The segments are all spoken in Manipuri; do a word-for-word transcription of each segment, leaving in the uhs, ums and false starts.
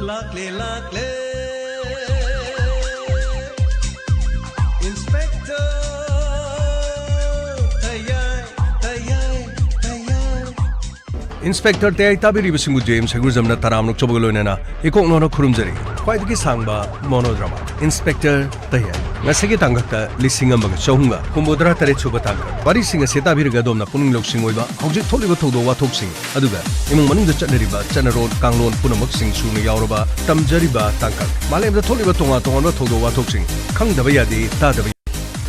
ꯂꯥꯛꯂꯦ, ꯂꯥꯛꯂꯦ, Inspector ꯇꯌꯥꯏ, ꯇꯌꯥꯏ, ꯇꯌꯥꯏ꯫ Inspector ꯇꯌꯥꯏ ꯇꯥꯕꯤꯔꯤꯕꯁꯤꯡꯕꯨ ꯖꯦꯝꯁ ꯍꯩꯒ꯭ꯔꯨꯖꯝꯅ ꯇꯔꯥꯝꯅ ꯑꯣꯛꯆꯕꯒ ꯂꯣꯏꯅꯅ ꯏꯀꯣꯛ ꯅꯣꯟꯅ ꯈꯨꯔꯨꯝꯖꯔꯤ꯫ ꯈ꯭ꯋꯥꯏꯗꯒꯤ ꯁꯥꯡꯕ monodrama Inspector ꯇꯌꯥꯏ꯫ ꯉꯁꯤꯒꯤ ꯇꯥꯡꯀꯛꯇ ꯂꯤꯁꯤꯡ ꯑꯃꯒ ꯆꯍꯨꯝꯒ ꯍꯨꯝꯐꯨꯇꯔꯥ ꯇꯔꯦꯠ ꯁꯨꯕ ꯇꯥꯡꯀꯛ꯫ ꯋꯥꯔꯤꯁꯤꯡ ꯑꯁꯤ ꯇꯥꯕꯤꯔꯒ ꯑꯗꯣꯝꯅ ꯄꯨꯛꯅꯤꯡ ꯂꯧꯁꯤꯡ ꯑꯣꯏꯕ, ꯍꯧꯖꯤꯛ ꯊꯣꯛꯂꯤꯕ ꯊꯧꯗꯣꯛ ꯋꯥꯊꯣꯛꯁꯤꯡ, ꯑꯗꯨꯒ ꯏꯃꯨꯡ ꯃꯅꯨꯡꯗ ꯆꯠꯅꯔꯤꯕ ꯆꯠꯅꯔꯣꯟ ꯀꯥꯡꯂꯣꯟ ꯄꯨꯝꯅꯃꯛꯁꯤꯡ ꯁꯨꯅ ꯌꯥꯎꯔꯕ ꯇꯝꯖꯔꯤꯕ ꯇꯥꯡꯀꯛ꯫ ꯃꯥꯂꯦꯝꯗ ꯊꯣꯛꯂꯤꯕ ꯇꯣꯉꯥꯟ ꯇꯣꯉꯥꯟꯕ ꯊꯧꯗꯣꯛ ꯋꯥꯊꯣꯛꯁꯤꯡ ꯈꯪꯗꯕ ꯌꯥꯗꯦ, ꯇꯥꯗꯕ ꯌꯥꯗꯦ꯫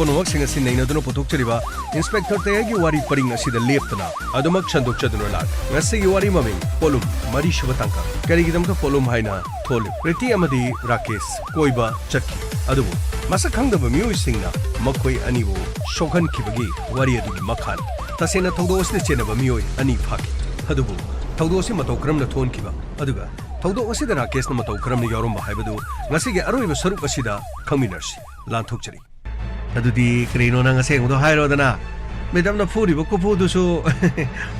ꯄꯨꯝꯅꯃꯛꯁꯤꯡ ꯑꯁꯤ ꯅꯩꯅꯗꯨꯅ ꯄꯨꯊꯣꯛꯆꯔꯤꯕ Inspector ꯇꯌꯥꯏꯒꯤ ꯋꯥꯔꯤ ꯄꯔꯤꯡ ꯑꯁꯤꯗ ꯂꯦꯞꯇꯅ ꯑꯗꯨꯃꯛ ꯁꯟꯗꯣꯛꯆꯗꯨꯅ ꯂꯥꯛꯂꯤ꯫ ꯉꯁꯤꯒꯤ ꯋꯥꯔꯤ ꯃꯃꯤꯡ ꯄꯣꯠꯂꯨꯝ, ꯃꯔꯤꯁꯨꯕ ꯇꯥꯡꯀꯛ꯫ ꯀꯔꯤꯒꯤꯗꯃꯛꯇ ꯄꯣꯠꯂꯨꯝ ꯍꯥꯏꯅ ꯊꯣꯜꯂꯤ? ꯄ꯭ꯔꯤꯇꯤ ꯑꯃꯗꯤ ꯔꯥꯀꯦꯁ ꯀꯣꯏꯕ ꯆꯠꯈꯤ꯫ ꯑꯗꯨꯕꯨ ꯃꯁꯛ ꯈꯪꯗꯕ ꯃꯤꯑꯣꯏꯁꯤꯡꯅ ꯃꯈꯣꯏ ꯑꯅꯤꯕꯨ ꯁꯣꯛꯍꯟꯈꯤꯕꯒꯤ ꯋꯥꯔꯤ ꯑꯗꯨꯒꯤ ꯃꯈꯥꯅꯤ꯫ ꯇꯁꯦꯡꯅ ꯊꯧꯗꯣꯛ ꯑꯁꯤꯗ ꯆꯦꯟꯅꯕ ꯃꯤꯑꯣꯏ ꯑꯅꯤ ꯐꯥꯈꯤ꯫ ꯑꯗꯨꯕꯨ ꯊꯧꯗꯣꯛ ꯑꯁꯤ ꯃꯇꯧ ꯀꯔꯝꯅ ꯊꯣꯛꯍꯟꯈꯤꯕ, ꯑꯗꯨꯒ ꯊꯧꯗꯣꯛ ꯑꯁꯤꯗ ꯔꯥꯀꯦꯁꯅ ꯃꯇꯧ ꯀꯔꯝꯅ ꯌꯥꯎꯔꯝꯕ ꯍꯥꯏꯕꯗꯨ ꯉꯁꯤꯒꯤ ꯑꯔꯣꯏꯕ ꯁꯔꯨꯛ ꯑꯁꯤꯗ ꯈꯪꯃꯤꯟꯅꯔꯁꯤ꯫ ꯂꯥꯟꯊꯣꯛꯆꯔꯤ꯫ ꯑꯗꯨꯗꯤ ꯀꯔꯤꯅꯣ ꯅꯪ ꯑꯁꯦꯡꯕꯗꯣ ꯍꯥꯏꯔꯣꯗꯅ? ꯃꯦꯗꯥꯝꯅ ꯐꯨꯔꯤꯕ ꯈꯨꯐꯨꯗꯨꯁꯨ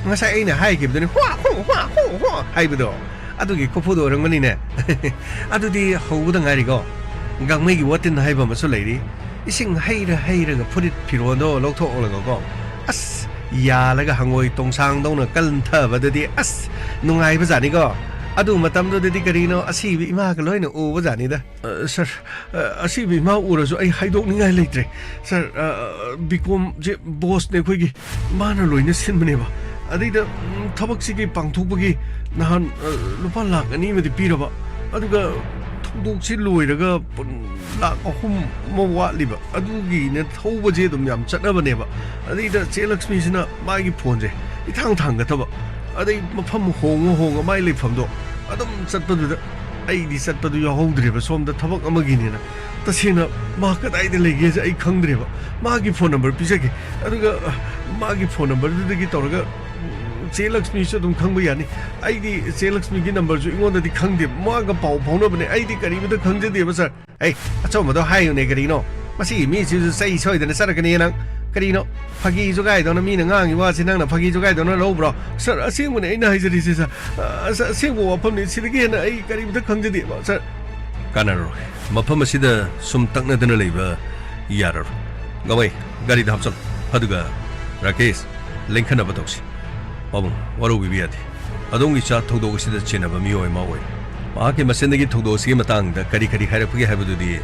ꯉꯁꯥꯏ ꯑꯩꯅ ꯍꯥꯏꯈꯤꯕꯗꯨꯅꯤ, "ꯍ꯭ꯋꯥ, ꯍ꯭ꯋꯥ, ꯍ꯭ꯋꯥ, ꯍ꯭ꯋꯥ, ꯍ꯭ꯋꯥ" ꯍꯥꯏꯕꯗꯣ, ꯑꯗꯨꯒꯤ ꯈꯨꯐꯨꯗꯣ ꯑꯣꯏꯔꯝꯒꯅꯤꯅꯦ꯫ ꯑꯗꯨꯗꯤ ꯍꯧꯕꯗ ꯉꯥꯏꯔꯤꯀꯣ꯫ ꯒꯥꯡꯃꯩꯒꯤ ꯋꯥꯇꯤꯟ ꯍꯥꯏꯕ ꯑꯃꯁꯨ ꯂꯩꯔꯤ꯫ ꯏꯁꯤꯡ ꯍꯩꯔ ꯍꯩꯔꯒ ꯐꯨꯔꯤꯠ ꯐꯤꯔꯣꯜꯗꯣ ꯂꯧꯊꯣꯛꯂꯒꯀꯣ, ꯑꯁ, ꯌꯥꯜꯂꯒ ꯍꯪꯉꯣꯏ ꯇꯣꯡꯁꯥꯡꯗꯧꯅ ꯀꯟꯊꯕꯗꯨꯗꯤ, ꯑꯁ, ꯅꯨꯡꯉꯥꯏꯕꯖꯥꯠꯅꯤꯀꯣ꯫ ꯑꯗꯨ ꯃꯇꯝꯗꯨꯗꯗꯤ ꯀꯔꯤꯅꯣ, ꯑꯁꯤꯕ ꯏꯃꯥꯒ ꯂꯣꯏꯅ ꯎꯕꯖꯥꯠꯅꯤꯗ꯫ ꯑ, ꯁꯥꯔ, ꯑ, ꯑꯁꯤꯕ ꯏꯃꯥ ꯎꯔꯁꯨ ꯑꯩ ꯍꯥꯏꯗꯣꯛꯅꯤꯡꯉꯥꯏ ꯂꯩꯇ꯭ꯔꯦ꯫ ꯁꯥꯔ, ꯑ, ꯑ, ꯕꯤꯀꯣꯝꯁꯦ ꯕꯣꯁꯅꯦ ꯑꯩꯈꯣꯏꯒꯤ, ꯃꯥꯅ ꯂꯣꯏꯅ ꯁꯤꯟꯕꯅꯦꯕ꯫ ꯑꯗꯩꯗ, ꯎꯝ, ꯊꯕꯛꯁꯤꯒꯤ ꯄꯥꯡꯊꯣꯛꯄꯒꯤ ꯅꯍꯥꯟ, ꯑ, ꯂꯨꯄꯥ ꯂꯥꯛ ꯑꯅꯤ ꯑꯃꯗꯤ ꯄꯤꯔꯕ, ꯑꯗꯨꯒ ꯊꯧꯗꯣꯛꯁꯤ ꯂꯣꯏꯔꯒ ꯄꯨꯟ ꯂꯥꯛ ꯑꯍꯨꯝ ꯑꯃ ꯋꯥꯠꯂꯤꯕ, ꯑꯗꯨꯒꯤꯅ ꯊꯧꯕꯁꯦ ꯑꯗꯨꯝ ꯌꯥꯝ ꯆꯠꯅꯕꯅꯦꯕ꯫ ꯑꯗꯩꯗ ꯆꯦ ꯂꯛꯁꯃꯤꯁꯤꯅ ꯃꯥꯒꯤ ꯐꯣꯟꯁꯦ ꯏꯊꯥꯡ ꯊꯥꯡꯒꯠꯇꯕ, ꯑꯗꯩ ꯃꯐꯝ ꯍꯣꯡꯉ ꯍꯣꯡꯉ ꯃꯥꯏ ꯂꯩꯐꯝꯗꯣ ꯑꯗꯨꯝ ꯆꯠꯄꯗꯨꯗ ꯑꯩꯗꯤ ꯆꯠꯄꯗꯨ ꯌꯥꯎꯍꯧꯗ꯭ꯔꯦꯕ, ꯁꯣꯝꯗ ꯊꯕꯛ ꯑꯃꯒꯤꯅꯦꯅ꯫ ꯇꯁꯦꯡꯅ ꯃꯥ ꯀꯗꯥꯏꯗ ꯂꯩꯒꯦꯁꯦ ꯑꯩ ꯈꯪꯗ꯭ꯔꯦꯕ꯫ ꯃꯥꯒꯤ ꯐꯣꯟ ꯅꯝꯕꯔ ꯄꯤꯖꯒꯦ, ꯑꯗꯨꯒ, ꯑ, ꯃꯥꯒꯤ ꯐꯣꯟ ꯅꯝꯕꯔꯗꯨꯗꯒꯤ ꯇꯧꯔꯒ, ꯎꯝ, ꯆꯦ ꯂꯛꯁꯃꯤꯁꯨ ꯑꯗꯨꯝ ꯈꯪꯕ ꯌꯥꯅꯤ꯫ ꯑꯩꯗꯤ ꯆꯦ ꯂꯛꯁꯃꯤꯒꯤ ꯅꯝꯕꯔꯁꯨ ꯑꯩꯉꯣꯟꯗꯗꯤ ꯈꯪꯗꯦ, ꯃꯥꯒ ꯄꯥꯎ ꯐꯥꯎꯅꯕꯅꯦ, ꯑꯩꯗꯤ ꯀꯔꯤꯃꯇ ꯈꯪꯖꯗꯦꯕ, ꯁꯥꯔ꯫ ꯑꯩ ꯑꯆꯨꯝꯕꯗꯣ ꯍꯥꯏꯌꯨꯅꯦ ꯀꯔꯤꯅꯣ? ꯃꯁꯤꯒꯤ ꯃꯤꯁꯤꯁꯨ ꯆꯩ ꯁꯣꯏꯗꯅ ꯆꯠꯂꯛꯀꯅꯤ ꯅꯪ꯫ ꯀꯔꯤꯅꯣ? ꯐꯥꯒꯤ ꯖꯨꯒꯥꯏꯗꯧꯅ ꯃꯤꯅ ꯉꯥꯡꯉꯤ ꯋꯥꯁꯤ ꯅꯪꯅ ꯐꯥꯒꯤ ꯖꯨꯒꯥꯏꯗꯧꯅ ꯂꯧꯕ꯭ꯔꯣ? ꯁꯥꯔ, ꯑꯁꯦꯡꯕꯅꯦ ꯑꯩꯅ ꯍꯥꯏꯖꯔꯤꯁꯦ, ꯁꯥꯔ꯫ ꯑ, ꯁꯥꯔ, ꯑꯁꯦꯡꯕ ꯋꯥꯐꯝꯅꯤ꯫ ꯁꯤꯗꯒꯤ ꯍꯦꯟꯅ ꯑꯩ ꯀꯔꯤꯝꯇ ꯈꯪꯖꯗꯦꯕ, ꯁꯥꯔ꯫ ꯀꯥꯟꯅꯔꯔꯣꯏ꯫ ꯃꯐꯝ ꯑꯁꯤꯗ ꯁꯨꯝ ꯇꯛꯅꯗꯅ ꯂꯩꯕ ꯌꯥꯔꯔꯣꯏ꯫ ꯒꯃꯩ, ꯒꯥꯔꯤꯗ ꯍꯥꯞꯆꯜꯂꯨ꯫ ꯑꯗꯨꯒ ꯔꯥꯀꯦꯁ, ꯂꯦꯡꯈꯠꯅꯕ ꯇꯧꯁꯤ꯫ ꯄꯥꯕꯨꯡ, ꯋꯥꯔꯧꯕꯤꯕ ꯌꯥꯗꯦ꯫ ꯑꯗꯣꯝꯒꯤ ꯏꯆꯥ ꯊꯧꯗꯣꯛ ꯑꯁꯤꯗ ꯆꯦꯟꯅꯕ ꯃꯤꯑꯣꯏ ꯑꯃ ꯑꯣꯏꯔꯦ꯫ ꯃꯍꯥꯛꯀꯤ ꯃꯁꯦꯟꯗꯒꯤ ꯊꯧꯗꯣꯛ ꯑꯁꯤꯒꯤ ꯃꯇꯥꯡꯗ ꯀꯔꯤ ꯀꯔꯤ ꯍꯥꯏꯔꯛꯄꯒꯦ ꯍꯥꯏꯕꯗꯨꯗꯤ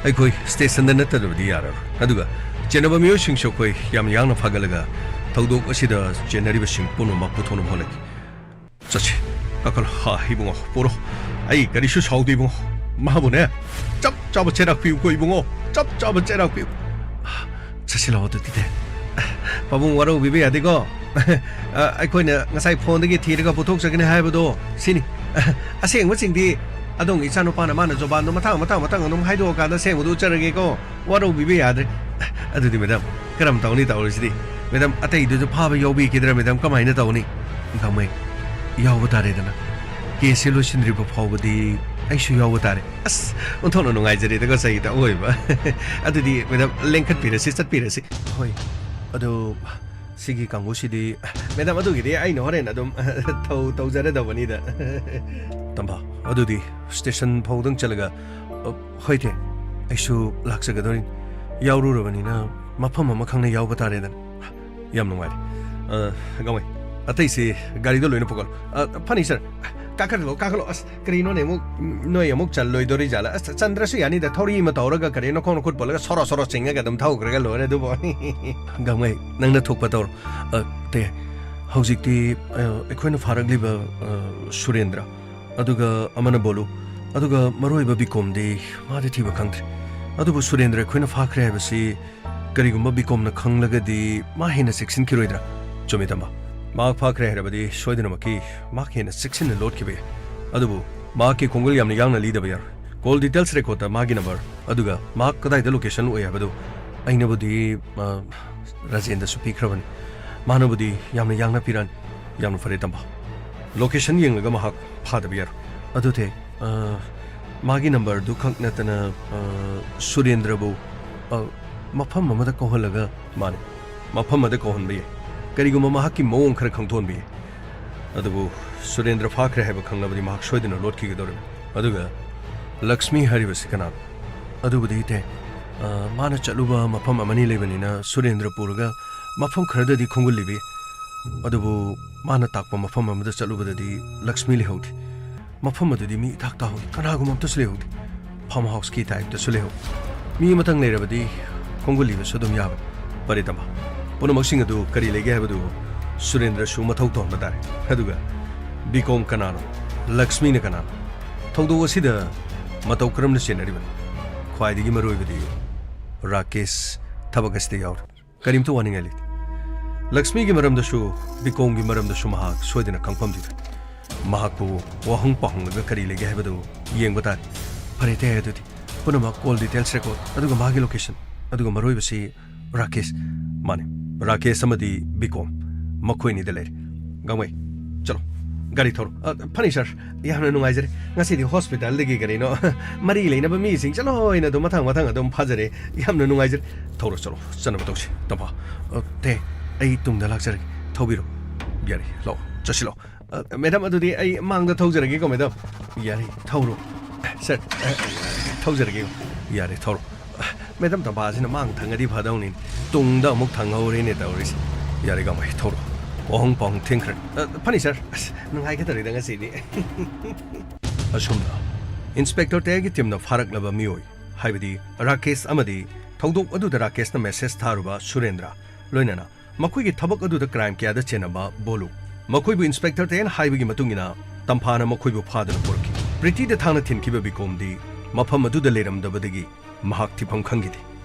ꯑꯩꯈꯣꯏ ꯁ꯭ꯇꯦꯁꯟꯗ ꯅꯠꯇ꯭ꯔꯕꯗꯤ ꯌꯥꯔꯔꯣꯏ꯫ ꯑꯗꯨꯒ ꯆꯦꯟꯅꯕ ꯃꯤꯑꯣꯏꯁꯤꯡꯁꯨ ꯑꯩꯈꯣꯏ ꯌꯥꯝ ꯌꯥꯡꯅ ꯐꯥꯒꯠꯂꯒ ꯊꯧꯗꯣꯛ ꯑꯁꯤꯗ ꯆꯦꯟꯅꯔꯤꯕꯁꯤꯡ ꯄꯨꯝꯅꯃꯛ ꯄꯨꯊꯣꯛꯅꯕ ꯍꯣꯠꯅꯒꯦ꯫ ꯆꯠꯁꯤ꯫ ꯀꯥꯈꯠꯂꯣ꯫ ꯍꯥ, ꯏꯕꯨꯡꯉꯣ, ꯄꯨꯔꯣ꯫ ꯑꯩ ꯀꯔꯤꯁꯨ ꯁꯥꯎꯗꯦ, ꯏꯕꯨꯡꯉꯣ꯫ ꯃꯥꯕꯨꯅꯦ, ꯆꯞ ꯆꯥꯕ ꯆꯩꯔꯥꯛ ꯄꯤꯌꯨꯀꯣ, ꯏꯕꯨꯡꯉꯣ꯫ ꯆꯞ ꯆꯥꯕ ꯆꯩꯔꯥꯛ ꯄꯤꯌꯨ꯫ ꯆꯠꯁꯤ ꯂꯥꯛꯑꯣ, ꯑꯗꯨꯗꯤ꯫ ꯄꯥꯕꯨꯡ, ꯋꯥꯔꯧꯕꯤꯕ ꯌꯥꯗꯦꯀꯣ꯫ ꯑ, ꯑꯩꯈꯣꯏꯅ ꯉꯁꯥꯏ ꯐꯣꯟꯗꯒꯤ ꯊꯤꯔꯒ ꯄꯨꯊꯣꯛꯆꯒꯅꯤ ꯍꯥꯏꯕꯗꯣ ꯁꯤꯅꯤ꯫ ꯑꯁꯦꯡꯕꯁꯤꯡꯗꯤ ꯑꯗꯣꯝꯒꯤ ꯏꯆꯥꯅꯨꯄꯥꯅ ꯃꯥꯅ ꯖꯣꯕꯥꯟꯗꯣ ꯃꯊꯪ, ꯃꯊꯪ, ꯃꯊꯪ ꯑꯗꯨꯝ ꯍꯥꯏꯗꯣꯛꯑꯀꯥꯟꯗ ꯑꯁꯦꯡꯕꯗꯨ ꯎꯠꯆꯔꯒꯦꯀꯣ꯫ ꯋꯥꯔꯧꯕꯤꯕ ꯌꯥꯗ꯭ꯔꯦ꯫ ꯑꯗꯨꯗꯤ ꯃꯦꯗꯥꯝ, ꯀꯔꯝ ꯇꯧꯅꯤ ꯇꯧꯔꯤꯁꯤꯗꯤ? ꯃꯦꯗꯥꯝ, ꯑꯇꯩꯗꯨꯁꯨ ꯐꯥꯕ ꯌꯥꯎꯕꯤꯈꯤꯗ꯭ꯔꯥ ꯃꯦꯗꯥꯝ? ꯀꯃꯥꯏꯅ ꯇꯧꯅꯤ? ꯒꯃꯩ, ꯌꯥꯎꯕ ꯇꯥꯔꯦꯗꯅ꯫ ꯀꯦꯁꯁꯦ ꯂꯣꯏꯁꯤꯟꯗ꯭ꯔꯤꯕ ꯐꯥꯎꯕꯗꯤ ꯑꯩꯁꯨ ꯌꯥꯎꯕ ꯇꯥꯔꯦ꯫ ꯑꯁ, ꯑꯣꯟꯊꯣꯛꯅ ꯅꯨꯡꯉꯥꯏꯖꯔꯦꯗꯀꯣ, ꯆꯍꯤꯗ ꯑꯣꯏꯕ꯫ ꯑꯗꯨꯗꯤ ꯃꯦꯗꯥꯝ, ꯂꯦꯡꯈꯠꯄꯤꯔꯁꯤ, ꯆꯠꯄꯤꯔꯁꯤ꯫ ꯍꯣꯏ, ꯑꯗꯣ ꯁꯤꯒꯤ ꯀꯥꯡꯕꯨꯁꯤꯗꯤ, ꯃꯦꯗꯥꯝ, ꯑꯗꯨꯒꯤꯗꯤ ꯑꯩꯅ ꯍꯣꯔꯦꯟ ꯑꯗꯨꯝ ꯊꯧ ꯇꯧꯖꯔꯗꯧꯕꯅꯤꯗ꯫ ꯇꯝꯕ, ꯑꯗꯨꯗꯤ ꯁ꯭ꯇꯦꯁꯟ ꯐꯥꯎꯗꯪ ꯆꯠꯂꯒ, ꯑ, ꯍꯣꯏ ꯊꯦ, ꯑꯩꯁꯨ ꯂꯥꯛꯆꯒꯗꯧꯔꯤꯅꯤ꯫ ꯌꯥꯎꯔꯨꯔꯕꯅꯤꯅ ꯃꯐꯝ ꯑꯃ ꯈꯪꯅ ꯌꯥꯎꯕ ꯇꯥꯔꯦꯗꯅ꯫ ꯌꯥꯝ ꯅꯨꯡꯉꯥꯏꯔꯦ꯫ ꯑ, ꯒꯃꯩ, ꯑꯇꯩꯁꯦ ꯒꯥꯔꯤꯗ ꯂꯣꯏꯅ ꯄꯨꯈꯠꯂꯣ꯫ ꯑ, ꯐꯅꯤ, ꯁꯥꯔ꯫ ꯀꯥꯈꯠꯂꯣ, ꯀꯥꯈꯠꯂꯣ꯫ ꯑꯁ, ꯀꯔꯤꯅꯣꯅꯦ, ꯑꯃꯨꯛ ꯅꯣꯏ ꯑꯃꯨꯛ ꯆꯜꯂꯣꯏꯗꯣꯔꯤ ꯖꯥꯠꯂ? ꯑꯁ, ꯆꯟꯗ꯭ꯔꯁꯨ ꯌꯥꯅꯤꯗ꯫ ꯊꯧꯔꯤ ꯑꯃ ꯇꯧꯔꯒ ꯀꯔꯤꯅꯣ ꯈꯣꯡꯅ ꯈꯨꯠ ꯄꯨꯜꯂꯒ ꯁꯣꯔꯣ ꯁꯣꯔꯣ ꯆꯤꯡꯉꯒ ꯑꯗꯨꯝ ꯊꯧꯈ꯭ꯔꯒ ꯂꯣꯏꯔꯦ ꯑꯗꯨꯕꯨ꯫ ꯒꯃꯩ, ꯅꯪꯅ ꯊꯣꯛꯄ ꯇꯧꯔꯣ꯫ ꯑ, ꯇꯦ, ꯍꯧꯖꯤꯛꯇꯤ, ꯑ, ꯑꯩꯈꯣꯏꯅ ꯐꯥꯔꯛꯂꯤꯕ, ꯑ, ꯁꯨꯔꯦꯟꯗ꯭ꯔ, ꯑꯗꯨꯒ ꯑꯃꯅ ꯕꯣꯂꯨ, ꯑꯗꯨꯒ ꯃꯔꯨꯑꯣꯏꯕ ꯕꯤꯀꯣꯝꯗꯤ ꯃꯥꯗꯤ ꯊꯤꯕ ꯈꯪꯗ꯭ꯔꯦ꯫ ꯑꯗꯨꯕꯨ ꯁꯨꯔꯦꯟꯗ꯭ꯔ ꯑꯩꯈꯣꯏꯅ ꯐꯥꯈ꯭ꯔꯦ ꯍꯥꯏꯕꯁꯤ ꯀꯔꯤꯒꯨꯝꯕ ꯕꯤꯀꯣꯝꯅ ꯈꯪꯂꯒꯗꯤ ꯃꯥ ꯍꯦꯟꯅ ꯆꯦꯛꯁꯤꯟꯈꯤꯔꯣꯏꯗ꯭ꯔꯥ? ꯆꯨꯝꯃꯤ, ꯇꯝꯕ꯫ ꯃꯍꯥꯛ ꯐꯥꯈ꯭ꯔꯦ ꯍꯥꯏꯔꯕꯗꯤ ꯁꯣꯏꯗꯅꯃꯛꯀꯤ ꯃꯍꯥꯛ ꯍꯦꯟꯅ ꯆꯦꯛꯁꯤꯟꯅ ꯂꯣꯠꯈꯤꯕ ꯌꯥꯏ꯫ ꯑꯗꯨꯕꯨ ꯃꯍꯥꯛꯀꯤ ꯈꯣꯡꯒꯨꯜ ꯌꯥꯝꯅ ꯌꯥꯡꯅ ꯂꯤꯗꯕ ꯌꯥꯔꯣꯏ꯫ ꯀꯣꯜ ꯗꯤꯇꯦꯜꯁ ꯔꯦꯀꯣꯔꯗꯇ ꯃꯥꯒꯤ ꯅꯝꯕꯔ, ꯑꯗꯨꯒ ꯃꯍꯥꯛ ꯀꯗꯥꯏꯗ ꯂꯣꯀꯦꯁꯟ ꯑꯣꯏ ꯍꯥꯏꯕꯗꯨ ꯑꯩꯅꯕꯨꯗꯤ, ꯑ, ꯔꯥꯖꯦꯟꯗꯁꯨ ꯄꯤꯈ꯭ꯔꯕꯅꯤ꯫ ꯃꯥꯅꯕꯨꯗꯤ ꯌꯥꯝꯅ ꯌꯥꯡꯅ ꯄꯤꯔꯛꯑꯅꯤ꯫ ꯌꯥꯝꯅ ꯐꯔꯦ, ꯇꯝꯕ꯫ ꯂꯣꯀꯦꯁꯟ ꯌꯦꯡꯂꯒ ꯃꯍꯥꯛ ꯐꯥꯗꯕ ꯌꯥꯔꯣꯏ꯫ ꯑꯗꯨ ꯊꯦ, ꯑ, ꯃꯥꯒꯤ ꯅꯝꯕꯔꯗꯨ ꯈꯛ ꯅꯠꯇꯅ, ꯑ, ꯁꯨꯔꯦꯟꯗ꯭ꯔꯕꯨ, ꯑ, ꯃꯐꯝ ꯑꯃꯗ ꯀꯧꯍꯜꯂꯒ, ꯃꯥꯅꯤ, ꯃꯐꯝ ꯑꯃꯗ ꯀꯧꯍꯟꯕ ꯌꯥꯏ꯫ ꯀꯔꯤꯒꯨꯝꯕ ꯃꯍꯥꯛꯀꯤ ꯃꯑꯣꯡ ꯈꯔ ꯈꯪꯗꯣꯛꯍꯟꯕ ꯌꯥꯏ꯫ ꯑꯗꯨꯕꯨ ꯁꯨꯔꯦꯟꯗ꯭ꯔ ꯐꯥꯈ꯭ꯔꯦ ꯍꯥꯏꯕ ꯈꯪꯂꯕꯗꯤ ꯃꯍꯥꯛ ꯁꯣꯏꯗꯅ ꯂꯣꯠꯈꯤꯒꯗꯧꯔꯤꯕꯅꯤ꯫ ꯑꯗꯨꯒ ꯂꯛꯁꯃꯤ ꯍꯥꯏꯔꯤꯕꯁꯤ ꯀꯅꯥꯅꯣ? ꯑꯗꯨꯕꯨꯗꯤ ꯏꯇꯦ, ꯑ, ꯃꯥꯅ ꯆꯠꯂꯨꯕ ꯃꯐꯝ ꯑꯃꯅꯤ ꯂꯩꯕꯅꯤꯅ ꯁꯨꯔꯦꯟꯗ꯭ꯔ ꯄꯨꯔꯒ ꯃꯐꯝ ꯈꯔꯗꯗꯤ ꯈꯣꯡꯒꯨꯜ ꯂꯤꯕꯤ꯫ ꯑꯗꯨꯕꯨ ꯃꯥꯅ ꯇꯥꯛꯄ ꯃꯐꯝ ꯑꯃꯗ ꯆꯠꯂꯨꯕꯗꯗꯤ ꯂꯛꯁꯃꯤ ꯂꯩꯍꯧꯗꯦ꯫ ꯃꯐꯝ ꯑꯗꯨꯗꯤ ꯃꯤ ꯏꯇꯥꯛ ꯇꯥꯍꯧꯗꯦ, ꯀꯅꯥꯒꯨꯝꯕ ꯑꯝꯇꯁꯨ ꯂꯩꯍꯧꯗꯦ꯫ ꯐꯥꯔꯝ ꯍꯥꯎꯁꯀꯤ ꯇꯥꯏꯞꯇꯁꯨ ꯂꯩꯍꯧꯗꯦ꯫ ꯃꯤ ꯑꯃꯇꯪ ꯂꯩꯔꯕꯗꯤ ꯈꯣꯡꯒꯨꯜ ꯂꯤꯕꯁꯨ ꯑꯗꯨꯝ ꯌꯥꯕꯅꯤ꯫ ꯐꯔꯦ ꯇꯝꯐꯥ, ꯄꯨꯝꯅꯃꯛꯁꯤꯡ ꯑꯗꯨ ꯀꯔꯤ ꯂꯩꯒꯦ ꯍꯥꯏꯕꯗꯨ ꯁꯨꯔꯦꯟꯗ꯭ꯔꯁꯨ ꯃꯊꯧ ꯇꯧꯍꯟꯕ ꯇꯥꯔꯦ꯫ ꯑꯗꯨꯒ ꯕꯤꯀꯣꯝ ꯀꯅꯥꯅꯣ? ꯂꯛꯁꯃꯤꯅ ꯀꯅꯥꯅꯣ? ꯊꯧꯗꯣꯛ ꯑꯁꯤꯗ ꯃꯇꯧ ꯀꯔꯝꯅ ꯆꯦꯟꯅꯔꯤꯕꯅꯣ? ꯈ꯭ꯋꯥꯏꯗꯒꯤ ꯃꯔꯨꯑꯣꯏꯕꯗꯤ ꯔꯥꯀꯦꯁ ꯊꯕꯛ ꯑꯁꯤꯗ ꯌꯥꯎꯔꯤ꯫ ꯀꯔꯤꯝꯇ ꯋꯥꯅꯤꯡꯉꯥꯏ ꯂꯩꯇꯦ꯫ ꯂꯛꯁꯃꯤꯒꯤ ꯃꯔꯝꯗꯁꯨ, ꯕꯤꯀꯣꯝꯒꯤ ꯃꯔꯝꯗꯁꯨ ꯃꯍꯥꯛ ꯁꯣꯏꯗꯅ ꯈꯪꯐꯝ ꯊꯣꯛꯏ꯫ ꯃꯍꯥꯛꯄꯨ ꯋꯥꯍꯪ ꯄꯥꯎꯍꯪꯂꯒ ꯀꯔꯤ ꯂꯩꯒꯦ ꯍꯥꯏꯕꯗꯨ ꯌꯦꯡꯕ ꯇꯥꯔꯦ꯫ ꯐꯔꯦ ꯇꯦ, ꯑꯗꯨꯗꯤ ꯄꯨꯝꯅꯃꯛ call details record, ꯑꯗꯨꯒ ꯃꯥꯒꯤ location, ꯑꯗꯨꯒ ꯃꯔꯨꯑꯣꯏꯕꯁꯤ ꯔꯥꯀꯦꯁ, ꯃꯥꯅꯤ, ꯔꯥꯀꯦꯁ ꯑꯃꯗꯤ ꯕꯤꯀꯣꯝ, ꯃꯈꯣꯏꯅꯤꯗ ꯂꯩꯔꯦ꯫ ꯒꯥꯡꯃꯩ, ꯆꯠꯂꯣ, ꯒꯥꯔꯤ ꯊꯧꯔꯣ꯫ ꯑ, ꯐꯅꯤ ꯁꯥꯔ, ꯌꯥꯝꯅ ꯅꯨꯡꯉꯥꯏꯖꯔꯦ꯫ ꯉꯁꯤꯗꯤ ꯍꯣꯁꯄꯤꯇꯥꯜꯗꯒꯤ ꯀꯔꯤꯅꯣ ꯃꯔꯤ ꯂꯩꯅꯕ ꯃꯤꯁꯤꯡ ꯆꯠꯂꯣ ꯍꯥꯏꯅ ꯑꯗꯨꯝ ꯃꯊꯪ ꯃꯊꯪ ꯑꯗꯨꯝ ꯐꯥꯖꯔꯦ꯫ ꯌꯥꯝꯅ ꯅꯨꯡꯉꯥꯏꯖꯔꯦ꯫ ꯊꯧꯔꯣ, ꯆꯠꯂꯣ, ꯆꯠꯅꯕ ꯇꯧꯁꯤ꯫ ꯇꯝꯐꯥ, ꯑ, ꯇꯦ, ꯑꯩ ꯇꯨꯡꯗ ꯂꯥꯛꯆꯔꯒꯦ, ꯊꯧꯕꯤꯔꯣ꯫ ꯌꯥꯔꯦ, ꯂꯥꯛꯑꯣ, ꯆꯠꯁꯤ ꯂꯥꯛꯑꯣ꯫ ꯑ, ꯃꯦꯗꯥꯝ, ꯑꯗꯨꯗꯤ ꯑꯩ ꯃꯥꯡꯗ ꯊꯧꯖꯔꯒꯦꯀꯣ, ꯃꯦꯗꯥꯝ꯫ ꯌꯥꯔꯦ, ꯊꯧꯔꯣ꯫ ꯁꯥꯔ, ꯑ, ꯊꯧꯖꯔꯒꯦ꯫ ꯌꯥꯔꯦ, ꯊꯧꯔꯣ꯫ ꯃꯦꯗꯥꯝ ꯇꯝꯐꯥꯁꯤꯅ ꯃꯥꯡ ꯊꯪꯉꯗꯤ ꯐꯗꯧꯅꯤ꯫ ꯇꯨꯡꯗ ꯑꯃꯨꯛ ꯊꯪꯍꯧꯔꯦꯅꯦ ꯇꯧꯔꯤꯁꯦ꯫ ꯌꯥꯔꯦ, ꯒꯥꯡꯃꯩ, ꯊꯧꯔꯣ꯫ ꯋꯥꯍꯪ ꯄꯥꯎꯍꯪ ꯊꯦꯡꯈ꯭ꯔꯦ꯫ ꯑ, ꯐꯅꯤ, ꯁꯥꯔ꯫ ꯑꯁ, ꯅꯨꯡꯉꯥꯏꯒꯗꯧꯔꯤꯗ ꯉꯁꯤꯗꯤ꯫ ꯑꯁꯣꯝꯗ, ꯏꯟꯁꯄꯦꯛꯇꯔ ꯇꯦꯒꯤ ꯇꯤꯝꯅ ꯐꯥꯔꯛꯂꯕ ꯃꯤꯑꯣꯏ, ꯍꯥꯏꯕꯗꯤ ꯔꯥꯀꯦꯁ ꯑꯃꯗꯤ ꯊꯧꯗꯣꯛ ꯑꯗꯨꯗ ꯔꯥꯀꯦꯁꯅ ꯃꯦꯁꯦꯖ ꯊꯥꯔꯨꯕ ꯁꯨꯔꯦꯟꯗ꯭ꯔ, ꯂꯣꯏꯅꯅ ꯃꯈꯣꯏꯒꯤ ꯊꯕꯛ ꯑꯗꯨꯗ ꯀ꯭ꯔꯥꯏꯝ ꯀꯌꯥꯗ ꯆꯦꯟꯅꯕ ꯕꯣꯂꯨ꯫ ꯃꯈꯣꯏꯕꯨ ꯏꯟꯁꯄꯦꯛꯇꯔ ꯇꯦꯟ ꯍꯥꯏꯕꯒꯤ ꯃꯇꯨꯡ ꯏꯟꯅ ꯇꯝꯐꯥꯅ ꯃꯈꯣꯏꯕꯨ ꯐꯥꯗꯨꯅ ꯄꯨꯔꯛꯈꯤ꯫ ꯄ꯭ꯔꯤꯇꯤꯗ ꯊꯥꯡꯅ ꯊꯤꯟꯈꯤꯕ ꯕꯤꯀꯣꯝꯗꯤ ꯃꯐꯝ ꯑꯗꯨꯗ ꯂꯩꯔꯝꯗꯕꯗꯒꯤ ꯃꯍꯥꯛ ꯊꯤꯐꯝ ꯈꯪꯈꯤꯗꯦ꯫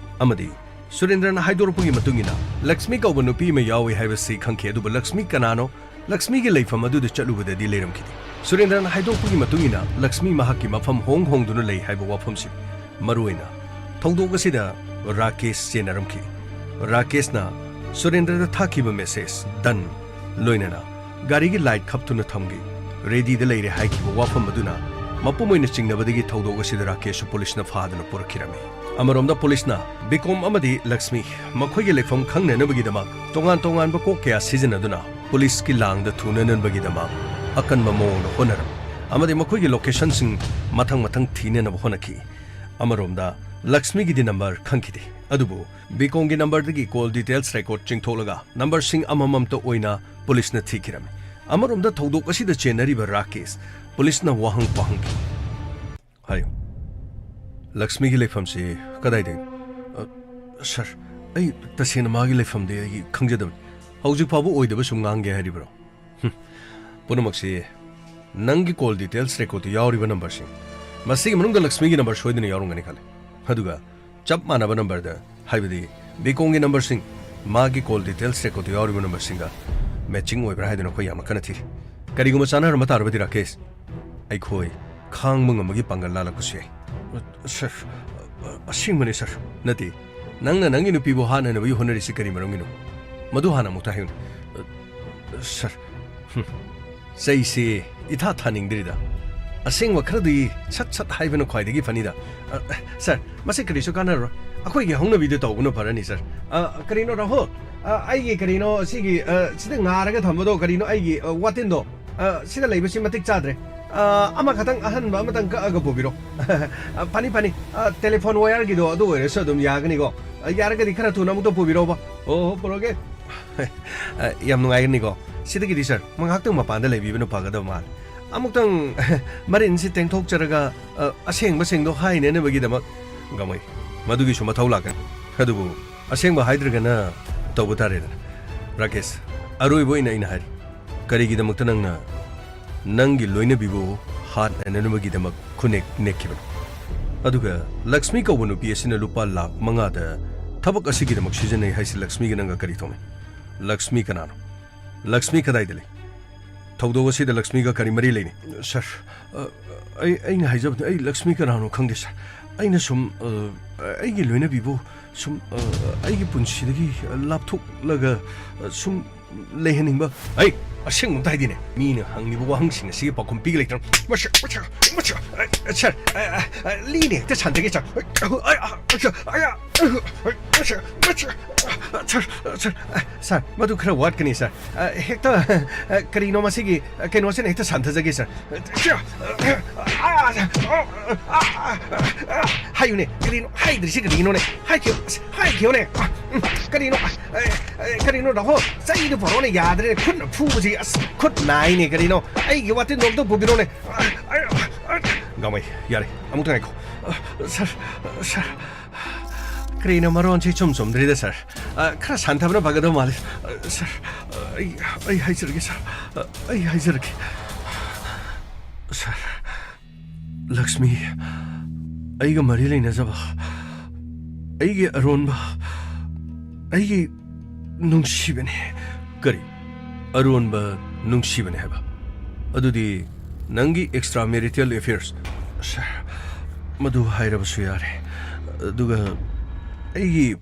ꯑꯃꯗꯤ ꯁꯨꯔꯦꯟꯗ꯭ꯔꯅ ꯍꯥꯏꯗꯣꯔꯛꯄꯒꯤ ꯃꯇꯨꯡ ꯏꯟꯅ ꯂꯛꯁꯃꯤ ꯀꯧꯕ ꯅꯨꯄꯤ ꯑꯃ ꯌꯥꯎꯏ ꯍꯥꯏꯕꯁꯤ ꯈꯪꯈꯤ, ꯑꯗꯨꯕꯨ ꯂꯛꯁꯃꯤ ꯀꯅꯥꯅꯣ? ꯂꯛꯁꯃꯤꯒꯤ ꯂꯩꯐꯝ ꯑꯗꯨꯗ ꯆꯠꯂꯨꯕꯗꯗꯤ ꯂꯩꯔꯝꯈꯤꯗꯦ꯫ ꯁꯨꯔꯦꯟꯗ꯭ꯔꯅ ꯍꯥꯏꯗꯣꯛꯄꯒꯤ ꯃꯇꯨꯡ ꯏꯟꯅ ꯂꯛꯁꯃꯤ ꯃꯍꯥꯛꯀꯤ ꯃꯐꯝ ꯍꯣꯡ ꯍꯣꯡꯗꯨꯅ ꯂꯩ ꯍꯥꯏꯕ ꯋꯥꯐꯝꯁꯤ ꯃꯔꯨꯑꯣꯏꯅ ꯊꯧꯗꯣꯛ ꯑꯁꯤꯗ ꯔꯥꯀꯦꯁ ꯆꯦꯟꯅꯔꯝꯈꯤ꯫ ꯔꯥꯀꯦꯁꯅ ꯁꯨꯔꯦꯟꯗ꯭ꯔꯗ ꯊꯥꯈꯤꯕ ꯃꯦꯁꯦꯖ "done" ꯂꯣꯏꯅꯅ ꯒꯥꯔꯤꯒꯤ ꯂꯥꯏꯠ ꯈꯞꯇꯨꯅ ꯊꯝꯒꯦ, ꯔꯦꯗꯤꯗ ꯂꯩꯔꯦ ꯍꯥꯏꯈꯤꯕ ꯋꯥꯐꯝ ꯑꯗꯨꯅ ꯃꯄꯨꯝ ꯑꯣꯏꯅ ꯆꯤꯡꯅꯕꯗꯒꯤ ꯊꯧꯗꯣꯛ ꯑꯁꯤꯗ ꯔꯥꯀꯦꯁꯁꯨ ꯄꯨꯂꯤꯁꯅ ꯐꯥꯗꯨꯅ ꯄꯨꯔꯛꯈꯤꯔꯝꯃꯤ꯫ ꯑꯃꯔꯣꯝꯗ ꯄꯨꯂꯤꯁꯅ ꯕꯤꯀꯣꯝ ꯑꯃꯗꯤ ꯂꯛꯁꯃꯤ ꯃꯈꯣꯏꯒꯤ ꯂꯩꯐꯝ ꯈꯪꯅꯅꯕꯒꯤꯗꯃꯛ ꯇꯣꯉꯥꯟ ꯇꯣꯉꯥꯟꯕ ꯀꯣꯛ ꯀꯌꯥ ꯁꯤꯖꯤꯟꯅꯗꯨꯅ ꯄꯨꯂꯤꯁꯀꯤ ꯂꯥꯡꯗ ꯊꯨꯅꯅꯕꯒꯤꯗꯃꯛ ꯑꯀꯟꯕ ꯃꯑꯣꯡꯗ ꯍꯣꯠꯅꯔꯝꯃꯤ ꯑꯃꯗꯤ ꯃꯈꯣꯏꯒꯤ ꯂꯣꯀꯦꯁꯟꯁꯤꯡ ꯃꯊꯪ ꯃꯊꯪ ꯊꯤꯅꯅꯕ ꯍꯣꯠꯅꯈꯤ꯫ ꯑꯃꯔꯣꯝꯗ ꯂꯛꯁꯃꯤꯒꯤꯗꯤ ꯅꯝꯕꯔ ꯈꯪꯈꯤꯗꯦ, ꯑꯗꯨꯕꯨ ꯕꯤꯀꯣꯝꯒꯤ ꯅꯝꯕꯔꯗꯒꯤ ꯀꯣꯜ ꯗꯤꯇꯦꯜꯁ ꯔꯦꯀꯣꯔꯗ ꯆꯤꯡꯊꯣꯛꯂꯒ ꯅꯝꯕꯔꯁꯤꯡ ꯑꯃꯃꯝꯇ ꯑꯣꯏꯅ ꯄꯨꯂꯤꯁꯅ ꯊꯤꯈꯤꯔꯝꯃꯤ꯫ ꯑꯃꯔꯣꯝꯗ ꯊꯧꯗꯣꯛ ꯑꯁꯤꯗ ꯆꯦꯟꯅꯔꯤꯕ ꯔꯥꯀꯦꯁ ꯄꯨꯂꯤꯁꯅ ꯋꯥꯍꯪ ꯄꯥꯍꯪꯈꯤ꯫ ꯍꯥꯏꯌꯨ, ꯂꯛꯁꯃꯤꯒꯤ ꯂꯩꯐꯝꯁꯤ ꯀꯗꯥꯏꯗꯒꯤꯅꯣ? ꯑ, ꯁꯥꯔ, ꯑꯩ ꯇꯁꯦꯡꯅ ꯃꯥꯒꯤ ꯂꯩꯐꯝꯗꯤ ꯑꯩ ꯈꯪꯖꯗꯕꯅꯤ꯫ ꯍꯧꯖꯤꯛ ꯐꯥꯎꯕ ꯑꯣꯏꯗꯕ ꯁꯨꯝ ꯉꯥꯡꯒꯦ ꯍꯥꯏꯔꯤꯕ꯭ꯔꯣ? ꯍꯨꯝ, ꯄꯨꯝꯅꯃꯛꯁꯤ ꯅꯪꯒꯤ ꯀꯣꯜ ꯗꯤꯇꯦꯜꯁ ꯔꯦꯀꯣꯔꯗꯇ ꯌꯥꯎꯔꯤꯕ ꯅꯝꯕꯔꯁꯤꯡ, ꯃꯁꯤꯒꯤ ꯃꯅꯨꯡꯗ ꯂꯛꯁꯃꯤꯒꯤ ꯅꯝꯕꯔ ꯁꯣꯏꯗꯅ ꯌꯥꯎꯔꯝꯒꯅꯤ ꯈꯜꯂꯦ꯫ ꯑꯗꯨꯒ ꯆꯞ ꯃꯥꯟꯅꯕ ꯅꯝꯕꯔꯗ, ꯍꯥꯏꯕꯗꯤ ꯕꯤꯀꯣꯝꯒꯤ ꯅꯝꯕꯔꯁꯤꯡ, ꯃꯥꯒꯤ ꯀꯣꯜ ꯗꯤꯇꯦꯜꯁ ꯔꯦꯀꯣꯔꯗꯇ ꯌꯥꯎꯔꯤꯕ ꯅꯝꯕꯔꯁꯤꯡꯒ ꯃꯦꯆꯤꯡ ꯑꯣꯏꯕ꯭ꯔꯥ ꯍꯥꯏꯗꯨꯅ ꯑꯩꯈꯣꯏ ꯌꯥꯝꯅ ꯀꯟꯅ ꯊꯤꯔꯤ꯫ ꯀꯔꯤꯒꯨꯝꯕ ꯆꯥꯟꯅꯔꯝꯕ ꯇꯥꯔꯕꯗꯤ, ꯔꯥꯀꯦꯁ, ꯑꯩꯈꯣꯏ ꯈꯥꯡꯕ ꯉꯝꯕꯒꯤ ꯄꯥꯡꯒꯜ ꯂꯥꯜꯂꯛꯄꯁꯨ ꯌꯥꯏ꯫ ꯁꯥꯔ, ꯑꯁꯦꯡꯕꯅꯤ, ꯁꯥꯔ꯫ ꯅꯠꯇꯦ, ꯅꯪꯅ ꯅꯪꯒꯤ ꯅꯨꯄꯤꯕꯨ ꯍꯥꯠꯅꯅꯕꯒꯤ ꯍꯣꯠꯅꯔꯤꯁꯤ ꯀꯔꯤ ꯃꯔꯝꯒꯤꯅꯣ? ꯃꯗꯨ ꯍꯥꯟꯅ ꯑꯃꯨꯛꯇ ꯍꯥꯏꯌꯨꯅꯦ꯫ ꯁꯥꯔ, ꯍꯨꯝ꯫ ꯆꯩꯁꯤ ꯏꯊꯥ ꯊꯥꯅꯤꯡꯗ꯭ꯔꯤꯗ꯫ ꯑꯁꯦꯡꯕ ꯈꯔꯗꯤ ꯁꯠ ꯁꯠ ꯍꯥꯏꯕꯅ ꯈ꯭ꯋꯥꯏꯗꯒꯤ ꯐꯅꯤꯗ꯫ ꯑ, ꯁꯥꯔ, ꯃꯁꯤ ꯀꯔꯤꯁꯨ ꯀꯥꯟꯅꯔꯣꯏ꯫ ꯑꯩꯈꯣꯏꯒꯤ ꯍꯧꯅꯕꯤꯗꯨ ꯇꯧꯕꯅ ꯐꯔꯅꯤ, ꯁꯥꯔ꯫ ꯑ, ꯀꯔꯤꯅꯣ, ꯔꯥꯍꯨꯜ? ꯑ, ꯑꯩꯒꯤ ꯀꯔꯤꯅꯣ ꯁꯤꯒꯤ, ꯑ, ꯁꯤꯗ ꯉꯥꯔꯒ ꯊꯝꯕꯗꯣ, ꯀꯔꯤꯅꯣ ꯑꯩꯒꯤ, ꯑ, ꯋꯥꯇꯤꯟꯗꯣ? ꯑ, ꯁꯤꯗ ꯂꯩꯕꯁꯤ ꯃꯇꯤꯛ ꯆꯥꯗ꯭ꯔꯦ꯫ ꯑ, ꯑꯃꯈꯛꯇꯪ ꯑꯍꯟꯕ ꯑꯃꯇꯪ ꯀꯛꯑꯒ ꯄꯨꯕꯤꯔꯣ꯫ ꯑ, ꯐꯅꯤ, ꯐꯅꯤ꯫ ꯑ, ꯇꯦꯂꯤꯐꯣꯟ ꯋꯥꯌꯔꯒꯤꯗꯣ ꯑꯗꯨ ꯑꯣꯏꯔꯁꯨ ꯑꯗꯨꯝ ꯌꯥꯒꯅꯤꯀꯣ? ꯑ, ꯌꯥꯔꯒꯗꯤ ꯈꯔ ꯊꯨꯅ ꯑꯃꯨꯛꯇ ꯄꯨꯕꯤꯔꯣꯕ꯫ ꯑꯣ, ꯍꯣ, ꯄꯨꯔꯛꯑꯒꯦ꯫ ꯑ, ꯌꯥꯝ ꯅꯨꯡꯉꯥꯏꯒꯅꯤꯀꯣ? ꯁꯤꯗꯒꯤꯗꯤ, ꯁꯥꯔ, ꯉꯥꯏꯍꯥꯛꯇꯪ ꯃꯄꯥꯟꯗ ꯂꯩꯕꯤꯕꯅ ꯐꯒꯗꯕ ꯃꯥꯜꯂꯦ꯫ ꯑꯃꯨꯛꯇꯪ ꯃꯔꯤꯟꯁꯤ ꯇꯦꯡꯊꯣꯛꯆꯔꯒ, ꯑ, ꯑꯁꯦꯡꯕꯁꯤꯡꯗꯣ ꯍꯥꯏꯅꯅꯕꯒꯤꯗꯃꯛ꯫ ꯒꯃꯩ, ꯃꯗꯨꯒꯤꯁꯨ ꯃꯊꯧ ꯂꯥꯛꯀꯅꯤ꯫ ꯑꯗꯨꯕꯨ ꯑꯁꯦꯡꯕ ꯍꯥꯏꯗ꯭ꯔꯒꯅ ꯇꯧꯕ ꯇꯥꯔꯦꯗꯅ꯫ ꯔꯥꯀꯦꯁ, ꯑꯔꯣꯏꯕ ꯑꯣꯏꯅ ꯑꯩꯅ ꯍꯥꯏꯔꯤ, ꯀꯔꯤꯒꯤꯗꯃꯛꯇ ꯅꯪꯅ ꯅꯪꯒꯤ ꯂꯣꯏꯅꯕꯤꯕꯨ ꯍꯥꯠꯅꯅꯕꯒꯤꯗꯃꯛ ꯈꯨꯅꯦꯛ ꯅꯦꯛꯈꯤꯕꯅꯣ? ꯑꯗꯨꯒ ꯂꯛꯁꯃꯤ ꯀꯧꯕ ꯅꯨꯄꯤ ꯑꯁꯤꯅ ꯂꯨꯄꯥ ꯂꯥꯈ ꯃꯉꯥꯗ ꯊꯕꯛ ꯑꯁꯤꯒꯤꯗꯃꯛ ꯁꯤꯖꯤꯟꯅꯩ ꯍꯥꯏꯁꯤ ꯂꯛꯁꯃꯤꯒ ꯅꯪꯒ ꯀꯔꯤ ꯊꯣꯛꯅꯩ? ꯂꯛꯁꯃꯤ ꯀꯅꯥꯅꯣ? ꯂꯛꯁꯃꯤ ꯀꯗꯥꯏꯗ ꯂꯩ? ꯊꯧꯗꯣꯛ ꯑꯁꯤꯗ ꯂꯛꯁꯃꯤꯒ ꯀꯔꯤ ꯃꯔꯤ ꯂꯩꯅꯩ? ꯁꯥꯔ, ꯑ, ꯑꯩ, ꯑꯩꯅ ꯍꯥꯏꯖꯕꯗꯤ ꯑꯩ ꯂꯛꯁꯃꯤ ꯀꯅꯥꯅꯣ ꯈꯪꯗꯦ, ꯁꯥꯔ꯫ ꯑꯩꯅ ꯁꯨꯝ, ꯑ, ꯑꯩꯒꯤ ꯂꯣꯏꯅꯕꯤꯕꯨ ꯁꯨꯝ, ꯑ, ꯑꯩꯒꯤ ꯄꯨꯟꯁꯤꯗꯒꯤ ꯂꯥꯞꯊꯣꯛꯂꯒ, ꯑ, ꯁꯨꯝ ꯂꯩꯍꯟꯅꯤꯡꯕ? ꯑꯩ ꯑꯁꯦꯡꯕ ꯑꯝꯇ ꯍꯥꯏꯗꯤꯅꯦ, ꯃꯤꯅ ꯍꯪꯂꯤꯕ ꯋꯥꯍꯪꯁꯤꯡ ꯑꯁꯤꯒꯤ ꯄꯥꯎꯈꯨꯝ ꯄꯤꯒ ꯂꯩꯇ꯭ꯔꯣ? ꯃꯁꯤ, ꯃꯁꯤ, ꯃꯁꯤ, ꯑ, ꯁꯥꯔ, ꯑ, ꯑ, ꯑ, ꯂꯤꯅꯦ ꯍꯦꯛꯇ ꯁꯥꯟꯊꯒꯦ, ꯁꯥꯔ꯫ ꯑ, ꯑ, ꯑ, ꯑ, ꯑ, ꯃꯁꯤ, ꯃꯁꯤ, ꯑ, ꯁꯥꯔ, ꯁꯥꯔ, ꯑ, ꯁꯥꯔ, ꯃꯗꯨ ꯈꯔ ꯋꯥꯠꯀꯅꯤ, ꯁꯥꯔ꯫ ꯑ, ꯍꯦꯛꯇ, ꯑ, ꯀꯔꯤꯅꯣ ꯃꯁꯤꯒꯤ, ꯑ, ꯀꯩꯅꯣꯁꯤꯅ ꯍꯦꯛꯇ ꯁꯥꯟꯊꯖꯒꯦ, ꯁꯥꯔ꯫ ꯍꯥꯏꯌꯨꯅꯦ, ꯀꯔꯤꯅꯣ ꯍꯥꯏꯗ꯭ꯔꯤꯁꯤ? ꯀꯔꯤꯅꯣꯅꯦ? ꯍꯥꯏꯈꯤꯌꯨ, ꯑꯁ, ꯍꯥꯏꯈꯤꯌꯨꯅꯦ꯫ ꯎꯝ, ꯀꯔꯤꯅꯣ? ꯑꯦ, ꯑꯦ, ꯀꯔꯤꯅꯣ, ꯔꯥꯍꯨꯜ? ꯆꯩꯗꯨ ꯄꯨꯔꯛꯑꯣꯅꯦ, ꯌꯥꯗ꯭ꯔꯦꯅꯦ꯫ ꯈꯨꯠꯅ ꯐꯨꯕꯁꯤ, ꯑꯁ, ꯈꯨꯠ ꯅꯥꯏꯅꯦ꯫ ꯀꯔꯤꯅꯣ? ꯑꯩꯒꯤ ꯋꯥꯇꯤꯟꯗꯣ ꯑꯝꯇ ꯄꯨꯕꯤꯔꯣꯅꯦ꯫ ꯒꯥꯡꯃꯩ, ꯌꯥꯔꯦ, ꯑꯃꯨꯛꯇ ꯉꯥꯏꯈꯣ꯫ ꯁꯥꯔ, ꯁꯥꯔ, ꯀꯔꯤꯅꯣ ꯃꯔꯣꯟꯁꯤ ꯏꯆꯨꯝ ꯆꯨꯝꯗ꯭ꯔꯤꯗ, ꯁꯥꯔ? ꯑ, ꯈꯔ ꯁꯥꯟꯊꯕꯅ ꯐꯒꯗꯧ ꯃꯥꯜꯂꯤ꯫ ꯑ, ꯁꯥꯔ, ꯑ, ꯑꯩ, ꯑꯩ ꯍꯥꯏꯖꯔꯒꯦ, ꯁꯥꯔ꯫ ꯑ, ꯑꯩ ꯍꯥꯏꯖꯔꯒꯦ꯫ ꯁꯥꯔ, ꯂꯛꯁꯃꯤ, ꯑꯩꯒ ꯃꯔꯤ ꯂꯩꯅꯖꯕ, ꯑꯩꯒꯤ ꯑꯔꯣꯟꯕ, ꯑꯩꯒꯤ ꯅꯨꯡꯁꯤꯕꯅꯤ꯫ ꯀꯔꯤ? ꯑꯔꯣꯟꯕ ꯅꯨꯡꯁꯤꯕꯅꯤ ꯍꯥꯏꯕ? ꯑꯗꯨꯗꯤ ꯅꯪꯒꯤ extra marital affairs? ꯁꯥꯔ, ꯃꯗꯨ ꯍꯥꯏꯔꯕꯁꯨ ꯌꯥꯔꯦ꯫ ꯑꯗꯨꯒ ꯑꯩꯒꯤ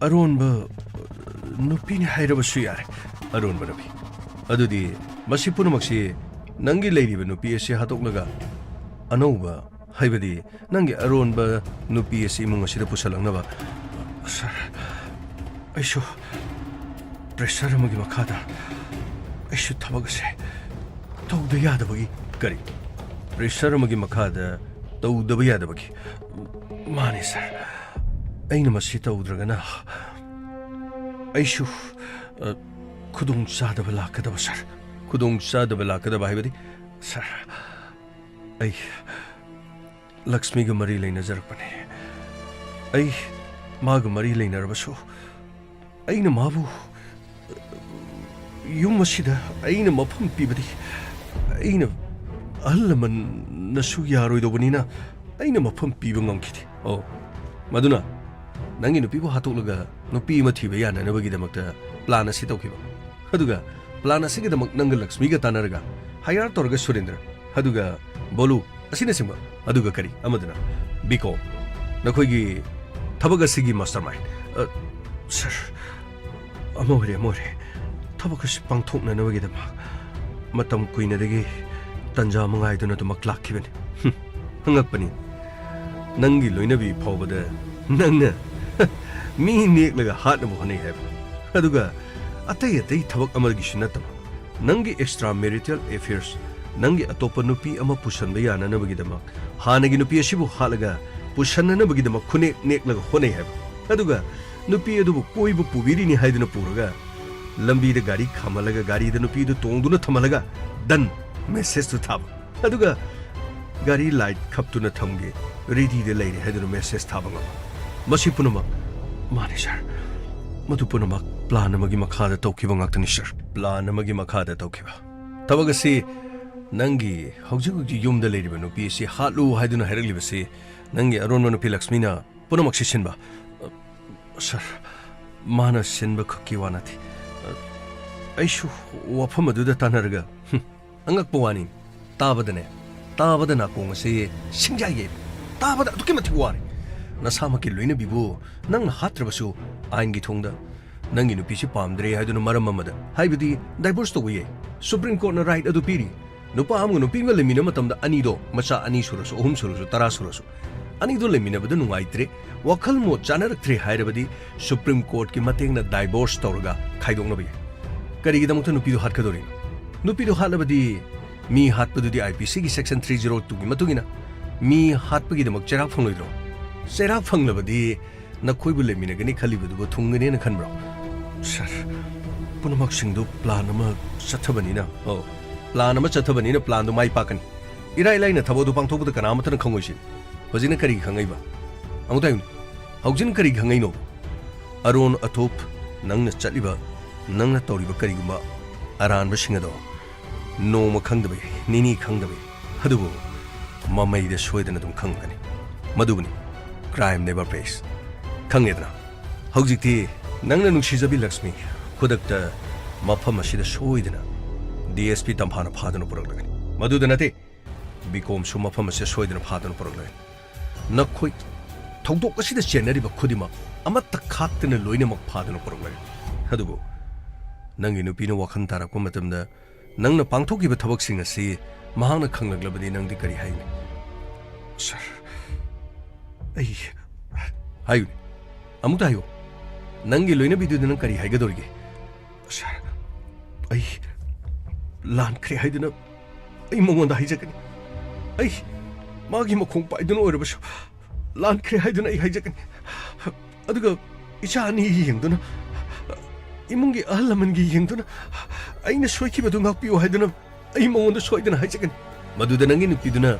ꯑꯔꯣꯟꯕ ꯅꯨꯄꯤꯅꯤ ꯍꯥꯏꯔꯕꯁꯨ ꯌꯥꯔꯦ꯫ ꯑꯔꯣꯟꯕ ꯅꯨꯄꯤ꯫ ꯑꯗꯨꯗꯤ ꯃꯁꯤ ꯄꯨꯝꯅꯃꯛꯁꯤ ꯅꯪꯒꯤ ꯂꯩꯔꯤꯕ ꯅꯨꯄꯤ ꯑꯁꯤ ꯍꯥꯠꯇꯣꯛꯂꯒ ꯑꯅꯧꯕ, ꯍꯥꯏꯕꯗꯤ ꯅꯪꯒꯤ ꯑꯔꯣꯟꯕ ꯅꯨꯄꯤ ꯑꯁꯤ ꯏꯃꯨꯡ ꯑꯁꯤꯗ ꯄꯨꯁꯜꯂꯛꯅꯕ? ꯁꯥꯔ, ꯑꯩꯁꯨ pressure ꯑꯃꯒꯤ ꯃꯈꯥꯗ ꯑꯩꯁꯨ ꯊꯕꯛ ꯑꯁꯦ ꯇꯧꯗ ꯌꯥꯗꯕꯒꯤ꯫ ꯀꯔꯤ? Pressure ꯑꯃꯒꯤ ꯃꯈꯥꯗ ꯇꯧꯗꯕ ꯌꯥꯗꯕꯒꯤ? ꯃꯥꯅꯤ, ꯁꯥꯔ꯫ ꯑꯩꯅ ꯃꯁꯤ ꯇꯧꯗ꯭ꯔꯒꯅ ꯑꯩꯁꯨ, ꯑ, ꯈꯨꯗꯣꯡ ꯆꯥꯗꯕ ꯂꯥꯛꯀꯗꯕ, ꯁꯥꯔ꯫ ꯈꯨꯗꯣꯡ ꯆꯥꯗꯕ ꯂꯥꯛꯀꯗꯕ ꯍꯥꯏꯕꯗꯤ, ꯁꯥꯔ, ꯑꯩ ꯂꯛꯁꯃꯤꯒ ꯃꯔꯤ ꯂꯩꯅꯖꯔꯛꯄꯅꯤ꯫ ꯑꯩ ꯃꯥꯒ ꯃꯔꯤ ꯂꯩꯅꯔꯕꯁꯨ, ꯑꯩꯅ ꯃꯥꯕꯨ ꯌꯨꯝ ꯑꯁꯤꯗ ꯑꯩꯅ ꯃꯐꯝ ꯄꯤꯕꯗꯤ ꯑꯩꯅ ꯑꯍꯜ ꯂꯃꯟꯅꯁꯨ ꯌꯥꯔꯣꯏꯗꯧꯕꯅꯤꯅ ꯑꯩꯅ ꯃꯐꯝ ꯄꯤꯕ ꯉꯝꯈꯤꯗꯦ꯫ ꯑꯣ, ꯃꯗꯨꯅ ꯅꯪꯒꯤ ꯅꯨꯄꯤꯕꯨ ꯍꯥꯠꯇꯣꯛꯂꯒ ꯅꯨꯄꯤ ꯑꯃ ꯊꯤꯕ ꯌꯥꯅꯅꯕꯒꯤꯗꯃꯛꯇ plan ꯑꯁꯤ ꯇꯧꯈꯤꯕ꯫ ꯑꯗꯨꯒ plan ꯑꯁꯤꯒꯤꯗꯃꯛ ꯅꯪꯒ ꯂꯛꯁꯃꯤꯒ ꯇꯥꯟꯅꯔꯒ hire ꯇꯧꯔꯒ ꯁꯨꯔꯦꯟꯗ꯭ꯔ, ꯑꯗꯨꯒ ꯕꯣꯂꯨ ꯑꯁꯤꯅꯆꯤꯡꯕ, ꯑꯗꯨꯒ ꯀꯔꯤ ꯑꯃꯗꯨꯅ? ꯕꯤꯀꯣ, ꯅꯈꯣꯏꯒꯤ ꯊꯕꯛ ꯑꯁꯤꯒꯤ mastermind꯫ ꯑ, ꯁꯥꯔ, ꯑꯃ ꯑꯣꯏꯔꯦ, ꯑꯃ ꯑꯣꯏꯔꯦ꯫ ꯊꯕꯛ ꯑꯁꯤ ꯄꯥꯡꯊꯣꯛꯅꯅꯕꯒꯤꯗꯃꯛ ꯃꯇꯝ ꯀꯨꯏꯅꯗꯒꯤ ꯇꯟꯖꯥ ꯑꯃ ꯉꯥꯏꯗꯨꯅ ꯑꯗꯨꯃꯛ ꯂꯥꯛꯈꯤꯕꯅꯤ꯫ ꯍꯨꯝ, ꯑꯉꯛꯄꯅꯤ꯫ ꯅꯪꯒꯤ ꯂꯣꯏꯅꯕꯤ ꯐꯥꯎꯕꯗ ꯅꯪꯅ ꯃꯤ ꯅꯦꯛꯂꯒ ꯍꯥꯠꯅꯕ ꯍꯣꯠꯅꯩ ꯍꯥꯏꯕ꯫ ꯑꯗꯨꯒ ꯑꯇꯩ ꯑꯇꯩ ꯊꯕꯛ ꯑꯃꯒꯤꯁꯨ ꯅꯠꯇꯕ, ꯅꯪꯒꯤ extra marital affairs, ꯅꯪꯒꯤ ꯑꯇꯣꯞꯄ ꯅꯨꯄꯤ ꯑꯃ ꯄꯨꯁꯟꯕ ꯌꯥꯅꯅꯕꯒꯤꯗꯃꯛ ꯍꯥꯟꯅꯒꯤ ꯅꯨꯄꯤ ꯑꯁꯤꯕꯨ ꯍꯥꯠꯂꯒ ꯄꯨꯁꯟꯅꯅꯕꯒꯤꯗꯃꯛ ꯈꯨꯅꯦꯛ ꯅꯦꯛꯂꯒ ꯍꯣꯠꯅꯩ ꯍꯥꯏꯕ꯫ ꯑꯗꯨꯒ ꯅꯨꯄꯤ ꯑꯗꯨꯕꯨ ꯀꯣꯏꯕ ꯄꯨꯕꯤꯔꯤꯅꯤ ꯍꯥꯏꯗꯨꯅ ꯄꯨꯔꯒ ꯂꯝꯕꯤꯗ ꯒꯥꯔꯤ ꯈꯥꯝꯍꯜꯂꯒ ꯒꯥꯔꯤꯗ ꯅꯨꯄꯤꯗꯨ ꯇꯣꯡꯗꯨꯅ ꯊꯝꯍꯜꯂꯒ done message ꯇꯨ ꯊꯥꯕ꯫ ꯑꯗꯨꯒ ꯒꯥꯔꯤ light ꯈꯞꯇꯨꯅ ꯊꯝꯒꯦ, ready ꯗ ꯂꯩꯔꯦ ꯍꯥꯏꯗꯨꯅ message ꯊꯥꯕ ꯉꯝꯕ꯫ ꯃꯁꯤ ꯄꯨꯝꯅꯃꯛ, ꯃꯥꯅꯤ sir, ꯃꯗꯨ ꯄꯨꯝꯅꯃꯛ plan ꯑꯃꯒꯤ ꯃꯈꯥꯗ ꯇꯧꯈꯤꯕ ꯉꯥꯛꯇꯅꯤ sir꯫ Plan ꯑꯃꯒꯤ ꯃꯈꯥꯗ ꯇꯧꯈꯤꯕ꯫ ꯊꯕꯛ ꯑꯁꯤ ꯅꯪꯒꯤ ꯍꯧꯖꯤꯛ ꯍꯧꯖꯤꯛ ꯌꯨꯝꯗ ꯂꯩꯔꯤꯕ ꯅꯨꯄꯤ ꯑꯁꯤ ꯍꯥꯠꯂꯨ ꯍꯥꯏꯗꯨꯅ ꯍꯥꯏꯔꯛꯂꯤꯕꯁꯤ ꯅꯪꯒꯤ ꯑꯔꯣꯟꯕ ꯅꯨꯄꯤ ꯂꯛꯁꯃꯤꯅ ꯄꯨꯝꯅꯃꯛꯁꯤ ꯁꯤꯟꯕ꯫ ꯑ, sir, ꯃꯥꯅ ꯁꯤꯟꯕ ꯈꯛꯀꯤ ꯋꯥ ꯅꯠꯇꯦ꯫ ꯑ, ꯑꯩꯁꯨ ꯋꯥꯐꯝ ꯑꯗꯨꯗ ꯇꯥꯟꯅꯔꯒ, ꯍꯨꯝ, ꯑꯉꯛꯄ ꯋꯥꯅꯤ꯫ ꯇꯥꯕꯗꯅꯦ, ꯇꯥꯕꯗ ꯅꯥꯀꯣꯡ ꯑꯁꯤ ꯁꯤꯡꯖꯥꯏꯌꯦ꯫ ꯇꯥꯕꯗ ꯑꯗꯨꯛꯀꯤ ꯃꯇꯤꯛ ꯋꯥꯔꯦ꯫ ꯅꯁꯥꯃꯛꯀꯤ ꯂꯣꯏꯅꯕꯤꯕꯨ ꯅꯪꯅ ꯍꯥꯠꯇ꯭ꯔꯕꯁꯨ, ꯑꯥꯏꯟꯒꯤ ꯊꯣꯡꯗ ꯅꯪꯒꯤ ꯅꯨꯄꯤꯁꯤ ꯄꯥꯝꯗ꯭ꯔꯦ ꯍꯥꯏꯗꯨꯅ ꯃꯔꯝ ꯑꯃꯗ, ꯍꯥꯏꯕꯗꯤ divorce ꯇꯧꯕ ꯌꯥꯏ꯫ Supreme Court ꯅ right ꯑꯗꯨ ꯄꯤꯔꯤ꯫ ꯅꯨꯄꯥ ꯑꯃꯒ ꯅꯨꯄꯤ ꯑꯃꯒ ꯂꯩꯃꯤꯟꯅꯕ ꯃꯇꯝꯗ ꯑꯅꯤꯗꯣ, ꯃꯆꯥ ꯑꯅꯤ ꯁꯨꯔꯁꯨ, ꯑꯍꯨꯝ ꯁꯨꯔꯁꯨ, ꯇꯔꯥ ꯁꯨꯔꯁꯨ, ꯑꯅꯤꯗꯣ ꯂꯩꯃꯤꯟꯅꯕꯗ ꯅꯨꯡꯉꯥꯏꯇ꯭ꯔꯦ, ꯋꯥꯈꯜ ꯃꯣꯠ ꯆꯥꯅꯔꯛꯇ꯭ꯔꯦ ꯍꯥꯏꯔꯕꯗꯤ Supreme Court ꯀꯤ ꯃꯇꯦꯡꯅ divorce ꯇꯧꯔꯒ ꯈꯥꯏꯗꯣꯛꯅꯕ ꯌꯥꯏ꯫ ꯀꯔꯤꯒꯤꯗꯃꯛꯇ ꯅꯨꯄꯤꯗꯣ ꯍꯥꯠꯀꯗꯧꯔꯤꯅꯣ? ꯅꯨꯄꯤꯗꯣ ꯍꯥꯠꯂꯕꯗꯤ ꯃꯤ ꯍꯥꯠꯄꯗꯨꯗꯤ I P C ꯒꯤ section three zero two ꯒꯤ ꯃꯇꯨꯡ ꯏꯟꯅ ꯃꯤ ꯍꯥꯠꯄꯒꯤꯗꯃꯛ ꯆꯩꯔꯥꯛ ꯐꯪꯂꯣꯏꯗ꯭ꯔꯣ? ꯆꯩꯔꯥꯛ ꯐꯪꯂꯕꯗꯤ ꯅꯈꯣꯏꯕꯨ ꯂꯩꯃꯤꯟꯅꯒꯅꯤ ꯈꯜꯂꯤꯕꯗꯨꯕꯨ ꯊꯨꯡꯒꯅꯦꯅ ꯈꯟꯕ꯭ꯔꯣ? Sir, ꯄꯨꯝꯅꯃꯛꯁꯤꯡꯗꯨ plan ꯑꯃ ꯆꯠꯊꯕꯅꯤꯅ, ꯑꯣ, plan ꯑꯃ ꯆꯠꯊꯕꯅꯤꯅ plan ꯗꯨ ꯃꯥꯏ ꯄꯥꯛꯀꯅꯤ꯫ ꯏꯔꯥꯏ ꯂꯥꯏꯅ ꯊꯕꯛ ꯑꯗꯨ ꯄꯥꯡꯊꯣꯛꯄꯗ ꯀꯅꯥ ꯑꯃꯠꯇꯅ ꯈꯪꯉꯣꯏꯁꯤ꯫ ꯍꯧꯖꯤꯛꯅ ꯀꯔꯤꯒꯤ ꯈꯪꯉꯛꯏꯕ? ꯑꯃꯨꯛꯇ ꯍꯥꯏꯌꯨꯅꯦ꯫ ꯍꯧꯖꯤꯛꯅ ꯀꯔꯤꯒꯤ ꯈꯪꯉꯛꯏꯅꯣ? ꯑꯔꯣꯟ ꯑꯊꯨꯞ, ꯅꯪꯅ ꯆꯠꯂꯤꯕ, ꯅꯪꯅ ꯇꯧꯔꯤꯕ ꯀꯔꯤꯒꯨꯝꯕ ꯑꯔꯥꯟꯕꯁꯤꯡ ꯑꯗꯣ ꯅꯣꯡꯃ ꯈꯪꯗꯕ ꯌꯥꯏ, ꯅꯤꯅꯤ ꯈꯪꯗꯕ ꯌꯥꯏ, ꯑꯗꯨꯕꯨ ꯃꯃꯩꯗ ꯁꯣꯏꯗꯅ ꯑꯗꯨꯝ ꯈꯪꯂꯒꯅꯤ꯫ ꯃꯗꯨꯕꯨꯅꯤ crime never pays꯫ ꯈꯪꯉꯦꯗꯅ? ꯍꯧꯖꯤꯛꯇꯤ ꯅꯪꯅ ꯅꯨꯡꯁꯤꯖꯕꯤ ꯂꯛꯁꯃꯤ ꯈꯨꯗꯛꯇ ꯃꯐꯝ ꯑꯁꯤꯗ ꯁꯣꯏꯗꯅ D S P ꯇꯝꯐꯥꯅ ꯐꯥꯗꯨꯅ ꯄꯨꯔꯛꯂꯒꯅꯤ꯫ ꯃꯗꯨꯗ ꯅꯠꯇꯦ, ꯕꯤꯀꯣꯝꯁꯨ ꯃꯐꯝ ꯑꯁꯤꯗ ꯁꯣꯏꯗꯅ ꯐꯥꯗꯨꯅ ꯄꯨꯔꯛꯂꯒꯅꯤ꯫ ꯅꯈꯣꯏ ꯊꯧꯗꯣꯛ ꯑꯁꯤꯗ ꯆꯦꯟꯅꯔꯤꯕ ꯈꯨꯗꯤꯡꯃꯛ ꯑꯃꯠꯇ ꯈꯥꯛꯇꯅ ꯂꯣꯏꯅꯃꯛ ꯐꯥꯗꯨꯅ ꯄꯨꯔꯛꯂꯒꯅꯤ꯫ ꯑꯗꯨꯕꯨ ꯅꯪꯒꯤ ꯅꯨꯄꯤꯅ ꯋꯥꯈꯜ ꯇꯥꯔꯛꯄ ꯃꯇꯝꯗ ꯅꯪꯅ ꯄꯥꯡꯊꯣꯛꯈꯤꯕ ꯊꯕꯛꯁꯤꯡ ꯑꯁꯤ ꯃꯍꯥꯛꯅ ꯈꯪꯂꯛꯂꯕꯗꯤ ꯅꯪꯗꯤ ꯀꯔꯤ ꯍꯥꯏꯅꯤ? ꯁꯥꯔ, ꯑꯩ ꯍꯥꯏꯌꯨꯅꯦ, ꯑꯃꯨꯛꯇ ꯍꯥꯏꯌꯨ꯫ ꯅꯪꯒꯤ ꯂꯣꯏꯅꯕꯤꯗꯨꯗ ꯅꯪ ꯀꯔꯤ ꯍꯥꯏꯒꯗꯧꯔꯤꯒꯦ? ꯁꯥꯔ, ꯑꯩ ꯂꯥꯟꯈ꯭ꯔꯦ ꯍꯥꯏꯗꯨꯅ ꯑꯩ ꯃꯉꯣꯟꯗ ꯍꯥꯏꯖꯒꯅꯤ꯫ ꯑꯩ ꯃꯥꯒꯤ ꯃꯈꯣꯡ ꯄꯥꯏꯗꯨꯅ ꯑꯣꯏꯔꯕꯁꯨ ꯂꯥꯟꯈ꯭ꯔꯦ ꯍꯥꯏꯗꯨꯅ ꯑꯩ ꯍꯥꯏꯖꯒꯅꯤ꯫ ꯑꯗꯨꯒ ꯏꯆꯥ ꯑꯅꯤ ꯌꯦꯡꯗꯨꯅ, ꯏꯃꯨꯡꯒꯤ ꯑꯍꯜ ꯂꯃꯟꯒꯤ ꯌꯦꯡꯗꯨꯅ, ꯑꯩꯅ ꯁꯣꯏꯈꯤꯕꯗꯨ ꯉꯥꯛꯄꯤꯌꯨ ꯍꯥꯏꯗꯨꯅ ꯑꯩ ꯃꯉꯣꯟꯗ ꯁꯣꯏꯗꯅ ꯍꯥꯏꯖꯒꯅꯤ꯫ ꯃꯗꯨꯗ ꯅꯪꯒꯤ ꯅꯨꯄꯤꯗꯨꯅ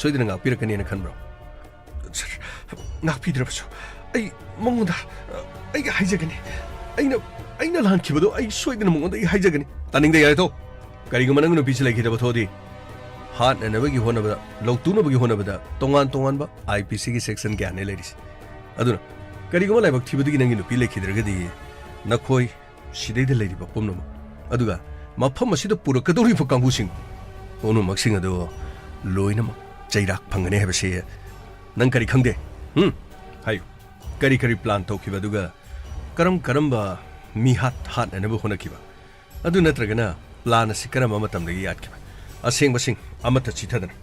ꯁꯣꯏꯗꯅ ꯉꯥꯛꯄꯤꯔꯛꯀꯅꯤꯅ ꯈꯟꯕ꯭ꯔꯣ? ꯁꯥꯔ, ꯉꯥꯛꯄꯤꯗ꯭ꯔꯕꯁꯨ ꯑꯩ ꯃꯉꯣꯟꯗ, ꯑꯩ ꯍꯥꯏꯖꯒꯅꯤ꯫ ꯑꯩꯅ, ꯑꯩꯅ ꯂꯥꯟꯈꯤꯕꯗꯣ ꯑꯩ ꯁꯣꯏꯗꯅ ꯃꯉꯣꯟꯗ ꯑꯩ ꯍꯥꯏꯖꯒꯅꯤ꯫ ꯇꯥꯅꯤꯡꯗꯦ, ꯌꯥꯔꯦ, ꯇꯣꯛ꯫ ꯀꯔꯤꯒꯨꯝꯕ ꯅꯪꯒꯤ ꯅꯨꯄꯤꯁꯤ ꯂꯩꯈꯤꯗꯕ ꯊꯣꯛꯑꯗꯤ, ꯍꯥꯠꯅꯅꯕꯒꯤ ꯍꯣꯠꯅꯕꯗ, ꯂꯧꯇꯨꯅꯕꯒꯤ ꯍꯣꯠꯅꯕꯗ ꯇꯣꯉꯥꯟ ꯇꯣꯉꯥꯟꯕ IPCꯒꯤ section ꯀꯌꯥꯅꯦ ꯂꯩꯔꯤꯁꯤ꯫ ꯑꯗꯨꯅ ꯀꯔꯤꯒꯨꯝꯕ ꯂꯥꯏꯕꯛ ꯊꯤꯕꯗꯒꯤ ꯅꯪꯒꯤ ꯅꯨꯄꯤ ꯂꯩꯈꯤꯗ꯭ꯔꯒꯗꯤ, ꯅꯈꯣꯏ ꯁꯤꯗꯩꯗ ꯂꯩꯔꯤꯕ ꯄꯨꯝꯅꯃꯛ, ꯑꯗꯨꯒ ꯃꯐꯝ ꯑꯁꯤꯗ ꯄꯨꯔꯛꯀꯗꯧꯔꯤꯕ ꯀꯥꯡꯕꯨꯁꯤꯡ ꯄꯨꯝꯅꯃꯛꯁꯤꯡ ꯑꯗꯨ ꯂꯣꯏꯅꯃꯛ ꯆꯩꯔꯥꯛ ꯐꯪꯒꯅꯤ ꯍꯥꯏꯕꯁꯤ ꯅꯪ ꯀꯔꯤ ꯈꯪꯗꯦ? ꯍꯨꯝ? ꯍꯥꯏꯌꯨ꯫ ꯀꯔꯤ ꯀꯔꯤ plan ꯇꯧꯈꯤꯕ, ꯑꯗꯨꯒ ꯀꯔꯝ ꯀꯔꯝꯕ ꯃꯤꯍꯥꯠ ꯍꯥꯠꯅꯅꯕ ꯍꯣꯠꯅꯈꯤꯕ? ꯑꯗꯨ ꯅꯠꯇ꯭ꯔꯒꯅ plan ꯑꯁꯤ ꯀꯔꯝꯕ ꯃꯇꯝꯗꯒꯤ ꯌꯥꯠꯈꯤꯕ? ꯑꯁꯦꯡꯕꯁꯤꯡ ꯑꯃꯠꯇ ꯆꯤꯊꯗꯅ,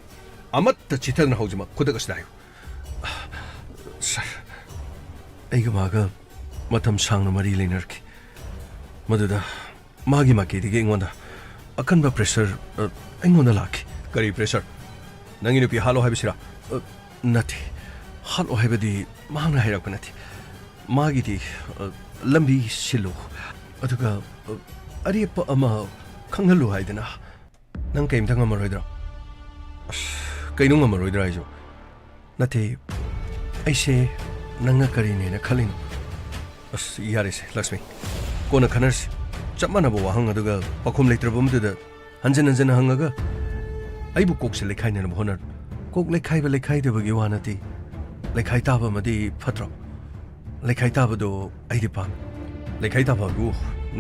ꯑꯃꯠꯇ ꯆꯤꯊꯗꯅ ꯍꯧꯖꯤꯛꯃꯛ ꯈꯨꯗꯛ ꯑꯁꯤꯗ ꯍꯥꯏꯌꯨ꯫ ꯁꯥꯔ, ꯑꯩꯒ ꯃꯥꯒ ꯃꯇꯝ ꯁꯥꯡꯅ ꯃꯔꯤ ꯂꯩꯅꯔꯛꯈꯤ꯫ ꯃꯗꯨꯗ ꯃꯥꯒꯤ ꯃꯥꯏꯀꯩꯗꯒꯤ ꯑꯩꯉꯣꯟꯗ ꯑꯀꯟꯕ pressure, ꯑ, ꯑꯩꯉꯣꯟꯗ ꯂꯥꯛꯈꯤ꯫ ꯀꯔꯤ pressure? ꯅꯪꯒꯤ ꯅꯨꯄꯤ ꯍꯥꯠꯂꯣ ꯍꯥꯏꯕꯁꯤꯔꯥ? ꯑ, ꯅꯠꯇꯦ, ꯍꯥꯠꯂꯣ ꯍꯥꯏꯕꯗꯤ ꯃꯍꯥꯛꯅ ꯍꯥꯏꯔꯛꯄ ꯅꯠꯇꯦ꯫ ꯃꯥꯒꯤꯗꯤ, ꯑ, ꯂꯝꯕꯤ ꯁꯤꯜꯂꯨ, ꯑꯗꯨꯒ, ꯑ, ꯑꯔꯦꯞꯄ ꯑꯃ ꯈꯪꯍꯜꯂꯨ ꯍꯥꯏꯗꯅ꯫ ꯅꯪ ꯀꯩꯝꯇ ꯉꯝꯃꯔꯣꯏꯗ꯭ꯔꯣ? ꯑꯁ, ꯀꯩꯅꯣ ꯉꯝꯃꯔꯣꯏꯗ꯭ꯔꯥ ꯍꯥꯏꯁꯤꯕꯣ? ꯅꯠꯇꯦ, ꯑꯩꯁꯦ ꯅꯪꯅ ꯀꯔꯤꯅꯦꯅ ꯈꯜꯂꯤꯅꯣ? ꯑꯁ, ꯌꯥꯔꯦꯁꯦ, ꯂꯛꯁꯃꯤ꯫ ꯀꯣꯟꯅ ꯈꯟꯅꯔꯁꯤ꯫ ꯆꯞ ꯃꯥꯟꯅꯕ ꯋꯥꯍꯪ ꯑꯗꯨꯒ ꯄꯥꯎꯈꯨꯝ ꯂꯩꯇ꯭ꯔꯕ ꯑꯃꯗꯨꯗ ꯍꯟꯖꯤꯟ ꯍꯟꯖꯤꯟ ꯍꯪꯉꯒ ꯑꯩꯕꯨ ꯀꯣꯛꯁꯦ ꯂꯩꯈꯥꯏꯅꯅꯕ ꯍꯣꯠꯅꯔ-, ꯀꯣꯛ ꯂꯩꯈꯥꯏꯕ ꯂꯩꯈꯥꯏꯗꯕꯒꯤ ꯋꯥ ꯅꯠꯇꯦ꯫ ꯂꯩꯈꯥꯏ ꯇꯥꯕ ꯑꯃꯗꯤ ꯐꯠꯇ꯭ꯔꯣ? ꯂꯩꯈꯥꯏ ꯇꯥꯕꯗꯣ ꯑꯩꯗꯤ ꯄꯥꯝꯃꯤ꯫ ꯂꯩꯈꯥꯏ ꯇꯥꯕ ꯍꯥꯏꯕꯨ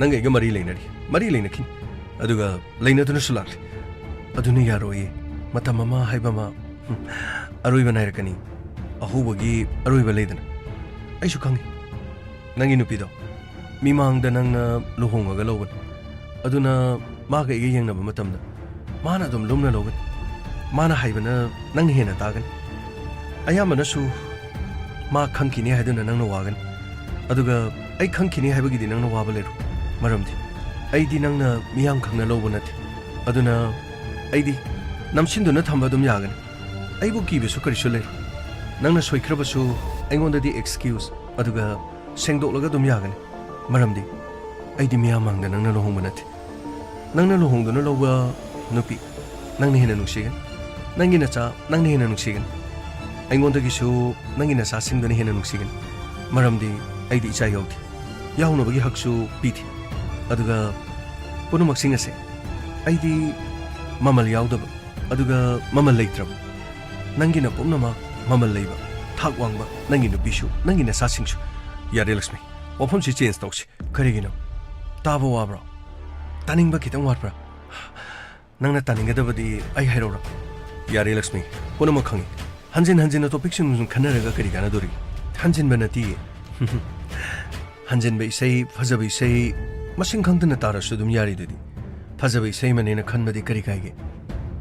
ꯅꯪ ꯑꯩꯒ ꯃꯔꯤ ꯂꯩꯅꯔꯤ꯫ ꯃꯔꯤ ꯂꯩꯅꯈꯤꯅꯤ꯫ ꯑꯗꯨꯒ ꯂꯩꯅꯗꯨꯅꯁꯨ ꯂꯥꯛꯂꯤ꯫ ꯑꯗꯨꯅ ꯌꯥꯔꯣꯏꯌꯦ꯫ ꯃꯇꯝ ꯑꯃ ꯍꯥꯏꯕ ꯑꯃ, ꯍꯨꯝ, ꯑꯔꯣꯏꯕ ꯅꯥꯏꯔꯛꯀꯅꯤ꯫ ꯑꯍꯧꯕꯒꯤ ꯑꯔꯣꯏꯕ ꯂꯩꯗꯅ꯫ ꯑꯩꯁꯨ ꯈꯪꯉꯤ꯫ ꯅꯪꯒꯤ ꯅꯨꯄꯤꯗꯣ ꯃꯤꯃꯥꯡꯗ ꯅꯪꯅ ꯂꯨꯍꯣꯡꯉꯒ ꯂꯧꯕꯅꯤ꯫ ꯑꯗꯨꯅ ꯃꯥꯒ ꯑꯩꯒ ꯌꯦꯡꯅꯕ ꯃꯇꯝꯗ ꯃꯥꯅ ꯑꯗꯨꯝ ꯂꯨꯝꯅ ꯂꯧꯒꯅꯤ꯫ ꯃꯥꯅ ꯍꯥꯏꯕꯅ ꯅꯪꯅ ꯍꯦꯟꯅ ꯇꯥꯒꯅꯤ꯫ ꯑꯌꯥꯝꯕꯅꯁꯨ ꯃꯥ ꯈꯪꯈꯤꯅꯤ ꯍꯥꯏꯗꯨꯅ ꯅꯪꯅ ꯋꯥꯒꯅꯤ꯫ ꯑꯗꯨꯒ ꯑꯩ ꯈꯪꯈꯤꯅꯤ ꯍꯥꯏꯕꯒꯤꯗꯤ ꯅꯪꯅ ꯋꯥꯕ ꯂꯩꯔꯣꯏ꯫ ꯃꯔꯝꯗꯤ ꯑꯩꯗꯤ ꯅꯪꯅ ꯃꯤꯌꯥꯝ ꯈꯪꯅ ꯂꯧꯕ ꯅꯠꯇꯦ꯫ ꯑꯗꯨꯅ ꯑꯩꯗꯤ ꯅꯝꯁꯤꯟꯗꯨꯅ ꯊꯝꯕ ꯑꯗꯨꯝ ꯌꯥꯒꯅꯤ꯫ ꯑꯩꯕꯨ ꯀꯤꯕꯁꯨ ꯀꯔꯤꯁꯨ ꯂꯩꯔꯣꯏ꯫ ꯅꯪꯅ ꯁꯣꯏꯈ꯭ꯔꯕꯁꯨ ꯑꯩꯉꯣꯟꯗꯗꯤ excuse ꯑꯗꯨꯒ ꯁꯦꯡꯗꯣꯛꯂꯒ ꯑꯗꯨꯝ ꯌꯥꯒꯅꯤ꯫ ꯃꯔꯝꯗꯤ ꯑꯩꯗꯤ ꯃꯤꯌꯥꯝ ꯃꯥꯡꯗ ꯅꯪꯅ ꯂꯨꯍꯣꯡꯕ ꯅꯠꯇꯦ꯫ ꯅꯪꯅ ꯂꯨꯍꯣꯡꯗꯨꯅ ꯂꯧꯕ ꯅꯨꯄꯤ ꯅꯪꯅ ꯍꯦꯟꯅ ꯅꯨꯡꯁꯤꯒꯅꯤ꯫ ꯅꯪꯒꯤ ꯅꯆꯥ ꯅꯪꯅ ꯍꯦꯟꯅ ꯅꯨꯡꯁꯤꯒꯅꯤ꯫ ꯑꯩꯉꯣꯟꯗꯒꯤꯁꯨ ꯅꯪꯒꯤ ꯅꯆꯥꯁꯤꯡꯗꯨꯅ ꯍꯦꯟꯅ ꯅꯨꯡꯁꯤꯒꯅꯤ꯫ ꯃꯔꯝꯗꯤ ꯑꯩꯗꯤ ꯏꯆꯥ ꯌꯥꯎꯗꯦ꯫ ꯌꯥꯎꯅꯕꯒꯤ ꯍꯛꯁꯨ ꯄꯤꯗꯦ꯫ ꯑꯗꯨꯒ ꯄꯨꯝꯅꯃꯛꯁꯤꯡ ꯑꯁꯦ ꯑꯩꯗꯤ ꯃꯃꯜ ꯌꯥꯎꯗꯕ, ꯑꯗꯨꯒ ꯃꯃꯜ ꯂꯩꯇ꯭ꯔꯕ, ꯅꯪꯒꯤꯅ ꯄꯨꯝꯅꯃꯛ ꯃꯃꯜ ꯂꯩꯕ, ꯊꯥꯛ ꯋꯥꯡꯕ, ꯅꯪꯒꯤ ꯅꯨꯄꯤꯁꯨ, ꯅꯪꯒꯤ ꯅꯆꯥꯁꯤꯡꯁꯨ꯫ ꯌꯥꯔꯦ ꯂꯛꯁꯃꯤ, ꯋꯥꯐꯝꯁꯤ change ꯇꯧꯁꯤ꯫ ꯀꯔꯤꯒꯤꯅꯣ? ꯇꯥꯕ ꯋꯥꯕ꯭ꯔꯣ? ꯇꯥꯅꯤꯡꯕ ꯈꯤꯇꯪ ꯋꯥꯠꯄ꯭ꯔꯥ? ꯅꯪꯅ ꯇꯥꯅꯤꯡꯒꯗꯕꯗꯤ ꯑꯩ ꯍꯥꯏꯔꯛꯎꯔꯥ? ꯌꯥꯔꯦ ꯂꯛꯁꯃꯤ, ꯄꯨꯝꯅꯃꯛ ꯈꯪꯉꯤ꯫ ꯍꯟꯖꯤꯟ ꯍꯟꯖꯤꯟꯅ ꯇꯣꯄꯤꯛꯁꯤꯡ ꯈꯟꯅꯔꯒ ꯀꯔꯤ ꯀꯥꯟꯅꯗꯣꯔꯤ? ꯍꯟꯖꯤꯟꯕ ꯅꯠꯇꯤꯌꯦ꯫ ꯍꯟꯖꯤꯟꯕ ꯏꯁꯩ, ꯐꯖꯕ ꯏꯁꯩ ꯃꯁꯤꯡ ꯈꯪꯗꯅ ꯇꯥꯔꯁꯨ ꯑꯗꯨꯝ ꯌꯥꯔꯤꯗꯨꯗꯤ꯫ ꯐꯖꯕ ꯏꯁꯩ ꯑꯃꯅꯦꯅ ꯈꯟꯕꯗꯤ ꯀꯔꯤ ꯀꯥꯏꯒꯦ?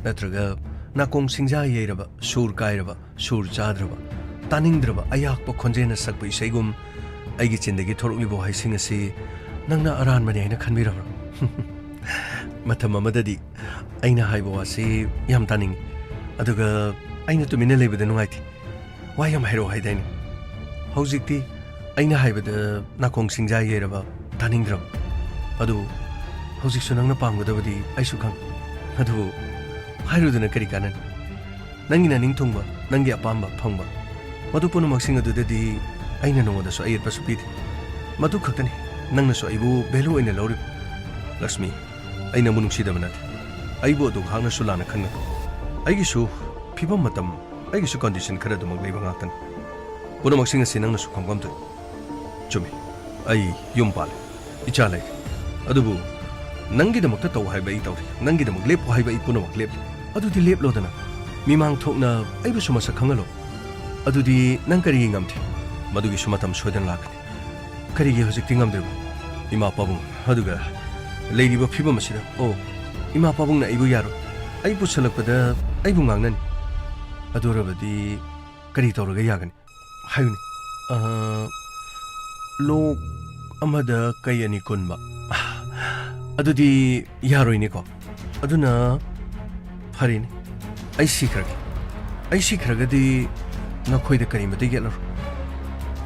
ꯅꯠꯇ꯭ꯔꯒ ꯅꯥꯀꯣꯡ ꯁꯤꯡꯖꯥ ꯌꯩꯔꯕ, ꯁꯨꯔ ꯀꯥꯏꯔꯕ, ꯁꯨꯔ ꯆꯥꯗ꯭ꯔꯕ, ꯇꯥꯅꯤꯡꯗ꯭ꯔꯕ ꯑꯌꯥꯛꯄ ꯈꯣꯟꯖꯦꯜꯅ ꯁꯛꯄ ꯏꯁꯩꯒꯨꯝ ꯑꯩꯒꯤ ꯆꯤꯟꯗꯒꯤ ꯊꯣꯔꯛꯂꯤꯕ ꯋꯥꯍꯩꯁꯤꯡ ꯑꯁꯤ ꯅꯪꯅ ꯑꯔꯥꯟꯕꯅꯤ ꯍꯥꯏꯅ ꯈꯟꯕꯤꯔꯕ꯭ꯔꯥ? ꯃꯇꯝ ꯑꯃꯗꯗꯤ ꯑꯩꯅ ꯍꯥꯏꯕ ꯋꯥꯁꯤ ꯌꯥꯝ ꯇꯥꯅꯤꯡꯏ, ꯑꯗꯨꯒ ꯑꯩꯅ ꯇꯨꯃꯤꯟꯅ ꯂꯩꯕꯗ ꯅꯨꯡꯉꯥꯏꯇꯦ꯫ ꯋꯥ ꯌꯥꯝ ꯍꯥꯏꯔꯛꯑꯣ ꯍꯥꯏꯗꯥꯏꯅꯦ? ꯍꯧꯖꯤꯛꯇꯤ ꯑꯩꯅ ꯍꯥꯏꯕꯗ ꯅꯥꯀꯣꯡ ꯁꯤꯡꯖꯥ ꯌꯩꯔꯕ, ꯇꯥꯅꯤꯡꯗ꯭ꯔꯕ꯫ ꯑꯗꯨ ꯍꯧꯖꯤꯛꯁꯨ ꯅꯪꯅ ꯄꯥꯝꯒꯗꯕꯗꯤ ꯑꯩꯁꯨ ꯈꯪ꯫ ꯑꯗꯨꯕꯨ ꯍꯥꯏꯔꯨꯗꯅ ꯀꯔꯤ ꯀꯥꯟꯅꯅꯤ? ꯅꯪꯒꯤ ꯅꯅꯤꯡ ꯊꯨꯡꯕ, ꯅꯪꯒꯤ ꯑꯄꯥꯝꯕ ꯐꯪꯕ, ꯃꯗꯨ ꯄꯨꯝꯅꯃꯛꯁꯤꯡ ꯑꯗꯨꯗꯗꯤ ꯑꯩꯅ ꯅꯉꯣꯟꯗꯁꯨ ꯑꯌꯦꯠꯄꯁꯨ ꯄꯤꯗꯦ꯫ ꯃꯗꯨ ꯈꯛꯇꯅꯤ ꯅꯪꯅꯁꯨ ꯑꯩꯕꯨ value ꯑꯣꯏꯅ ꯂꯧꯔꯤꯕ꯫ ꯂꯛꯁꯃꯤ, ꯑꯩ ꯅꯪꯕꯨ ꯅꯨꯡꯁꯤꯗꯕ ꯅꯠꯇꯦ꯫ ꯑꯩꯕꯨ ꯑꯗꯨ ꯉꯥꯏꯍꯥꯛꯅꯁꯨ ꯂꯥꯟꯅ ꯈꯟꯒꯅꯨ꯫ ꯑꯩꯒꯤꯁꯨ ꯐꯤꯕꯝ ꯃꯇꯝ, ꯑꯩꯒꯤꯁꯨ condition ꯈꯔ ꯑꯗꯨꯃꯛ ꯂꯩꯕ ꯉꯥꯛꯇꯅꯤ꯫ ꯄꯨꯝꯅꯃꯛꯁꯤꯡ ꯑꯁꯤ ꯅꯪꯅꯁꯨ ꯈꯪꯐꯝ ꯊꯣꯛꯏ꯫ ꯆꯨꯝꯃꯤ, ꯑꯩ ꯌꯨꯝ ꯄꯥꯜꯂꯦ, ꯏꯆꯥ ꯂꯩꯔꯦ꯫ ꯑꯗꯨꯕꯨ ꯅꯪꯒꯤꯗꯃꯛꯇ ꯇꯧ ꯍꯥꯏꯕ ꯑꯩ ꯇꯧꯔꯤ, ꯅꯪꯒꯤꯗꯃꯛ ꯂꯦꯞꯄꯨ ꯍꯥꯏꯕ ꯑꯩ ꯄꯨꯝꯅꯃꯛ ꯂꯦꯞꯂꯤ꯫ ꯑꯗꯨꯗꯤ ꯂꯦꯞꯂꯣꯗꯅ, ꯃꯤꯃꯥꯡ ꯊꯣꯛꯅ ꯑꯩꯕꯨꯁꯨ ꯃꯁꯛ ꯈꯪꯍꯜꯂꯣ꯫ ꯑꯗꯨꯗꯤ ꯅꯪ ꯀꯔꯤꯒꯤ ꯉꯝꯗꯦ? ꯃꯗꯨꯒꯤꯁꯨ ꯃꯇꯝ ꯁꯣꯏꯗꯅ ꯂꯥꯛꯀꯅꯤ꯫ ꯀꯔꯤꯒꯤ ꯍꯧꯖꯤꯛꯇꯤ ꯉꯝꯗ꯭ꯔꯤꯕ? ꯏꯃꯥ ꯄꯥꯕꯨꯡ, ꯑꯗꯨꯒ ꯂꯩꯔꯤꯕ ꯐꯤꯕꯝ ꯑꯁꯤꯗ, ꯑꯣ, ꯏꯃꯥ ꯄꯥꯕꯨꯡꯅ ꯑꯩꯕꯨ ꯌꯥꯔꯣꯏ, ꯑꯩ ꯄꯨꯁꯜꯂꯛꯄꯗ ꯑꯩꯕꯨ ꯉꯥꯡꯅꯅꯤ꯫ ꯑꯗꯨ ꯑꯣꯏꯔꯕꯗꯤ ꯀꯔꯤ ꯇꯧꯔꯒ ꯌꯥꯒꯅꯤ? ꯍꯥꯏꯌꯨꯅꯦ꯫ ꯑ, ꯂꯣꯛ ꯑꯃꯗ ꯀꯩ ꯑꯅꯤ ꯀꯨꯟꯕ꯫ ꯑꯗꯨꯗꯤ ꯌꯥꯔꯣꯏꯅꯦꯀꯣ꯫ ꯑꯗꯨꯅ ꯐꯔꯦꯅꯦ, ꯑꯩ ꯁꯤꯈ꯭ꯔꯒꯦ꯫ ꯑꯩ ꯁꯤꯈ꯭ꯔꯒꯗꯤ ꯅꯈꯣꯏꯗ ꯀꯔꯤꯃꯇ ꯌꯦꯠꯂꯔꯣꯏ꯫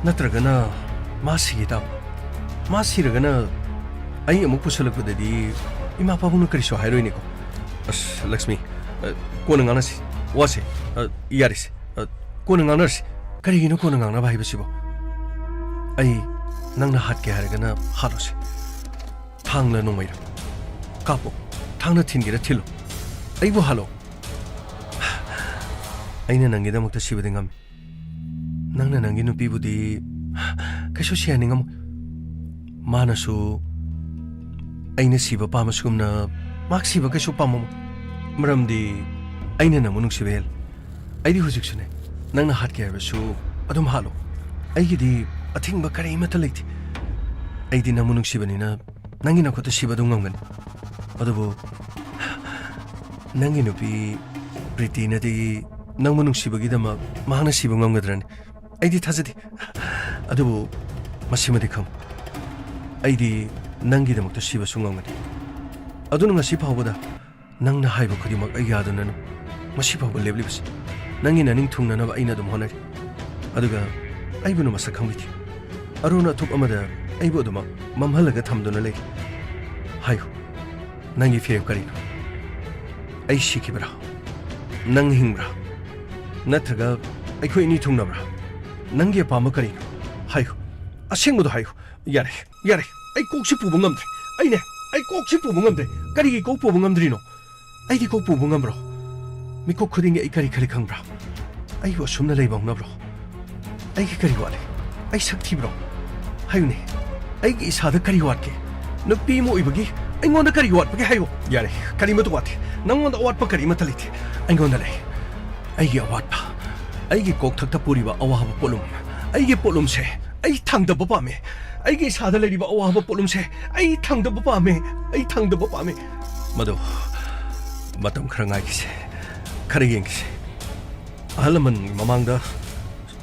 ꯅꯠꯇ꯭ꯔꯒꯅ ꯃꯥ ꯁꯤꯒꯦ ꯇꯥꯕ꯫ ꯃꯥ ꯁꯤꯔꯒꯅ ꯑꯩ ꯑꯃꯨꯛ ꯄꯨꯁꯜꯂꯛꯄꯗꯗꯤ ꯏꯃꯥ ꯄꯥꯕꯨꯡꯅ ꯀꯔꯤꯁꯨ ꯍꯥꯏꯔꯣꯏꯅꯦꯀꯣ꯫ ꯑꯁ, ꯂꯛꯁꯃꯤ, ꯑ, ꯀꯣꯟꯅ ꯉꯥꯡꯅꯁꯤ꯫ ꯋꯥꯁꯦ, ꯑ, ꯌꯥꯔꯦꯁꯦ꯫ ꯑ, ꯀꯣꯟꯅ ꯉꯥꯡꯅꯔꯁꯤ꯫ ꯀꯔꯤꯒꯤꯅꯣ ꯀꯣꯟꯅ ꯉꯥꯡꯅꯕ ꯍꯥꯏꯕꯁꯤꯕꯣ? ꯑꯩ ꯅꯪꯅ ꯍꯥꯠꯀꯦ ꯍꯥꯏꯔꯒꯅ ꯍꯥꯠꯂꯣꯁꯦ꯫ ꯊꯥꯡꯂ ꯅꯣꯡꯃꯩꯔ ꯀꯥꯞꯄꯣ꯫ ꯊꯥꯡꯅ ꯊꯤꯟꯒꯦꯔ ꯊꯤꯜꯂꯣ꯫ ꯑꯩꯕꯨ ꯍꯥꯠꯂꯣ꯫ ꯑꯩꯅ ꯅꯪꯒꯤꯗꯃꯛꯇ ꯁꯤꯕꯗꯤ ꯉꯝꯃꯤ꯫ ꯅꯪꯅ ꯅꯪꯒꯤ ꯅꯨꯄꯤꯕꯨꯗꯤ ꯀꯩꯁꯨ ꯁꯤꯍꯟꯅꯤꯡꯉꯝꯃꯣꯏ꯫ ꯃꯥꯅꯁꯨ ꯑꯩꯅ ꯁꯤꯕ ꯄꯥꯝꯕꯁꯤꯒꯨꯝꯅ ꯃꯍꯥꯛ ꯁꯤꯕ ꯀꯩꯁꯨ ꯄꯥꯝꯃꯝꯃꯣꯏ꯫ ꯃꯔꯝꯗꯤ ꯑꯩꯅ ꯅꯪꯕꯨ ꯅꯨꯡꯁꯤꯕ ꯍꯦꯜꯂꯤ꯫ ꯑꯩꯗꯤ ꯍꯧꯖꯤꯛꯁꯨꯅꯦ, ꯅꯪꯅ ꯍꯥꯠꯀꯦ ꯍꯥꯏꯕꯁꯨ ꯑꯗꯨꯝ ꯍꯥꯠꯂꯣ꯫ ꯑꯩꯒꯤꯗꯤ ꯑꯊꯤꯡꯕ ꯀꯔꯤꯃꯠꯇ ꯂꯩꯇꯦ꯫ ꯑꯩꯗꯤ ꯅꯪꯕꯨ ꯅꯨꯡꯁꯤꯕꯅꯤꯅ ꯅꯪꯒꯤ ꯅꯈꯨꯠꯇ ꯁꯤꯕ ꯑꯗꯨꯝ ꯉꯝꯒꯅꯤ꯫ ꯑꯗꯨꯕꯨ ꯅꯪꯒꯤ ꯅꯨꯄꯤ ꯄ꯭ꯔꯤꯇꯤꯅꯗꯤ ꯅꯪꯕꯨ ꯅꯨꯡꯁꯤꯕꯒꯤꯗꯃꯛ ꯃꯍꯥꯛꯅ ꯁꯤꯕ ꯉꯝꯒꯗ꯭ꯔꯅꯤ? ꯑꯩꯗꯤ ꯊꯥꯖꯗꯦ꯫ ꯑꯗꯨꯕꯨ ꯃꯁꯤꯃꯗꯤ ꯈꯪꯉꯨ, ꯑꯩꯗꯤ ꯅꯪꯒꯤꯗꯃꯛꯇ ꯁꯤꯕꯁꯨ ꯉꯝꯒꯅꯤ꯫ ꯑꯗꯨꯅ ꯉꯁꯤ ꯐꯥꯎꯕꯗ ꯅꯪꯅ ꯍꯥꯏꯕ ꯈꯨꯗꯤꯡꯃꯛ ꯑꯩ ꯌꯥꯗꯨꯅ ꯉꯁꯤ ꯐꯥꯎꯕ ꯂꯦꯞꯂꯤꯕꯁꯤ꯫ ꯅꯪꯒꯤ ꯅꯅꯤꯡ ꯊꯨꯡꯅꯅꯕ ꯑꯩꯅ ꯑꯗꯨꯝ ꯍꯣꯠꯅꯔꯤ꯫ ꯑꯗꯨꯒ ꯑꯩꯕꯨꯅ ꯃꯁꯛ ꯈꯪꯕꯤꯗꯦ꯫ ꯑꯔꯣꯟ ꯑꯊꯨꯞ ꯑꯃꯗ ꯑꯩꯕꯨ ꯑꯗꯨꯃꯛ ꯃꯝꯍꯜꯂꯒ ꯊꯝꯗꯨꯅ ꯂꯩꯔꯤ꯫ ꯍꯥꯏꯌꯨ, ꯅꯪꯒꯤ ꯐꯤꯔꯦꯞ ꯀꯔꯤꯅꯣ? ꯑꯩ ꯁꯤꯈꯤꯕ꯭ꯔꯥ? ꯅꯪ ꯍꯤꯡꯕ꯭ꯔꯥ? ꯅꯠꯇ꯭ꯔꯒ ꯑꯩꯈꯣꯏ ꯑꯅꯤ ꯊꯨꯡꯅꯕ꯭ꯔꯥ? ꯅꯪꯒꯤ ꯑꯄꯥꯝꯕ ꯀꯔꯤꯅꯣ? ꯍꯥꯏꯌꯨ, ꯑꯁꯦꯡꯕꯗꯣ ꯍꯥꯏꯌꯨ꯫ ꯌꯥꯔꯦ, ꯌꯥꯔꯦ, ꯑꯩ ꯀꯣꯛꯁꯤ ꯄꯨꯕ ꯉꯝꯗ꯭ꯔꯦ꯫ ꯑꯩꯅꯦ, ꯑꯩ ꯀꯣꯛꯁꯤ ꯄꯨꯕ ꯉꯝꯗ꯭ꯔꯦ꯫ ꯀꯔꯤꯒꯤ ꯀꯣꯛ ꯄꯨꯕ ꯉꯝꯗ꯭ꯔꯤꯅꯣ? ꯑꯩꯗꯤ ꯀꯣꯛ ꯄꯨꯕ ꯉꯝꯕ꯭ꯔꯣ? ꯃꯤꯀꯨꯞ ꯈꯨꯗꯤꯡꯒꯤ ꯑꯩ ꯀꯔꯤ ꯈꯜꯂꯤ ꯈꯪꯕ꯭ꯔꯥ? ꯑꯩꯕꯨ ꯑꯁꯨꯝꯅ ꯂꯩꯕ ꯍꯧꯅꯕ꯭ꯔꯣ? ꯑꯩꯒꯤ ꯀꯔꯤ ꯋꯥꯠꯂꯤ? ꯑꯩ ꯁꯛ ꯊꯤꯕ꯭ꯔꯣ? ꯍꯥꯏꯌꯨꯅꯦ, ꯑꯩꯒꯤ ꯏꯁꯥꯗ ꯀꯔꯤ ꯋꯥꯠꯀꯦ? ꯅꯨꯄꯤ ꯑꯃ ꯑꯣꯏꯕꯒꯤ ꯑꯩꯉꯣꯟꯗ ꯀꯔꯤ ꯋꯥꯠꯄꯒꯦ ꯍꯥꯏꯌꯨ꯫ ꯌꯥꯔꯦ, ꯀꯔꯤꯃꯠꯇ ꯋꯥꯠꯇꯦ꯫ ꯅꯪꯉꯣꯟꯗ ꯑꯋꯥꯠꯄ ꯀꯔꯤꯃꯠꯇ ꯂꯩꯇꯦ꯫ ꯑꯩꯉꯣꯟꯗ ꯂꯩ꯫ ꯑꯩꯒꯤ ꯑꯋꯥꯠꯄ, ꯑꯩꯒꯤ ꯀꯣꯛꯊꯛꯇ ꯄꯨꯔꯤꯕ ꯑꯋꯥꯕ ꯄꯣꯠꯂꯨꯝ, ꯑꯩꯒꯤ ꯄꯣꯠꯂꯨꯝꯁꯦ ꯑꯩ ꯊꯥꯡꯗꯕ ꯄꯥꯝꯃꯦ꯫ ꯑꯩꯒꯤ ꯏꯁꯥꯗ ꯂꯩꯔꯤꯕ ꯑꯋꯥꯕ ꯄꯣꯠꯂꯨꯝꯁꯦ ꯑꯩ ꯊꯥꯡꯗꯕ ꯄꯥꯝꯃꯦ꯫ ꯑꯩ ꯊꯥꯡꯗꯕ ꯄꯥꯝꯃꯦ꯫ ꯃꯗꯨ ꯃꯇꯝ ꯈꯔ ꯉꯥꯏꯈꯤꯁꯦ, ꯈꯔ ꯌꯦꯡꯈꯤꯁꯦ꯫ ꯑꯍꯜ ꯂꯃꯟꯒꯤ ꯃꯃꯥꯡꯗ꯫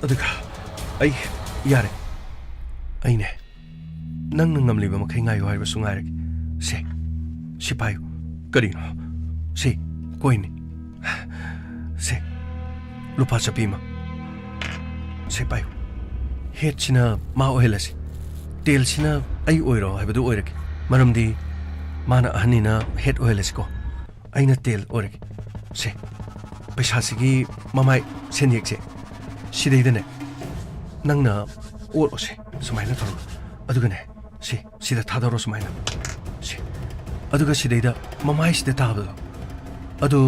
ꯑꯗꯨꯒ ꯑꯩ ꯌꯥꯔꯦ꯫ ꯑꯩꯅꯦ, ꯅꯪꯅ ꯉꯝꯂꯤꯕ ꯃꯈꯩ ꯉꯥꯏꯌꯨ ꯍꯥꯏꯕꯁꯨ ꯉꯥꯏꯔꯒꯦ꯫ ꯁꯦ, ꯁꯤ ꯄꯥꯏꯌꯨ꯫ ꯀꯔꯤꯅꯣ? ꯁꯤ ꯀꯣꯏꯟꯅꯤ꯫ ꯁꯦ, ꯂꯨꯄꯥ ꯆꯠꯄꯤ ꯑꯃ꯫ ꯁꯦ ꯄꯥꯏꯌꯨ꯫ ꯍꯦꯠꯁꯤꯅ ꯃꯥ ꯑꯣꯏꯍꯜꯂꯁꯤ꯫ ꯇꯦꯜꯁꯤꯅ ꯑꯩ ꯑꯣꯏꯔꯣ ꯍꯥꯏꯕꯗꯨ ꯑꯣꯏꯔꯒꯦ꯫ ꯃꯔꯝꯗꯤ ꯃꯥꯅ ꯑꯍꯟꯅꯤꯅ ꯍꯦꯠ ꯑꯣꯏꯍꯜꯂꯁꯤꯀꯣ꯫ ꯑꯩꯅ ꯇꯦꯜ ꯑꯣꯏꯔꯒꯦ꯫ ꯁꯦ, ꯄꯩꯁꯥꯁꯤꯒꯤ ꯃꯃꯥꯏ ꯁꯦꯟꯌꯦꯛꯁꯦ ꯁꯤꯗꯩꯗꯅꯦ ꯅꯪꯅ ꯑꯣꯠꯂꯣꯁꯦ, ꯁꯨꯃꯥꯏꯅ ꯇꯧꯔꯒ꯫ ꯑꯗꯨꯒꯅꯦ, ꯁꯤ, ꯁꯤꯗ ꯊꯥꯗꯧꯔꯣ ꯁꯨꯃꯥꯏꯅ꯫ ꯁꯤ꯫ ꯑꯗꯨꯒ ꯁꯤꯗꯩꯗ ꯃꯃꯥꯏꯁꯤꯗ ꯇꯥꯕꯗꯣ, ꯑꯗꯨ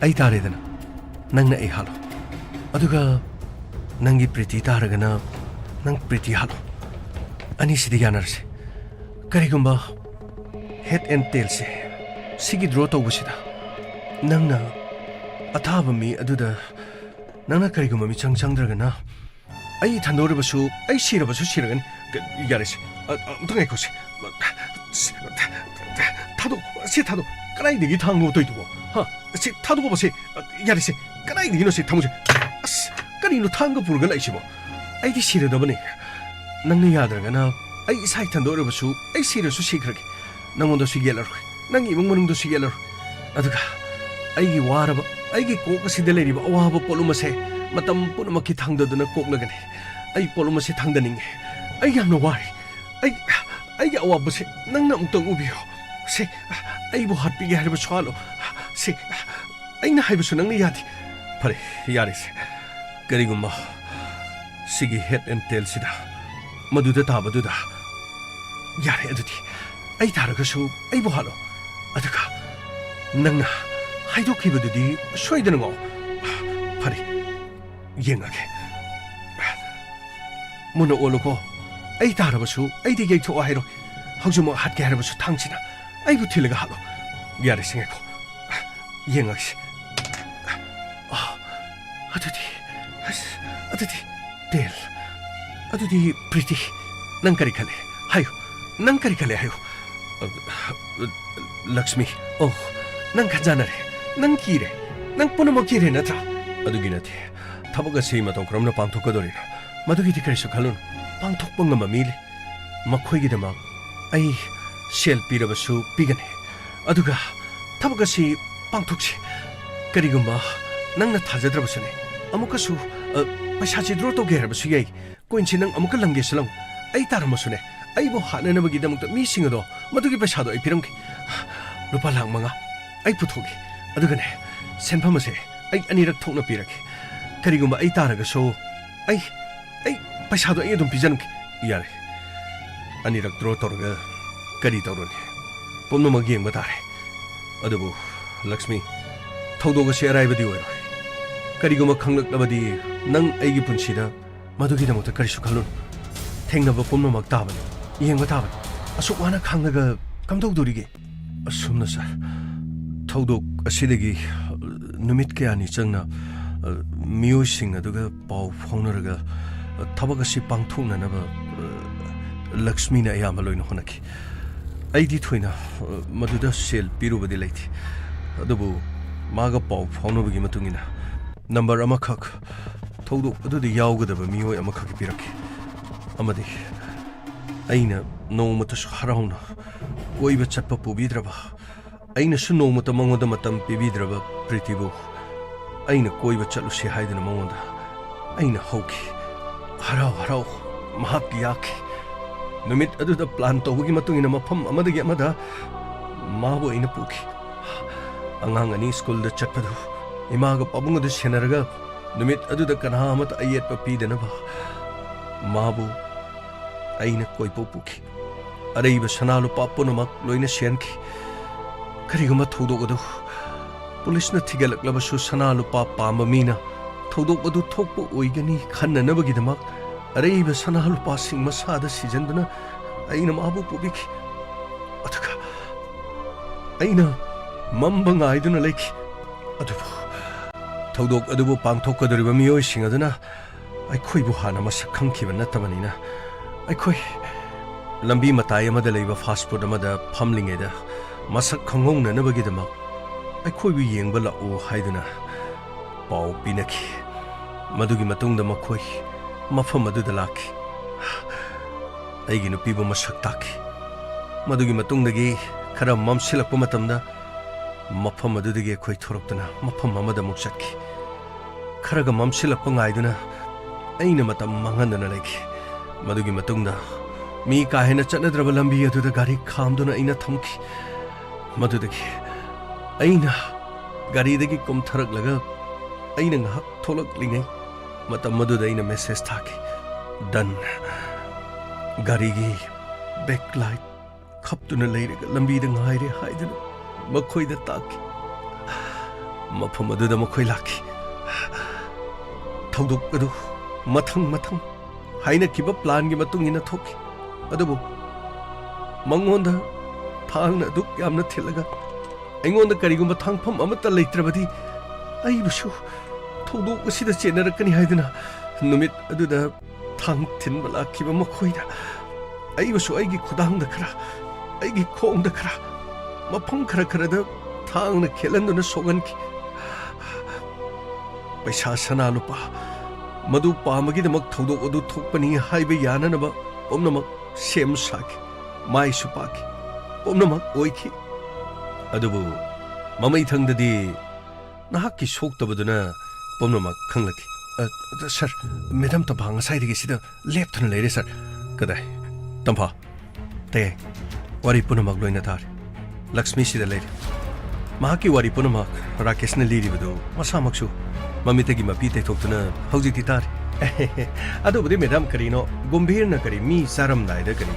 ꯑꯩ ꯇꯥꯔꯦꯗꯅ, ꯅꯪꯅ ꯑꯩ ꯍꯥꯠꯂꯣ꯫ ꯑꯗꯨꯒ ꯅꯪꯒꯤ ꯄ꯭ꯔꯤꯇꯤ ꯇꯥꯔꯒꯅ ꯅꯪ ꯄ꯭ꯔꯤꯇꯤ ꯍꯥꯠꯂꯣ꯫ ꯑꯅꯤꯁꯤꯗ ꯌꯥꯅꯔꯁꯦ꯫ ꯀꯔꯤꯒꯨꯝꯕ ꯍꯦꯠ ꯑꯦꯟ ꯇꯦꯜꯁꯦ ꯁꯤꯒꯤ ꯗ꯭ꯔꯣ ꯇꯧꯕꯁꯤꯗ ꯅꯪꯅ ꯑꯊꯥꯕ ꯃꯤ ꯑꯗꯨꯗ, ꯅꯪꯅ ꯀꯔꯤꯒꯨꯝꯕ ꯃꯤꯆꯪ ꯆꯪꯗ꯭ꯔꯒꯅ, ꯑꯩ ꯏꯊꯟꯗ ꯑꯣꯏꯔꯕꯁꯨ, ꯑꯩ ꯁꯤꯔꯕꯁꯨ ꯁꯤꯔꯒꯅꯤ꯫ ꯀ-, ꯌꯥꯔꯦꯁꯦ꯫ ꯑ, ꯑ, ꯑꯝꯇ ꯉꯥꯏꯈꯣꯁꯦ꯫ ꯊꯥꯗꯣꯛ, ꯁꯤ ꯊꯥꯗꯣꯛ꯫ ꯀꯗꯥꯏꯗꯒꯤ ꯊꯥꯡꯅꯣ ꯇꯧꯔꯤꯗꯨꯕꯣ? ꯍꯥ? ꯁꯤ ꯊꯥꯗꯣꯛꯑꯣꯕꯁꯦ꯫ ꯑ, ꯌꯥꯔꯦꯁꯦ꯫ ꯀꯗꯥꯏꯗꯒꯤꯅꯣ ꯁꯤ ꯊꯝꯃꯣꯁꯦ? ꯑꯁ, ꯀꯔꯤꯅꯣ ꯊꯥꯡꯒ ꯄꯨꯔꯒ ꯂꯥꯛꯏꯁꯤꯕꯣ? ꯑꯩꯗꯤ ꯁꯤꯔꯗꯕꯅꯤ꯫ ꯅꯪꯅ ꯌꯥꯗ꯭ꯔꯒꯅ ꯑꯩ ꯏꯁꯥ ꯏꯊꯟꯗ ꯑꯣꯏꯔꯕꯁꯨ, ꯑꯩ ꯁꯤꯔꯁꯨ ꯁꯤꯈ꯭ꯔꯒꯦ꯫ ꯅꯪꯉꯣꯟꯗꯁꯨ ꯌꯦꯠꯂꯔꯣꯏ꯫ ꯅꯪꯒꯤ ꯏꯃꯨꯡ ꯃꯅꯨꯡꯗꯁꯨ ꯌꯦꯠꯂꯔꯣꯏ꯫ ꯑꯗꯨꯒ ꯑꯩꯒꯤ ꯋꯥꯔꯕ, ꯑꯩꯒꯤ ꯀꯣꯛ ꯑꯁꯤꯗ ꯂꯩꯔꯤꯕ ꯑꯋꯥꯕ ꯄꯣꯠꯂꯨꯝ ꯑꯁꯦ ꯃꯇꯝ ꯄꯨꯝꯅꯃꯛꯀꯤ ꯊꯥꯡꯗꯗꯨꯅ ꯀꯣꯛꯂꯒꯅꯤ꯫ ꯑꯩ ꯄꯣꯠꯂꯨꯝ ꯑꯁꯦ ꯊꯥꯡꯗꯅꯤꯡꯉꯤ꯫ ꯑꯩ ꯌꯥꯝꯅ ꯋꯥꯔꯦ꯫ ꯑꯩ, ꯑꯩꯒꯤ ꯑꯋꯥꯕꯁꯦ ꯅꯪꯅ ꯑꯃꯨꯛꯇꯪ ꯎꯕꯤꯌꯨ꯫ ꯁꯦ, ꯑꯩꯕꯨ ꯍꯥꯠꯄꯤꯒꯦ ꯍꯥꯏꯔꯕꯁꯨ ꯍꯥꯠꯂꯣ꯫ ꯁꯦ, ꯑꯩꯅ ꯍꯥꯏꯕꯁꯨ ꯅꯪꯅ ꯌꯥꯗꯦ꯫ ꯐꯔꯦ, ꯌꯥꯔꯦꯁꯦ꯫ ꯀꯔꯤꯒꯨꯝꯕ ꯁꯤꯒꯤ ꯍꯦꯠ ꯑꯦꯟ ꯇꯦꯜꯁꯤꯗ, ꯃꯗꯨꯗ ꯇꯥꯕꯗꯨꯗ꯫ ꯌꯥꯔꯦ, ꯑꯗꯨꯗꯤ ꯑꯩ ꯇꯥꯔꯒꯁꯨ ꯑꯩꯕꯨ ꯍꯥꯠꯂꯣ꯫ ꯑꯗꯨꯒ ꯅꯪꯅ ꯍꯥꯏꯗꯣꯛꯈꯤꯕꯗꯨꯗꯤ ꯁꯣꯏꯗꯅ ꯉꯥꯎ꯫ ꯐꯔꯦ, ꯌꯦꯡꯉꯒꯦ꯫ ꯃꯨꯟꯅ ꯑꯣꯜꯂꯨꯀꯣ꯫ ꯑꯩ ꯇꯥꯔꯕꯁꯨ ꯑꯩꯗꯤ ꯌꯩꯊꯣꯛꯑꯣ ꯍꯥꯏꯔꯣꯏ꯫ ꯍꯧꯖꯤꯛꯃꯛ ꯍꯥꯠꯀꯦ ꯍꯥꯏꯔꯕꯁꯨ ꯊꯥꯡꯁꯤꯅ ꯑꯩꯕꯨ ꯊꯤꯜꯂꯒ ꯍꯥꯠꯂꯣ꯫ ꯌꯥꯔꯦ, ꯁꯤ ꯉꯥꯏꯈꯣ꯫ ꯌꯦꯡꯉꯒꯦ꯫ ꯑ, ꯑꯗꯨꯗꯤ, ꯑꯁ, ꯑꯗꯨꯗꯤ ꯇꯦꯜ꯫ ꯑꯗꯨꯗꯤ ꯄ꯭ꯔꯤꯇꯤ, ꯅꯪ ꯀꯔꯤ ꯈꯜꯂꯦ? ꯍꯥꯏꯌꯨ, ꯅꯪ ꯀꯔꯤ ꯈꯜꯂꯦ? ꯍꯥꯏꯌꯨ꯫ ꯑ, ꯑ, ꯂꯛꯁꯃꯤ, ꯑꯣ, ꯅꯪ ꯈꯟꯖꯥꯟꯅꯔꯦ, ꯅꯪ ꯀꯤꯔꯦ, ꯅꯪ ꯄꯨꯝꯅꯃꯛ ꯀꯤꯔꯦ ꯅꯠꯇ꯭ꯔꯥ? ꯑꯗꯨꯒꯤ ꯅꯠꯇꯦ, ꯊꯕꯛ ꯑꯁꯤ ꯃꯇꯧ ꯀꯔꯝꯅ ꯄꯥꯡꯊꯣꯛꯀꯗꯧꯔꯤꯅꯣ, ꯃꯗꯨꯒꯤꯗꯤ ꯀꯔꯤꯁꯨ ꯈꯜꯂꯨꯅꯨ꯫ ꯄꯥꯡꯊꯣꯛꯄ ꯉꯝꯕ ꯃꯤ ꯂꯩ꯫ ꯃꯈꯣꯏꯒꯤꯗꯃꯛ ꯑꯩ ꯁꯦꯜ ꯄꯤꯔꯕꯁꯨ ꯄꯤꯒꯅꯤ꯫ ꯑꯗꯨꯒ ꯊꯕꯛ ꯑꯁꯤ ꯄꯥꯡꯊꯣꯛꯁꯤ꯫ ꯀꯔꯤꯒꯨꯝꯕ ꯅꯪꯅ ꯊꯥꯖꯗ꯭ꯔꯕꯁꯨꯅꯦ, ꯑꯃꯨꯛꯀꯁꯨ, ꯑ, ꯄꯩꯁꯥꯁꯤ ꯗ꯭ꯔꯣ ꯇꯧꯒꯦ ꯍꯥꯏꯔꯕꯁꯨ ꯌꯥꯏ꯫ ꯀꯣꯏꯟꯁꯤ ꯅꯪ ꯑꯃꯨꯛꯀ ꯂꯪꯒꯦꯁꯨ ꯂꯪꯉꯨ꯫ ꯑꯩ ꯇꯥꯔꯝꯃꯁꯨꯅꯦ, ꯑꯩꯕꯨ ꯍꯥꯠꯅꯅꯕꯒꯤꯗꯃꯛꯇ ꯃꯤꯁꯤꯡ ꯑꯗꯣ ꯃꯗꯨꯒꯤ ꯄꯩꯁꯥꯗꯣ ꯑꯩ ꯄꯤꯔꯝꯒꯦ꯫ ꯂꯨꯄꯥ ꯂꯥꯈ ꯃꯉꯥ ꯑꯩ ꯄꯨꯊꯣꯛꯒꯦ꯫ ꯑꯗꯨꯒꯅꯦ, ꯁꯦꯟꯐꯝ ꯑꯁꯦ ꯑꯩ ꯑꯅꯤꯔꯛ ꯊꯣꯛꯅ ꯄꯤꯔꯒꯦ꯫ ꯀꯔꯤꯒꯨꯝꯕ ꯑꯩ ꯇꯥꯔꯒꯁꯨ, ꯑꯩ, ꯑꯩ ꯄꯩꯁꯥꯗꯣ ꯑꯩ ꯑꯗꯨꯝ ꯄꯤꯖꯔꯝꯒꯦ꯫ ꯌꯥꯔꯦ, ꯑꯅꯤꯔꯛ ꯗ꯭ꯔꯣ ꯇꯧꯔꯒ ꯀꯔꯤ ꯇꯧꯔꯨꯅꯤ? ꯄꯨꯝꯅꯃꯛ ꯌꯦꯡꯕ ꯇꯥꯔꯦ꯫ ꯑꯗꯨꯕꯨ ꯂꯛꯁꯃꯤ, ꯊꯧꯗꯣꯛ ꯑꯁꯤ ꯑꯔꯥꯏꯕꯗꯤ ꯑꯣꯏꯔꯣꯏ꯫ ꯀꯔꯤꯒꯨꯝꯕ ꯈꯪꯂꯛꯂꯕꯗꯤ ꯅꯪ ꯑꯩꯒꯤ ꯄꯨꯟꯁꯤꯗ ꯃꯗꯨꯒꯤꯗꯃꯛꯇ ꯀꯔꯤꯁꯨ ꯈꯜꯂꯨꯅꯨ꯫ ꯊꯦꯡꯅꯕ ꯄꯨꯝꯅꯃꯛ ꯇꯥꯕꯅꯤ, ꯌꯦꯡꯕ ꯇꯥꯕꯅꯤ꯫ ꯑꯁꯨꯛ ꯋꯥꯅ ꯈꯥꯡꯂꯒ ꯀꯝꯗꯧꯗꯣꯔꯤꯒꯦ? ꯑꯁꯨꯝꯅ ꯁꯥꯔ, ꯊꯧꯗꯣꯛ ꯑꯁꯤꯗꯒꯤ ꯅꯨꯃꯤꯠ ꯀꯌꯥꯅꯤ ꯆꯪꯅ, ꯑ, ꯃꯤꯑꯣꯏꯁꯤꯡ ꯑꯗꯨꯒ ꯄꯥꯎ ꯐꯥꯎꯅꯔꯒ, ꯑ, ꯊꯕꯛ ꯑꯁꯤ ꯄꯥꯡꯊꯣꯛꯅꯅꯕ, ꯑ, ꯂꯛꯁꯃꯤꯅ ꯑꯌꯥꯝꯕ ꯂꯣꯏꯅ ꯍꯣꯠꯅꯈꯤ꯫ ꯑꯩꯗꯤ ꯊꯣꯏꯅ, ꯑ, ꯃꯗꯨꯗ ꯁꯦꯜ ꯄꯤꯔꯨꯕꯗꯤ ꯂꯩꯇꯦ, ꯑꯗꯨꯕꯨ ꯃꯥꯒ ꯄꯥꯎ ꯐꯥꯎꯅꯕꯒꯤ ꯃꯇꯨꯡ ꯏꯟꯅ ꯅꯝꯕꯔ ꯑꯃꯈꯛ ꯊꯧꯗꯣꯛ ꯑꯗꯨꯗ ꯌꯥꯎꯒꯗꯕ ꯃꯤꯑꯣꯏ ꯑꯃꯈꯛꯀꯤ ꯄꯤꯔꯛꯈꯤ꯫ ꯑꯃꯗꯤ ꯑꯩꯅ ꯅꯣꯡꯃꯇꯁꯨ ꯍꯔꯥꯎꯅ ꯀꯣꯏꯕ ꯆꯠꯄ ꯄꯨꯕꯤꯗ꯭ꯔꯕ, ꯑꯩꯅꯁꯨ ꯅꯣꯡꯃꯇ ꯃꯉꯣꯟꯗ ꯃꯇꯝ ꯄꯤꯕꯤꯗ꯭ꯔꯕ ꯄ꯭ꯔꯤꯇꯤꯕꯨ ꯑꯩꯅ ꯀꯣꯏꯕ ꯆꯠꯂꯨꯁꯤ ꯍꯥꯏꯗꯨꯅ ꯃꯉꯣꯟꯗ ꯑꯩꯅ ꯍꯧꯈꯤ꯫ ꯍꯔꯥꯎ ꯍꯔꯥꯎ ꯃꯍꯥꯛ ꯌꯥꯈꯤ꯫ ꯅꯨꯃꯤꯠ ꯑꯗꯨꯗ ꯄ꯭ꯂꯥꯟ ꯇꯧꯕꯒꯤ ꯃꯇꯨꯡ ꯏꯟꯅ ꯃꯐꯝ ꯑꯃꯗꯒꯤ ꯑꯃꯗ ꯃꯥꯕꯨ ꯑꯩꯅ ꯄꯨꯈꯤ꯫ ꯑꯉꯥꯡ ꯑꯅꯤ ꯁ꯭ꯀꯨꯜꯗ ꯆꯠꯄꯗꯨ ꯏꯃꯥꯒ ꯄꯥꯕꯨꯡ ꯑꯗꯨ ꯁꯦꯟꯅꯔꯒ ꯅꯨꯃꯤꯠ ꯑꯗꯨꯗ ꯀꯅꯥ ꯑꯃꯠꯇ ꯑꯌꯦꯠꯄ ꯄꯤꯗꯅꯕ ꯃꯥꯕꯨ ꯑꯩꯅ ꯀꯣꯏꯕ ꯄꯨꯈꯤ꯫ ꯑꯔꯩꯕ ꯁꯅꯥ ꯂꯨꯄꯥ ꯄꯨꯝꯅꯃꯛ ꯂꯣꯏꯅ ꯁꯦꯟꯈꯤ꯫ ꯀꯔꯤꯒꯨꯝꯕ ꯊꯧꯗꯣꯛ ꯑꯗꯨ ꯄꯨꯂꯤꯁꯅ ꯊꯤꯒꯠꯂꯛꯂꯕꯁꯨ ꯁꯅꯥ ꯂꯨꯄꯥ ꯄꯥꯝꯕ ꯃꯤꯅ ꯊꯧꯗꯣꯛ ꯑꯗꯨ ꯊꯣꯛꯄ ꯑꯣꯏꯒꯅꯤ ꯈꯟꯅꯅꯕꯒꯤꯗꯃꯛ ꯑꯔꯩꯕ ꯁꯅꯥ ꯂꯨꯄꯥꯁꯤꯡ ꯃꯁꯥꯗ ꯁꯤꯖꯤꯟꯗꯨꯅ ꯑꯩꯅ ꯃꯥꯕꯨ ꯄꯨꯕꯤꯈꯤ꯫ ꯑꯗꯨꯒ ꯑꯩꯅ ꯃꯝꯕ ꯉꯥꯏꯗꯨꯅ ꯂꯩꯈꯤ꯫ ꯑꯗꯨꯕꯨ ꯊꯧꯗꯣꯛ ꯑꯗꯨꯕꯨ ꯄꯥꯡꯊꯣꯛꯀꯗꯧꯔꯤꯕ ꯃꯤꯑꯣꯏꯁꯤꯡ ꯑꯗꯨꯅ ꯑꯩꯈꯣꯏꯕꯨ ꯍꯥꯟꯅ ꯃꯁꯛ ꯈꯪꯈꯤꯕ ꯅꯠꯇꯕꯅꯤꯅ, ꯑꯩꯈꯣꯏ ꯂꯝꯕꯤ ꯃꯇꯥꯏ ꯑꯃꯗ ꯂꯩꯕ ꯐꯥꯁꯠ ꯐꯨꯗ ꯑꯃꯗ ꯐꯝꯂꯤꯉꯩꯗ ꯃꯁꯛ ꯈꯪꯍꯧꯅꯅꯕꯒꯤꯗꯃꯛ ꯑꯩꯈꯣꯏꯕꯨ ꯌꯦꯡꯕ ꯂꯥꯛꯎ ꯍꯥꯏꯗꯨꯅ ꯄꯥꯎ ꯄꯤꯅꯈꯤ꯫ ꯃꯗꯨꯒꯤ ꯃꯇꯨꯡꯗ ꯃꯈꯣꯏ ꯃꯐꯝ ꯑꯗꯨꯗ ꯂꯥꯛꯈꯤ꯫ ꯑꯩꯒꯤ ꯅꯨꯄꯤꯕꯨ ꯃꯁꯛ ꯇꯥꯛꯈꯤ꯫ ꯃꯗꯨꯒꯤ ꯃꯇꯨꯡꯗꯒꯤ ꯈꯔ ꯃꯝꯁꯤꯜꯂꯛꯄ ꯃꯇꯝꯗ ꯃꯐꯝ ꯑꯗꯨꯗꯒꯤ ꯑꯩꯈꯣꯏ ꯊꯣꯔꯛꯇꯨꯅ ꯃꯐꯝ ꯑꯃꯗ ꯑꯃꯨꯛ ꯆꯠꯈꯤ꯫ ꯈꯔꯒ ꯃꯝꯁꯤꯜꯂꯛꯄ ꯉꯥꯏꯗꯨꯅ ꯑꯩꯅ ꯃꯇꯝ ꯃꯥꯡꯍꯟꯗꯅ ꯂꯩꯈꯤ꯫ ꯃꯗꯨꯒꯤ ꯃꯇꯨꯡꯗ ꯃꯤ ꯀꯥ ꯍꯦꯟꯅ ꯆꯠꯅꯗ꯭ꯔꯕ ꯂꯝꯕꯤ ꯑꯗꯨꯗ ꯒꯥꯔꯤ ꯈꯥꯝꯗꯨꯅ ꯑꯩꯅ ꯊꯝꯈꯤ꯫ ꯃꯗꯨꯗꯒꯤ ꯑꯩꯅ ꯒꯥꯔꯤꯗꯒꯤ ꯀꯨꯝꯊꯔꯛꯂꯒ ꯑꯩꯅ ꯉꯥꯏꯍꯥꯛ ꯊꯣꯛꯂꯛꯂꯤꯉꯩ ꯃꯇꯝ ꯑꯗꯨꯗ ꯑꯩꯅ ꯃꯦꯁꯦꯖ ꯊꯥꯈꯤ, "ꯗꯟ, ꯒꯥꯔꯤꯒꯤ ꯕꯦꯛ ꯂꯥꯏꯠ ꯈꯞꯇꯨꯅ ꯂꯩꯔꯒ ꯂꯝꯕꯤꯗ ꯉꯥꯏꯔꯦ" ꯍꯥꯏꯗꯨꯅ ꯃꯈꯣꯏꯗ ꯇꯥꯛꯈꯤ꯫ ꯃꯐꯝ ꯑꯗꯨꯗ ꯃꯈꯣꯏ ꯂꯥꯛꯈꯤ꯫ ꯊꯧꯗꯣꯛ ꯑꯗꯨ ꯃꯊꯪ ꯃꯊꯪ ꯍꯥꯏꯅꯈꯤꯕ ꯄ꯭ꯂꯥꯟꯒꯤ ꯃꯇꯨꯡ ꯏꯟꯅ ꯊꯣꯛꯈꯤ꯫ ꯑꯗꯨꯕꯨ ꯃꯉꯣꯟꯗ ꯊꯥꯡꯅ ꯑꯗꯨꯛ ꯌꯥꯝꯅ ꯊꯤꯜꯂꯒ ꯑꯩꯉꯣꯟꯗ ꯀꯔꯤꯒꯨꯝꯕ ꯊꯥꯡꯐꯝ ꯑꯃꯠꯇ ꯂꯩꯇ꯭ꯔꯕꯗꯤ ꯑꯩꯕꯨꯁꯨ ꯊꯧꯗꯣꯛ ꯑꯁꯤꯗ ꯆꯦꯟꯅꯔꯛꯀꯅꯤ ꯍꯥꯏꯗꯨꯅ ꯅꯨꯃꯤꯠ ꯑꯗꯨꯗ ꯊꯥꯡ ꯊꯤꯟꯕ ꯂꯥꯛꯈꯤꯕ ꯃꯈꯣꯏꯅ ꯑꯩꯕꯨꯁꯨ ꯑꯩꯒꯤ ꯈꯨꯗꯥꯡꯗ ꯈꯔ, ꯑꯩꯒꯤ ꯈꯣꯡꯗ ꯈꯔ, ꯃꯐꯝ ꯈꯔ ꯈꯔꯗ ꯊꯥꯡꯅ ꯈꯦꯠꯍꯟꯗꯨꯅ ꯁꯣꯛꯍꯟꯈꯤ꯫ ꯄꯩꯁꯥ, ꯁꯅꯥ ꯂꯨꯄꯥ, ꯃꯗꯨ ꯄꯥꯝꯕꯒꯤꯗꯃꯛ ꯊꯧꯗꯣꯛ ꯑꯗꯨ ꯊꯣꯛꯄꯅꯤ ꯍꯥꯏꯕ ꯌꯥꯅꯅꯕ ꯄꯨꯝꯅꯃꯛ ꯁꯦꯝ ꯁꯥꯈꯤ, ꯃꯥꯏꯁꯨ ꯄꯥꯛꯈꯤ, ꯄꯨꯝꯅꯃꯛ ꯑꯣꯏꯈꯤ꯫ ꯑꯗꯨꯕꯨ ꯃꯃꯩꯊꯪꯗꯗꯤ ꯅꯍꯥꯛꯀꯤ ꯁꯣꯛꯇꯕꯗꯨꯅ ꯄꯨꯝꯅꯃꯛ ꯈꯪꯂꯛꯈꯤ꯫ "ꯑ, ꯑ, ꯁꯥꯔ, ꯃꯦꯗꯥꯝ ꯇꯝꯐꯥ ꯉꯁꯥꯏꯗꯒꯤ ꯁꯤꯗ ꯂꯦꯞꯇꯨꯅ ꯂꯩꯔꯦ, ꯁꯥꯔ꯫" "ꯀꯗꯥꯏ? ꯇꯝꯐꯥ? ꯇꯥꯏ, ꯋꯥꯔꯤ ꯄꯨꯝꯅꯃꯛ ꯂꯣꯏꯅ ꯇꯥꯔꯦ꯫ ꯂꯛꯁꯃꯤ ꯁꯤꯗ ꯂꯩꯔꯦ꯫ ꯃꯍꯥꯛꯀꯤ ꯋꯥꯔꯤ ꯄꯨꯝꯅꯃꯛ ꯔꯥꯀꯦꯁꯅ ꯂꯤꯔꯤꯕꯗꯨ ꯃꯁꯥꯃꯛꯁꯨ ꯃꯃꯤꯠꯇꯒꯤ ꯃꯄꯤ ꯇꯩꯊꯣꯛꯇꯨꯅ ꯍꯧꯖꯤꯛꯇꯤ ꯇꯥꯔꯦ꯫" "ꯑꯗꯨꯕꯨꯗꯤ ꯃꯦꯗꯥꯝ, ꯀꯔꯤꯅꯣ, ꯒꯨꯝꯚꯤꯔꯅ ꯀꯔꯤ ꯃꯤ ꯆꯥꯔꯝꯗꯥꯏꯗ ꯀꯔꯤ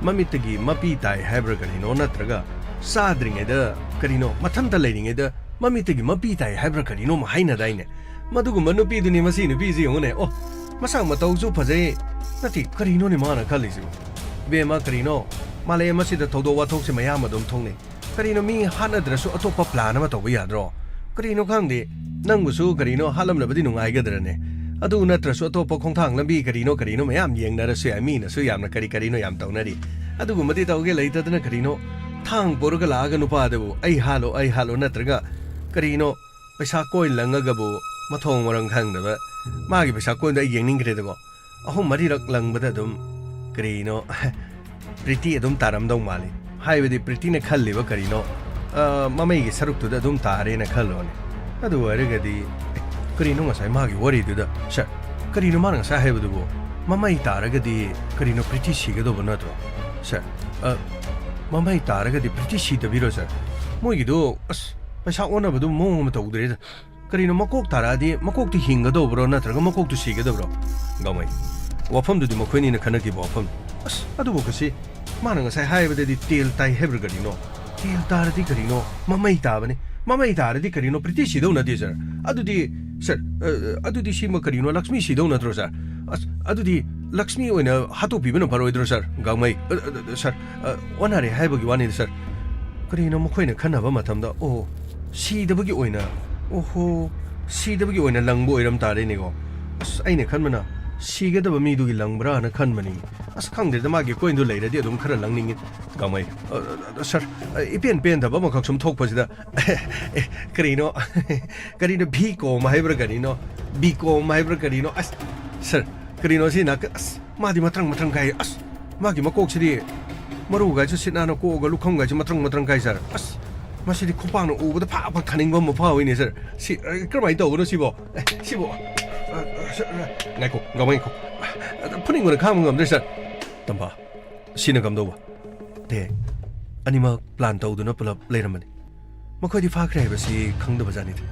ꯃꯃꯤꯠꯇꯒꯤ ꯃꯄꯤ ꯇꯥꯏ ꯍꯥꯏꯕ꯭ꯔꯥ ꯀꯔꯤꯅꯣ, ꯅꯠꯇ꯭ꯔꯒ ꯆꯥꯗ꯭ꯔꯤꯉꯩꯗ ꯀꯔꯤꯅꯣ, ꯃꯊꯟꯇ ꯂꯩꯔꯤꯉꯩꯗ ꯃꯃꯤꯠꯇꯒꯤ ꯃꯄꯤ ꯇꯥꯏ ꯍꯥꯏꯕ꯭ꯔꯥ ꯀꯔꯤꯅꯣ ꯑꯃ ꯍꯥꯏꯅꯗꯥꯏꯅꯦ? ꯃꯗꯨꯒꯨꯝꯕ ꯅꯨꯄꯤꯗꯨꯅꯤ ꯃꯁꯤ ꯅꯨꯄꯤꯁꯤ ꯌꯦꯡꯉꯨꯅꯦ꯫ ꯑꯣ, ꯃꯁꯛ ꯃꯇꯧꯁꯨ ꯐꯖꯩ꯫ ꯅꯠꯇꯦ, ꯀꯔꯤꯅꯣꯅꯦ ꯃꯥꯅ ꯈꯜꯂꯤꯁꯤꯕꯨ? ꯏꯕꯦꯝꯃ, ꯀꯔꯤꯅꯣ? ꯃꯥꯂꯦꯝ ꯑꯁꯤꯗ ꯊꯧꯗꯣꯛ ꯋꯥꯊꯣꯛꯁꯦ ꯃꯌꯥꯝ ꯑꯗꯨꯝ ꯊꯣꯛꯅꯩ꯫ ꯀꯔꯤꯅꯣ, ꯃꯤ ꯍꯥꯠꯅꯗ꯭ꯔꯁꯨ ꯑꯇꯣꯞꯄ ꯄ꯭ꯂꯥꯟ ꯑꯃ ꯇꯧꯕ ꯌꯥꯗ꯭ꯔꯣ? ꯀꯔꯤꯅꯣ ꯈꯪꯗꯦ, ꯅꯪꯕꯨꯁꯨ ꯀꯔꯤꯅꯣ ꯍꯥꯠꯂꯝꯂꯕꯗꯤ ꯅꯨꯡꯉꯥꯏꯒꯗ꯭ꯔꯅꯦ? ꯑꯗꯨ ꯅꯠꯇ꯭ꯔꯁꯨ ꯑꯇꯣꯞꯄ ꯈꯣꯡꯊꯥꯡ ꯂꯝꯕꯤ ꯀꯔꯤꯅꯣ ꯀꯔꯤꯅꯣ ꯃꯌꯥꯝ ꯌꯦꯡꯅꯔꯁꯨ ꯌꯥꯏ, ꯃꯤꯅꯁꯨ ꯌꯥꯝꯅ ꯀꯔꯤ ꯀꯔꯤꯅꯣ ꯌꯥꯝ ꯇꯧꯅꯔꯤ꯫ ꯑꯗꯨꯒꯨꯝꯕꯗꯤ ꯇꯧꯒꯦ ꯂꯩꯇꯗꯅ ꯀꯔꯤꯅꯣ ꯊꯥꯡ ꯄꯨꯔꯒ ꯂꯥꯛꯑꯒ ꯅꯨꯄꯥꯗꯕꯨ "ꯑꯩ ꯍꯥꯠꯂꯣ, ꯑꯩ ꯍꯥꯠꯂꯣ" ꯅꯠꯇ꯭ꯔꯒ ꯀꯔꯤꯅꯣ ꯄꯩꯁꯥ ꯀꯣꯏꯟ ꯂꯪꯉꯒꯕꯨ ꯃꯊꯣꯡ ꯃꯔꯝ ꯈꯪꯗꯕ ꯃꯥꯒꯤ ꯄꯩꯁꯥ ꯀꯣꯏꯟꯗꯣ ꯑꯩ ꯌꯦꯡꯅꯤꯡꯈ꯭ꯔꯦꯗꯀꯣ꯫ ꯑꯍꯨꯝ ꯃꯔꯤꯔꯛ ꯂꯪꯕꯗ ꯑꯗꯨꯝ ꯀꯔꯤꯅꯣ ꯄ꯭ꯔꯤꯇꯤ ꯑꯗꯨꯝ ꯇꯥꯔꯝꯗꯧ ꯃꯥꯜꯂꯤ꯫ ꯍꯥꯏꯕꯗꯤ ꯄ꯭ꯔꯤꯇꯤꯅ ꯈꯜꯂꯤꯕ ꯀꯔꯤꯅꯣ, ꯑ, ꯃꯃꯩꯒꯤ ꯁꯔꯨꯛꯇꯨꯗ ꯑꯗꯨꯝ ꯇꯥꯔꯦꯅ ꯈꯜꯂꯣꯅꯦ꯫ ꯑꯗꯨ ꯑꯣꯏꯔꯒꯗꯤ, "ꯑꯦ, ꯀꯔꯤꯅꯣ ꯉꯁꯥꯏ ꯃꯥꯒꯤ ꯋꯥꯔꯤꯗꯨꯗ, ꯁꯥꯔ, ꯀꯔꯤꯅꯣ ꯃꯥꯅ ꯉꯁꯥꯏ ꯍꯥꯏꯕꯗꯨꯕꯨ? ꯃꯃꯩ ꯇꯥꯔꯒꯗꯤ ꯀꯔꯤꯅꯣ ꯄ꯭ꯔꯤꯇꯤ ꯁꯤꯒꯗꯧꯕ ꯅꯠꯇ꯭ꯔꯣ, ꯁꯥꯔ? ꯑ, ꯃꯃꯩ ꯇꯥꯔꯒꯗꯤ ꯄ꯭ꯔꯤꯇꯤ ꯁꯤꯗꯕꯤꯔꯣ, ꯁꯥꯔ? ꯃꯣꯏꯒꯤꯗꯣ, ꯑꯁ, ꯄꯩꯁꯥ ꯑꯣꯟꯅꯕꯗꯨ ꯃꯑꯣꯡ ꯑꯃ ꯇꯧꯗ꯭ꯔꯦꯗ꯫ ꯀꯔꯤꯅꯣ, ꯃꯀꯣꯛ ꯇꯥꯔꯛꯑꯗꯤ ꯃꯀꯣꯛꯇꯤ ꯍꯤꯡꯒꯗꯧꯕ꯭ꯔꯣ ꯅꯠꯇ꯭ꯔꯒ ꯃꯀꯣꯛꯇꯨ ꯁꯤꯒꯗꯕ꯭ꯔꯣ?" ꯒꯥꯡꯃꯩ, ꯋꯥꯐꯝꯗꯨꯗꯤ ꯃꯈꯣꯏꯅꯤꯅ ꯈꯟꯅꯈꯤꯕ ꯋꯥꯐꯝ꯫ ꯑꯁ, ꯑꯗꯨꯕꯨ ꯀꯁꯤ, ꯃꯥꯅ ꯉꯁꯥꯏ ꯍꯥꯏꯕꯗꯗꯤ ꯇꯦꯜ ꯇꯥꯏ ꯍꯥꯏꯕ꯭ꯔꯥ ꯀꯔꯤꯅꯣ? ꯇꯦꯜ ꯇꯥꯔꯗꯤ ꯀꯔꯤꯅꯣ? ꯃꯃꯩ ꯇꯥꯕꯅꯤ꯫ ꯃꯃꯩ ꯇꯥꯔꯗꯤ ꯀꯔꯤꯅꯣ? ꯄ꯭ꯔꯤꯇꯤ ꯁꯤꯗꯧ ꯅꯠꯇꯦ, ꯁꯥꯔ꯫ ꯑꯗꯨꯗꯤ, ꯁꯥꯔ, ꯑ, ꯑꯗꯨꯗꯤ ꯁꯤꯃ ꯀꯔꯤꯅꯣ? ꯂꯛꯁꯃꯤ ꯁꯤꯗꯧ ꯅꯠꯇ꯭ꯔꯣ, ꯁꯥꯔ? ꯑꯁ, ꯑꯗꯨꯗꯤ ꯂꯛꯁꯃꯤ ꯑꯣꯏꯅ ꯍꯥꯠꯇꯣꯛꯄꯤꯕꯅ ꯐꯔꯣꯏꯗ꯭ꯔꯣ, ꯁꯥꯔ? ꯒꯥꯡꯃꯩ, ꯑ, ꯑ, ꯑ, ꯁꯥꯔ, ꯑ, ꯑꯣꯟꯅꯔꯦ ꯍꯥꯏꯕꯒꯤ ꯋꯥꯅꯤꯗ, ꯁꯥꯔ꯫ ꯀꯔꯤꯅꯣ ꯃꯈꯣꯏꯅ ꯈꯟꯅꯕ ꯃꯇꯝꯗ, ꯑꯣ, ꯁꯤꯗꯕꯒꯤ ꯑꯣꯏꯅ, ꯑꯣꯍꯣ, ꯁꯤꯗꯕꯒꯤ ꯑꯣꯏꯅ ꯂꯪꯕ ꯑꯣꯏꯔꯝ ꯇꯥꯔꯦꯅꯦꯀꯣ꯫ ꯑꯁ, ꯑꯩꯅ ꯈꯟꯕꯅ ꯁꯤꯒꯗꯕ ꯃꯤꯗꯨꯒꯤ ꯂꯪꯕ꯭ꯔꯥꯅ ꯈꯟꯕꯅꯤ꯫ ꯑꯁ, ꯈꯪꯗ꯭ꯔꯦꯗ, ꯃꯥꯒꯤ ꯀꯣꯏꯟꯗꯣ ꯂꯩꯔꯗꯤ ꯑꯗꯨꯝ ꯈꯔ ꯂꯪꯅꯤꯡꯉꯤ꯫ ꯒꯥꯡꯃꯩ, ꯑ, ꯑ, ꯑ, ꯁꯥꯔ, ꯑ, ꯏꯄꯦꯟ ꯄꯦꯟꯗꯕ ꯑꯃꯈꯛ ꯁꯨꯝ ꯊꯣꯛꯄꯁꯤꯗ, ꯑꯦ, ꯀꯔꯤꯅꯣ, ꯀꯔꯤꯅꯣ, ꯚꯤ ꯀꯣꯝ ꯍꯥꯏꯕ꯭ꯔꯥ ꯀꯔꯤꯅꯣ, ꯕꯤ ꯀꯣꯝ ꯍꯥꯏꯕ꯭ꯔꯥ ꯀꯔꯤꯅꯣ? ꯑꯁ, ꯁꯥꯔ, ꯀꯔꯤꯅꯣ ꯁꯤ ꯅꯥꯀ-, ꯑꯁ, ꯃꯥꯗꯤ ꯃꯊ꯭ꯔꯪ ꯃꯊ꯭ꯔꯪ ꯀꯥꯏ꯫ ꯑꯁ, ꯃꯥꯒꯤ ꯃꯀꯣꯛꯁꯤꯗꯤ ꯃꯔꯨꯒꯥꯏꯁꯨ ꯁꯤꯠ ꯅꯥꯟꯅ ꯀꯣꯛꯑꯒ ꯂꯨꯈꯝꯒꯥꯏꯁꯨ ꯃꯊ꯭ꯔꯪ ꯃꯊ꯭ꯔꯪ ꯀꯥꯏ, ꯁꯥꯔ꯫ ꯑꯁ, ꯃꯁꯤꯗꯤ ꯈꯨꯄꯥꯛꯅ ꯎꯕꯗ ꯐꯥꯛ ꯐꯥꯛ ꯊꯥꯅꯤꯡꯕ ꯑꯃ ꯐꯥꯎꯏꯅꯦ, ꯁꯥꯔ꯫ ꯁꯤ, ꯑ, ꯀꯔꯝꯍꯥꯏꯅ ꯇꯧꯕꯅꯣ ꯁꯤꯕꯣ? ꯑꯦ, ꯁꯤꯕꯣ? ꯑ, ꯑ, ꯁꯥꯔ, ꯑ, ꯉꯥꯏꯈꯣ, ꯒꯥꯡꯃꯩ ꯉꯥꯏꯈꯣ꯫ ꯑ, ꯐꯨꯅꯤꯡꯕꯅ ꯈꯥꯡꯕ ꯉꯝꯗ꯭ꯔꯦ, ꯁꯥꯔ꯫ ꯇꯝꯕ, ꯁꯤꯅ ꯀꯝꯗꯧꯕ? ꯗꯦ, ꯑꯅꯤꯃꯛ ꯄ꯭ꯂꯥꯟ ꯇꯧꯗꯨꯅ ꯄꯨꯂꯞ ꯂꯩꯔꯝꯕꯅꯤ꯫ ꯃꯈꯣꯏꯗꯤ ꯐꯥꯈ꯭ꯔꯦ ꯍꯥꯏꯕꯁꯤ ꯈꯪꯗꯕꯖꯥꯠꯅꯤꯗ꯫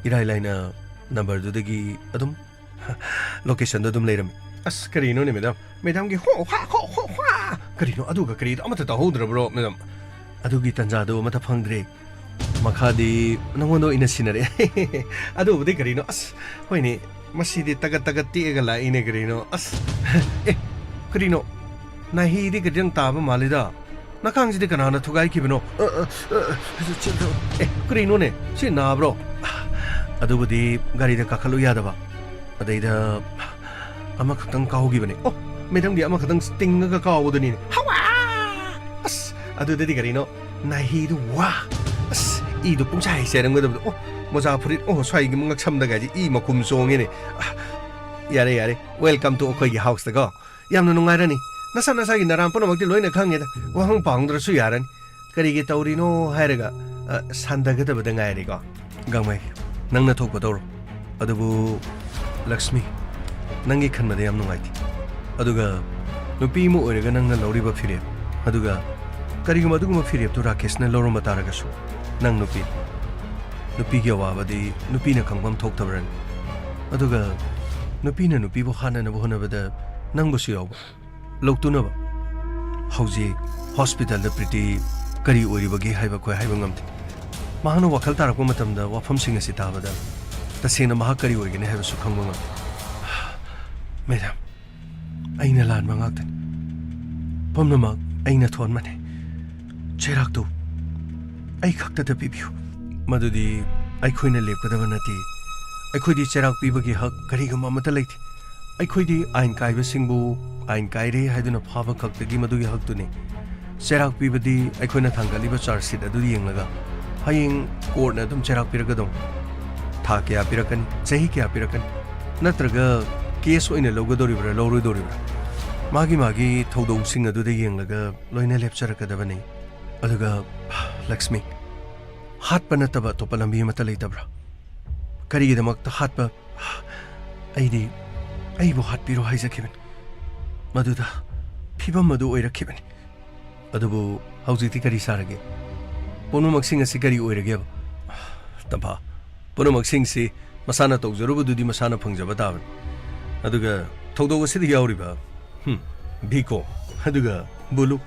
ꯏꯔꯥꯏ ꯂꯥꯏꯅ ꯅꯝꯕꯔꯗꯨꯗꯒꯤ ꯑꯗꯨꯝ ꯂꯣꯀꯦꯁꯟꯗꯣ ꯑꯗꯨꯝ ꯂꯩꯔꯝꯃꯤ꯫ ꯑꯁ, ꯀꯔꯤꯅꯣꯅꯦ, ꯃꯦꯗꯥꯝ? ꯃꯦꯗꯥꯝꯒꯤ ꯍꯣ, ꯍ꯭ꯋꯥ, ꯍꯣ, ꯍꯣ, ꯍ꯭ꯋꯥ! ꯀꯔꯤꯅꯣ? ꯑꯗꯨꯒ ꯀꯔꯤꯗꯣ ꯑꯃꯠꯇ ꯇꯧꯍꯧꯗ꯭ꯔꯕ꯭ꯔꯣ, ꯃꯦꯗꯥꯝ? ꯑꯗꯨꯒꯤ ꯇꯟꯖꯥꯗꯣ ꯑꯃꯠꯇ ꯐꯪꯗ꯭ꯔꯦ꯫ ꯃꯈꯥꯗꯤ ꯅꯉꯣꯟꯗ ꯑꯣꯏꯅ ꯁꯤꯟꯅꯔꯦ꯫ ꯑꯗꯨꯕꯨꯗꯤ ꯀꯔꯤꯅꯣ? ꯑꯁ, ꯍꯣꯏꯅꯦ, ꯃꯁꯤꯗꯤ ꯇꯒꯠ ꯇꯒꯠ ꯇꯦꯛꯑꯒ ꯂꯥꯛꯏꯅꯦ ꯀꯔꯤꯅꯣ? ꯑꯁ, ꯑꯦ, ꯀꯔꯤꯅꯣ? ꯅꯥꯍꯤꯗꯤ ꯈꯤꯇꯪ ꯇꯥꯕ ꯃꯥꯜꯂꯤꯗ꯫ ꯅꯈꯥꯡꯁꯤꯗꯤ ꯀꯅꯥꯅ ꯊꯨꯒꯥꯏꯈꯤꯕꯅꯣ? ꯑ, ꯑ, ꯑ, ꯑꯦ, ꯀꯔꯤꯅꯣꯅꯦ? ꯁꯤ ꯅꯥꯕ꯭ꯔꯣ? ꯑꯗꯨꯕꯨꯗꯤ ꯒꯥꯔꯤꯗ ꯀꯥꯈꯠꯂꯨ ꯌꯥꯗꯕ꯫ ꯑꯗꯩꯗ ꯑꯃꯈꯛꯇꯪ ꯀꯥꯎꯈꯤꯕꯅꯦ꯫ ꯑꯣ, ꯃꯦꯗꯝꯒꯤ ꯑꯃꯈꯛꯇꯪ ꯇꯤꯡꯉꯒ ꯀꯥꯎꯕꯗꯨꯅꯤꯅꯦ꯫ ꯍꯋꯥ! ꯑꯁ, ꯑꯗꯨꯗꯗꯤ ꯀꯔꯤꯅꯣ? ꯅꯥꯍꯤꯗꯨ ꯋꯥ! ꯑꯁ, ꯏꯗꯣ ꯄꯨꯡꯆꯥꯏ ꯆꯥꯏꯔꯝꯒꯗꯕꯗꯣ꯫ ꯑꯣ, ꯃꯣꯖꯥ ꯐꯨꯔꯤꯠ, ꯑꯣ, ꯁ꯭ꯋꯥꯏꯒꯤ ꯉꯛꯁꯝꯗꯒꯥꯏꯁꯦ ꯏ ꯃꯈꯨꯝ ꯆꯣꯡꯉꯦꯅꯦ꯫ ꯑ, ꯌꯥꯔꯦ, ꯌꯥꯔꯦ꯫ Welcome to ꯑꯩꯈꯣꯏꯒꯤ house ꯇꯀꯣ꯫ ꯌꯥꯝꯅ ꯅꯨꯡꯉꯥꯏꯔꯅꯤ꯫ ꯅꯁꯥ ꯅꯁꯥꯒꯤ ꯅꯔꯥꯟ ꯄꯨꯝꯅꯃꯛꯇꯤ ꯂꯣꯏꯅ ꯈꯪꯉꯦꯗ꯫ ꯋꯥꯍꯪ ꯄꯥꯎꯍꯪꯗ꯭ꯔꯁꯨ ꯌꯥꯔꯅꯤ꯫ ꯀꯔꯤꯒꯤ ꯇꯧꯔꯤꯅꯣ ꯍꯥꯏꯔꯒ, ꯑ, ꯁꯥꯟꯗꯒꯗꯕꯗ ꯉꯥꯏꯔꯦꯀꯣ꯫ ꯒꯥꯡꯃꯩ, ꯅꯪꯅ ꯊꯣꯛꯄ ꯇꯧꯔꯣ꯫ ꯑꯗꯨꯕꯨ ꯂꯛꯁꯃꯤ, ꯅꯪꯒꯤ ꯈꯟꯕꯗ ꯌꯥꯝ ꯅꯨꯡꯉꯥꯏꯇꯦ꯫ ꯑꯗꯨꯒ ꯅꯨꯄꯤ ꯑꯃ ꯑꯣꯏꯔꯒ ꯅꯪꯅ ꯂꯧꯔꯤꯕ ꯐꯤꯔꯦꯞ, ꯑꯗꯨꯒ ꯀꯔꯤꯒꯨꯝꯕ ꯑꯗꯨꯒꯨꯝꯕ ꯐꯤꯔꯦꯞꯇꯨ ꯔꯥꯀꯦꯁꯅ ꯂꯧꯔꯝꯕ ꯇꯥꯔꯒꯁꯨ, ꯅꯪ ꯅꯨꯄꯤ, ꯅꯨꯄꯤꯒꯤ ꯑꯋꯥꯕꯗꯤ ꯅꯨꯄꯤꯅ ꯈꯪꯐꯝ ꯊꯣꯛꯇꯕ꯭ꯔꯅꯤ? ꯑꯗꯨꯒ ꯅꯨꯄꯤꯅ ꯅꯨꯄꯤꯕꯨ ꯍꯥꯠꯅꯅꯕ ꯍꯣꯠꯅꯕꯗ ꯅꯪꯕꯨꯁꯨ ꯌꯥꯎꯕ꯫ ꯂꯧꯇꯨꯅꯕ꯫ ꯍꯧꯖꯤꯛ ꯍꯣꯁꯄꯤꯇꯥꯜꯗ ꯄ꯭ꯔꯤꯇꯤ ꯀꯔꯤ ꯑꯣꯏꯔꯤꯕꯒꯦ ꯍꯥꯏꯕ ꯑꯩꯈꯣꯏ ꯍꯥꯏꯕ ꯉꯝꯗꯦ꯫ ꯃꯍꯥꯛꯅ ꯋꯥꯈꯜ ꯇꯥꯔꯛꯄ ꯃꯇꯝꯗ ꯋꯥꯐꯝꯁꯤꯡ ꯑꯁꯤ ꯇꯥꯕꯗ ꯇꯁꯦꯡꯅ ꯃꯍꯥꯛ ꯀꯔꯤ ꯑꯣꯏꯒꯅꯤ ꯍꯥꯏꯕꯁꯨ ꯈꯪꯕ ꯉꯝꯗꯦ꯫ ꯃꯦꯗꯥꯝ, ꯑꯩꯅ ꯂꯥꯟꯕ ꯉꯥꯛꯇꯅꯤ꯫ ꯄꯨꯝꯅꯃꯛ ꯑꯩꯅ ꯊꯣꯟꯕꯅꯤ꯫ ꯆꯩꯔꯥꯛꯇꯨ ꯑꯩ ꯈꯛꯇꯗ ꯄꯤꯕꯤꯌꯨ꯫ ꯃꯗꯨꯗꯤ ꯑꯩꯈꯣꯏꯅ ꯂꯦꯞꯀꯗꯕ ꯅꯠꯇꯦ꯫ ꯑꯩꯈꯣꯏꯗꯤ ꯆꯩꯔꯥꯛ ꯄꯤꯕꯒꯤ ꯍꯛ ꯀꯔꯤꯒꯨꯝꯕ ꯑꯃꯠꯇ ꯂꯩꯇꯦ꯫ ꯑꯩꯈꯣꯏꯗꯤ ꯑꯥꯏꯟ ꯀꯥꯏꯕꯁꯤꯡꯕꯨ ꯑꯥꯏꯟ ꯀꯥꯏꯔꯦ ꯍꯥꯏꯗꯨꯅ ꯐꯥꯕ ꯈꯛꯇꯒꯤ ꯃꯗꯨꯒꯤ ꯍꯛꯇꯨꯅꯤ꯫ ꯆꯩꯔꯥꯛ ꯄꯤꯕꯗꯤ ꯑꯩꯈꯣꯏꯅ ꯊꯥꯡꯒꯠꯂꯤꯕ ꯆꯥꯔꯖ ꯁꯤꯠ ꯑꯗꯨ ꯌꯦꯡꯂꯒ ꯍꯌꯦꯡ ꯀꯣꯔꯠꯅ ꯑꯗꯨꯝ ꯆꯩꯔꯥꯛ ꯄꯤꯔꯛꯀꯗꯧꯅꯤ꯫ ꯊꯥ ꯀꯌꯥ ꯄꯤꯔꯛꯀꯅꯤ, ꯆꯍꯤ ꯀꯌꯥ ꯄꯤꯔꯛꯀꯅꯤ, ꯅꯠꯇ꯭ꯔꯒ ꯀꯦꯁ ꯑꯣꯏꯅ ꯂꯧꯒꯗꯧꯔꯤꯕ꯭ꯔꯥ, ꯂꯧꯔꯣꯏꯗꯧꯔꯤꯕ꯭ꯔꯥ, ꯃꯥꯒꯤ ꯃꯥꯒꯤ ꯊꯧꯗꯧꯁꯤꯡ ꯑꯗꯨꯗ ꯌꯦꯡꯂꯒ ꯂꯣꯏꯅ ꯂꯦꯞꯆꯔꯛꯀꯗꯕꯅꯤ꯫ ꯑꯗꯨꯒ, ꯂꯛꯁꯃꯤ, ꯍꯥꯠꯄ ꯅꯠꯇꯕ ꯑꯇꯣꯞꯄ ꯂꯝꯕꯤ ꯑꯃꯠꯇ ꯂꯩꯇꯕ꯭ꯔꯥ? ꯀꯔꯤꯒꯤꯗꯃꯛꯇ ꯍꯥꯠꯄ? ꯑꯩꯗꯤ ꯑꯩꯕꯨ ꯍꯥꯠꯄꯤꯔꯣ ꯍꯥꯏꯖꯈꯤꯕꯅꯤ꯫ ꯃꯗꯨꯗ ꯐꯤꯕꯝ ꯑꯗꯨ ꯑꯣꯏꯔꯛꯈꯤꯕꯅꯤ꯫ ꯑꯗꯨꯕꯨ ꯍꯧꯖꯤꯛꯇꯤ ꯀꯔꯤ ꯁꯥꯔꯒꯦ? ꯄꯨꯝꯅꯃꯛꯁꯤꯡ ꯑꯁꯤ ꯀꯔꯤ ꯑꯣꯏꯔꯒꯦꯕ? ꯇꯝꯐꯥ, ꯄꯨꯝꯅꯃꯛꯁꯤꯡꯁꯤ ꯃꯁꯥꯅ ꯇꯧꯖꯔꯨꯕꯗꯨꯗꯤ ꯃꯁꯥꯅ ꯐꯪꯖꯕ ꯇꯥꯕꯅꯤ꯫ ꯑꯗꯨꯒ ꯊꯧꯗꯣꯛ ꯑꯁꯤꯗ ꯌꯥꯎꯔꯤꯕ, ꯍꯨꯝ, ꯕꯤꯀꯣꯝ, ꯑꯗꯨꯒ ꯕꯨꯂꯨ,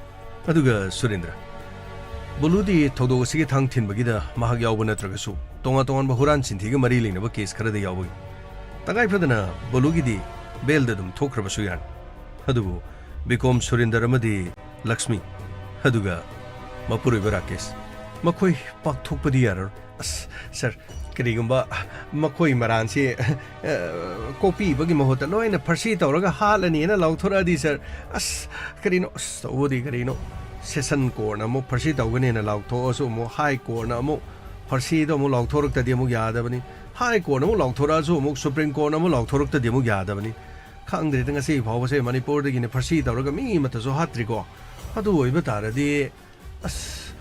ꯑꯗꯨꯒ ꯁꯨꯔꯦꯟꯗ꯭ꯔ꯫ ꯕꯨꯂꯨꯗꯤ ꯊꯧꯗꯣꯛ ꯑꯁꯤꯒꯤ ꯊꯥꯡ ꯊꯤꯟꯕꯒꯤꯗ ꯃꯍꯥꯛ ꯌꯥꯎꯕ ꯅꯠꯇ꯭ꯔꯒꯁꯨ ꯇꯣꯉꯥꯟ ꯇꯣꯉꯥꯟꯕ ꯍꯨꯔꯥꯟ ꯆꯤꯟꯊꯤꯒ ꯃꯔꯤ ꯂꯩꯅꯕ ꯀꯦꯁ ꯈꯔꯗ ꯌꯥꯎꯕꯒꯤ꯫ ꯇꯉꯥꯏ ꯐꯗꯅ ꯕꯨꯂꯨꯒꯤꯗꯤ ꯕꯦꯜꯗ ꯑꯗꯨꯝ ꯊꯣꯛꯈ꯭ꯔꯕꯁꯨ ꯌꯥꯅꯤ꯫ ꯑꯗꯨꯕꯨ ꯕꯤꯀꯣꯝ, ꯁꯨꯔꯦꯟꯗ꯭ꯔ ꯑꯃꯗꯤ ꯂꯛꯁꯃꯤ, ꯑꯗꯨꯒ ꯃꯄꯨꯔꯣꯏꯕ ꯔꯥꯀꯦꯁ, ꯃꯈꯣꯏ ꯄꯥꯛꯊꯣꯛꯄꯗꯤ ꯌꯥꯔꯔꯣꯏ꯫ ꯑꯁ, ꯁꯥꯔ, ꯀꯔꯤꯒꯨꯝꯕ ꯃꯈꯣꯏ ꯃꯔꯥꯟꯁꯤ, ꯑ, ꯀꯣꯛꯄꯤꯕꯒꯤ ꯃꯍꯨꯠꯇ ꯂꯣꯏꯅ ꯐꯥꯔꯁꯤ ꯇꯧꯔꯒ ꯍꯥꯠꯂꯅꯤꯅ ꯂꯥꯎꯊꯣꯔꯛꯑꯗꯤ, ꯁꯥꯔ, ꯑꯁ, ꯀꯔꯤꯅꯣ, ꯑꯁ, ꯇꯧꯕꯗꯤ ꯀꯔꯤꯅꯣ, ꯁꯦꯁꯟ ꯀꯣꯔꯠꯅ ꯑꯃꯨꯛ ꯐꯥꯔꯁꯤ ꯇꯧꯒꯅꯤꯅ ꯂꯥꯎꯊꯣꯛꯑꯁꯨ ꯑꯃꯨꯛ ꯍꯥꯏ ꯀꯣꯔꯠꯅ ꯑꯃꯨꯛ ꯐꯥꯔꯁꯤꯗꯣ ꯑꯃꯨꯛ ꯂꯥꯎꯊꯣꯔꯛꯇꯗꯤ ꯑꯃꯨꯛ ꯌꯥꯗꯕꯅꯤ, ꯍꯥꯏ ꯀꯣꯔꯠꯅ ꯑꯃꯨꯛ ꯂꯥꯎꯊꯣꯔꯛꯑꯁꯨ ꯑꯃꯨꯛ ꯁꯨꯄ꯭ꯔꯤꯝ ꯀꯣꯔꯠꯅ ꯑꯃꯨꯛ ꯂꯥꯎꯊꯣꯔꯛꯇꯗꯤ ꯑꯃꯨꯛ ꯌꯥꯗꯕꯅꯤ꯫ ꯈꯪꯗ꯭ꯔꯦꯗ, ꯉꯁꯤ ꯐꯥꯎꯕꯁꯦ ꯃꯅꯤꯄꯨꯔꯗꯒꯤꯅ ꯐꯥꯔꯁꯤ ꯇꯧꯔꯒ ꯃꯤ ꯑꯃꯠꯇꯁꯨ ꯍꯥꯠꯇ꯭ꯔꯤꯀꯣ꯫ ꯑꯗꯨ ꯑꯣꯏꯕ ꯇꯥꯔꯗꯤ, ꯑꯁ,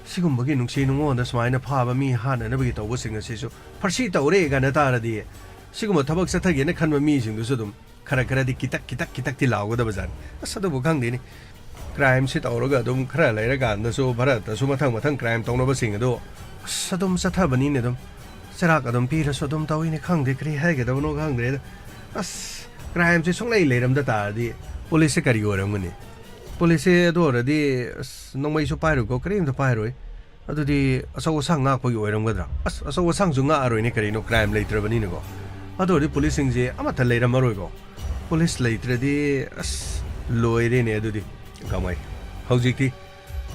ꯁꯤꯒꯨꯝꯕꯒꯤ ꯅꯨꯡꯁꯤ ꯅꯨꯡꯉꯣꯟꯗ ꯁꯨꯃꯥꯏꯅ ꯐꯥꯕ ꯃꯤ ꯍꯥꯠꯅꯅꯕꯒꯤ ꯇꯧꯕꯁꯤꯡ ꯑꯁꯤꯁꯨ ꯐꯥꯔꯁꯤ ꯇꯧꯔꯦ ꯀꯥꯏꯅ ꯇꯥꯔꯗꯤ, ꯁꯤꯒꯨꯝꯕ ꯊꯕꯛ ꯆꯠꯊꯒꯦꯅ ꯈꯟꯕ ꯃꯤꯁꯤꯡꯗꯨꯁꯨ ꯑꯗꯨꯝ ꯈꯔ ꯈꯔꯗꯤ ꯀꯤꯇꯛ ꯀꯤꯇꯛ ꯀꯤꯇꯛꯇꯤ ꯂꯥꯎꯒꯗꯕ ꯖꯥꯠꯅꯤ꯫ ꯑꯁ, ꯑꯗꯨꯕꯨ ꯈꯪꯗꯦꯅꯦ, ꯀ꯭ꯔꯥꯏꯝꯁꯤ ꯇꯧꯔꯒ ꯑꯗꯨꯝ ꯈꯔ ꯂꯩꯔꯀꯥꯟꯗꯁꯨ ꯚꯥꯔꯠꯇꯁꯨ ꯃꯊꯪ ꯃꯊꯪ ꯀ꯭ꯔꯥꯏꯝ ꯇꯧꯅꯕꯁꯤꯡ ꯑꯗꯨ, ꯑꯁ, ꯑꯗꯨꯝ ꯆꯠꯊꯕꯅꯤꯅꯦ꯫ ꯑꯗꯨꯝ ꯆꯩꯔꯥꯛ ꯑꯗꯨꯝ ꯄꯤꯔꯁꯨ ꯑꯗꯨꯝ ꯇꯧꯏꯅꯦ꯫ ꯈꯪꯗꯦ, ꯀꯔꯤ ꯍꯥꯏꯒꯗꯕꯅꯣ ꯈꯪꯗ꯭ꯔꯦꯗ꯫ ꯑꯁ, ꯀ꯭ꯔꯥꯏꯝꯁꯦ ꯁꯨꯡꯂꯩ ꯂꯩꯔꯝꯗ ꯇꯥꯔꯗꯤ ꯄꯨꯂꯤꯁꯁꯦ ꯀꯔꯤ ꯑꯣꯏꯔꯝꯒꯅꯤ? ꯄꯨꯂꯤꯁꯁꯦ ꯑꯗꯨ ꯑꯣꯏꯔꯗꯤ, ꯑꯁ, ꯅꯣꯡꯃꯩꯁꯨ ꯄꯥꯏꯔꯣꯏꯀꯣ, ꯀꯔꯤꯝꯇ ꯄꯥꯏꯔꯣꯏ꯫ ꯑꯗꯨꯗꯤ ꯑꯆꯧ ꯑꯁꯥꯡ ꯉꯥꯛꯄꯒꯤ ꯑꯣꯏꯔꯝꯒꯗ꯭ꯔꯥ? ꯑꯁ, ꯑꯆꯧ ꯑꯁꯥꯡꯁꯨ ꯉꯥꯛꯑꯔꯣꯏꯅꯦ, ꯀꯔꯤꯅꯣ, ꯀ꯭ꯔꯥꯏꯝ ꯂꯩꯇ꯭ꯔꯕꯅꯤꯅꯀꯣ꯫ ꯑꯗꯨ ꯑꯣꯏꯔꯗꯤ ꯄꯨꯂꯤꯁꯁꯤꯡꯁꯦ ꯑꯃꯠꯇ ꯂꯩꯔꯝꯃꯔꯣꯏꯀꯣ꯫ ꯄꯨꯂꯤꯁ ꯂꯩꯇ꯭ꯔꯗꯤ, ꯑꯁ, ꯂꯣꯏꯔꯦꯅꯦ ꯑꯗꯨꯗꯤ꯫ ꯀꯃꯥꯏ? ꯍꯧꯖꯤꯛꯇꯤ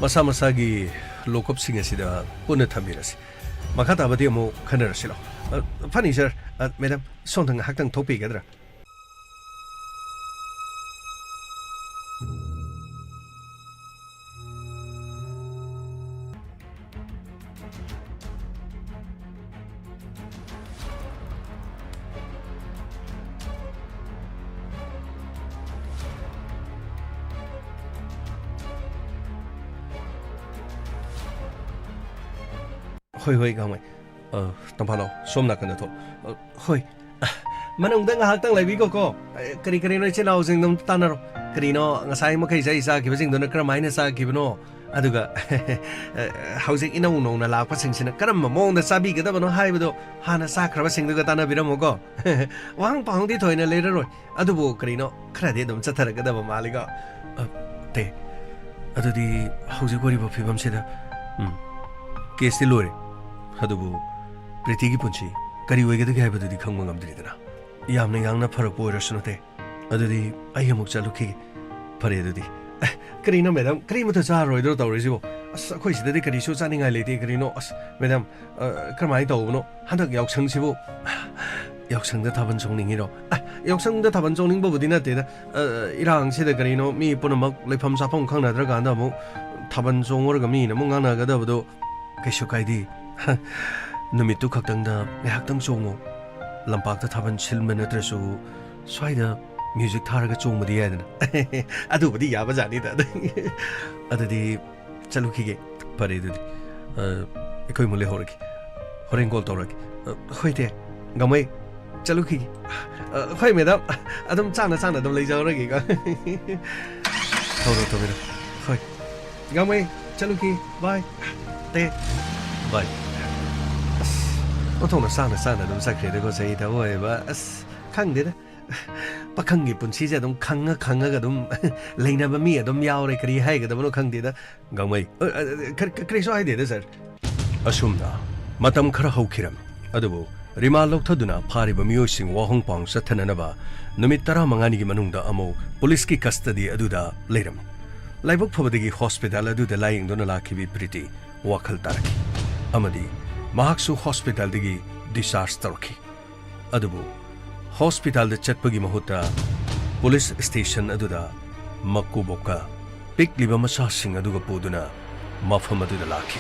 ꯃꯁꯥ ꯃꯁꯥꯒꯤ ꯂꯣꯀꯞꯁꯤꯡ ꯑꯁꯤꯗ ꯄꯨꯟꯅ ꯊꯝꯕꯤꯔꯁꯤ꯫ ꯃꯈꯥ ꯇꯥꯕꯗꯤ ꯑꯃꯨꯛ ꯈꯟꯅꯔꯁꯤꯔꯣ? ꯑ, ꯐꯅꯤ, ꯁꯥꯔ꯫ ꯑ, ꯃꯦꯗꯥꯝ, ꯁꯣꯝꯗ ꯉꯥꯏꯍꯥꯛꯇꯪ ꯊꯣꯛꯄꯤꯒꯗ꯭ꯔꯥ? ꯍꯣꯏ, ꯍꯣꯏ, ꯒꯥꯡꯃꯩ꯫ ꯑ, ꯇꯝꯐꯥꯂꯣ, ꯁꯣꯝ ꯅꯥꯀꯟꯗ ꯊꯣꯛ꯫ ꯑ, ꯍꯣꯏ꯫ ꯑ, ꯃꯅꯨꯡꯗ ꯉꯥꯏꯍꯥꯛꯇꯪ ꯂꯩꯕꯤꯈꯣꯀꯣ꯫ ꯑ, ꯀꯔꯤ ꯀꯔꯤꯅꯣ ꯏꯆꯤꯜ ꯏꯅꯥꯎꯁꯤꯡꯗꯣ ꯑꯝꯇ ꯇꯥꯟꯅꯔꯣ꯫ ꯀꯔꯤꯅꯣ ꯉꯁꯥꯏ ꯃꯈꯩ ꯆꯩ ꯆꯥꯈꯤꯕꯁꯤꯡꯗꯨꯅ ꯀꯔꯝꯍꯥꯏꯅ ꯆꯥꯈꯤꯕꯅꯣ? ꯑꯗꯨꯒ, ꯑ, ꯍꯧꯖꯤꯛ ꯏꯅꯧ ꯅꯧꯅ ꯂꯥꯛꯄꯁꯤꯡꯁꯤꯅ ꯀꯔꯝꯕ ꯃꯑꯣꯡꯗ ꯆꯥꯕꯤꯒꯗꯕꯅꯣ ꯍꯥꯏꯕꯗꯣ ꯍꯥꯟꯅ ꯆꯥꯈ꯭ꯔꯕꯁꯤꯡꯗꯨꯒ ꯇꯥꯟꯅꯕꯤꯔꯝꯃꯨꯀꯣ꯫ ꯋꯥꯍꯪ ꯄꯥꯎꯍꯪꯗꯤ ꯊꯣꯏꯅ ꯂꯩꯔꯔꯣꯏ꯫ ꯑꯗꯨꯕꯨ ꯀꯔꯤꯅꯣ, ꯈꯔꯗꯤ ꯑꯗꯨꯝ ꯆꯠꯊꯔꯛꯀꯗꯕ ꯃꯥꯜꯂꯤꯀꯣ꯫ ꯑ, ꯇꯦ, ꯑꯗꯨꯗꯤ ꯍꯧꯖꯤꯛ ꯑꯣꯏꯔꯤꯕ ꯐꯤꯕꯝꯁꯤꯗ, ꯎꯝ, ꯀꯦꯁꯇꯤ ꯂꯣꯏꯔꯦ꯫ ꯑꯗꯨꯕꯨ ꯄ꯭ꯔꯤꯇꯤꯒꯤ ꯄꯨꯟꯁꯤ ꯀꯔꯤ ꯑꯣꯏꯒꯗꯒꯦ ꯍꯥꯏꯕꯗꯨꯗꯤ ꯈꯪꯕ ꯉꯝꯗ꯭ꯔꯤꯗꯅ꯫ ꯌꯥꯝꯅ ꯌꯥꯡꯅ ꯐꯔꯛꯄ ꯑꯣꯏꯔꯁꯅꯨ, ꯇꯦ꯫ ꯑꯗꯨꯗꯤ ꯑꯩ ꯑꯃꯨꯛ ꯆꯠꯂꯨꯈꯤꯒꯦ꯫ ꯐꯔꯦ ꯑꯗꯨꯗꯤ꯫ ꯑ, ꯀꯔꯤꯅꯣ ꯃꯦꯗꯥꯝ, ꯀꯔꯤꯃꯠꯇ ꯆꯥꯔꯔꯣꯏꯗ꯭ꯔꯣ ꯇꯧꯔꯤꯁꯤꯕꯣ? ꯑꯁ, ꯑꯩꯈꯣꯏ ꯁꯤꯗꯗꯤ ꯀꯔꯤꯁꯨ ꯆꯥꯅꯤꯡꯉꯥꯏ ꯂꯩꯇꯦ꯫ ꯀꯔꯤꯅꯣ? ꯑꯁ, ꯃꯦꯗꯥꯝ, ꯑ, ꯀꯔꯝꯍꯥꯏꯅ ꯇꯧꯕꯅꯣ? ꯍꯟꯗꯛ ꯌꯥꯎꯁꯪꯁꯤꯕꯨ ꯌꯥꯎꯁꯪꯗ ꯊꯥꯕꯜ ꯆꯣꯡꯅꯤꯡꯉꯤꯔꯣ? ꯑ, ꯌꯥꯎꯁꯪꯗ ꯊꯥꯕꯜ ꯆꯣꯡꯅꯤꯡꯕꯕꯨꯗꯤ ꯅꯠꯇꯦꯗ꯫ ꯑ, ꯏꯔꯥꯡꯁꯤꯗ ꯀꯔꯤꯅꯣ, ꯃꯤ ꯄꯨꯝꯅꯃꯛ ꯂꯩꯐꯝ ꯆꯥꯐꯝ ꯈꯪꯅꯗ꯭ꯔꯀꯥꯟꯗ ꯑꯃꯨꯛ ꯊꯥꯕꯜ ꯆꯣꯡꯉꯨꯔꯒ ꯃꯤꯅ ꯑꯃꯨꯛ ꯉꯥꯡꯅꯒꯗꯕꯗꯣ ꯀꯩꯁꯨ ꯀꯥꯏꯗꯦ꯫ ꯅꯨꯃꯤꯠꯇꯨ ꯈꯛꯇꯪꯗ ꯉꯥꯏꯍꯥꯛꯇꯪ ꯆꯣꯡꯉꯨ꯫ ꯂꯝꯄꯥꯛꯇ ꯊꯥꯕꯜ ꯁꯤꯟꯕ ꯅꯠꯇ꯭ꯔꯁꯨ ꯁ꯭ꯋꯥꯏꯗ ꯃ꯭ꯌꯨꯖꯤꯛ ꯊꯥꯔꯒ ꯆꯣꯡꯕꯗꯤ ꯌꯥꯏꯗꯅ꯫ ꯑꯗꯨꯕꯨꯗꯤ ꯌꯥꯕꯖꯥꯠꯅꯤꯗ꯫ ꯑꯗꯨꯗꯤ ꯆꯠꯂꯨꯈꯤꯒꯦ꯫ ꯐꯔꯦ ꯑꯗꯨꯗꯤ꯫ ꯑ, ꯑꯩꯈꯣꯏ ꯑꯃꯨꯛ ꯂꯩꯍꯧꯔꯒꯦ꯫ ꯍꯣꯔꯦꯟ ꯀꯣꯜ ꯇꯧꯔꯒꯦ꯫ ꯑ, ꯍꯣꯏ ꯇꯦ꯫ ꯒꯥꯡꯃꯩ, ꯆꯠꯂꯨꯈꯤꯒꯦ꯫ ꯑ, ꯍꯣꯏ ꯃꯦꯗꯥꯝ꯫ ꯑꯗꯨꯝ ꯆꯥꯅ ꯆꯥꯅ ꯑꯗꯨꯝ ꯂꯩꯖꯍꯧꯔꯒꯦꯀꯣ꯫ ꯇꯧꯔꯣ, ꯇꯧꯕꯤꯔꯣ꯫ ꯍꯣꯏ꯫ ꯒꯥꯡꯃꯩ, ꯆꯠꯂꯨꯈꯤ꯫ ꯕꯥꯏ꯫ ꯇꯦ꯫ ꯕꯥꯏ꯫ ꯑꯁ, ꯑꯣꯟꯊꯣꯛꯅ ꯆꯥꯅ ꯆꯥꯅ ꯑꯗꯨꯝ ꯆꯠꯈ꯭ꯔꯦꯗꯀꯣ ꯆꯍꯤ ꯊꯕ ꯑꯣꯏꯕ꯫ ꯑꯁ, ꯈꯪꯗꯦꯗ꯫ ꯄꯥꯈꯪꯒꯤ ꯄꯨꯟꯁꯤꯁꯦ ꯑꯗꯨꯝ ꯈꯪꯉ ꯈꯪꯉꯒ ꯑꯗꯨꯝ ꯂꯩꯅꯕ ꯃꯤ ꯑꯗꯨꯝ ꯌꯥꯎꯔꯦ꯫ ꯀꯔꯤ ꯍꯥꯏꯒꯗꯕꯅꯣ ꯈꯪꯗꯦꯗ꯫ ꯒꯥꯡꯃꯩ, ꯑ, ꯑ, ꯀꯔꯤ-, ꯀꯔꯤ-, ꯀꯔꯤꯁꯨ ꯍꯥꯏꯗꯦꯗ, ꯁꯥꯔ꯫ ꯑꯁꯨꯝꯅ ꯃꯇꯝ ꯈꯔ ꯍꯧꯈꯤꯔꯝꯃꯤ꯫ ꯑꯗꯨꯕꯨ ꯔꯤꯃꯥꯟ ꯂꯧꯊꯗꯨꯅ ꯐꯥꯔꯤꯕ ꯃꯤꯑꯣꯏꯁꯤꯡ ꯋꯥꯍꯣꯡ ꯄꯥꯎ ꯆꯠꯊꯅꯅꯕ ꯅꯨꯃꯤꯠ ꯇꯔꯥꯃꯉꯥꯅꯤꯒꯤ ꯃꯅꯨꯡꯗ ꯑꯃꯨꯛ ꯄꯨꯂꯤꯁꯀꯤ ꯀꯁꯇꯗꯤ ꯑꯗꯨꯗ ꯂꯩꯔꯝꯃꯤ꯫ ꯂꯥꯏꯕꯛ ꯐꯕꯗꯒꯤ ꯍꯣꯁꯄꯤꯇꯥꯜ ꯑꯗꯨꯗ ꯂꯥꯌꯦꯡꯗꯨꯅ ꯂꯥꯛꯈꯤꯕꯤ ꯄ꯭ꯔꯤꯇꯤ ꯋꯥꯈꯜ ꯇꯥꯔꯛꯈꯤ ꯑꯃꯗꯤ ꯃꯍꯥꯛꯁꯨ ꯍꯣꯁꯄꯤꯇꯥꯜꯗꯒꯤ ꯗꯤꯁꯆꯥꯔꯖ ꯇꯧꯔꯛꯈꯤ꯫ ꯑꯗꯨꯕꯨ ꯍꯣꯁꯄꯤꯇꯥꯜꯗ ꯆꯠꯄꯒꯤ ꯃꯍꯨꯠꯇ ꯄꯨꯂꯤꯁ ꯁ꯭ꯇꯦꯁꯟ ꯑꯗꯨꯗ ꯃꯀꯨꯕꯣꯛꯀ ꯄꯤꯛꯂꯤꯕ ꯃꯆꯥꯁꯤꯡ ꯑꯗꯨꯒ ꯄꯨꯗꯨꯅ ꯃꯐꯝ ꯑꯗꯨꯗ ꯂꯥꯛꯈꯤ꯫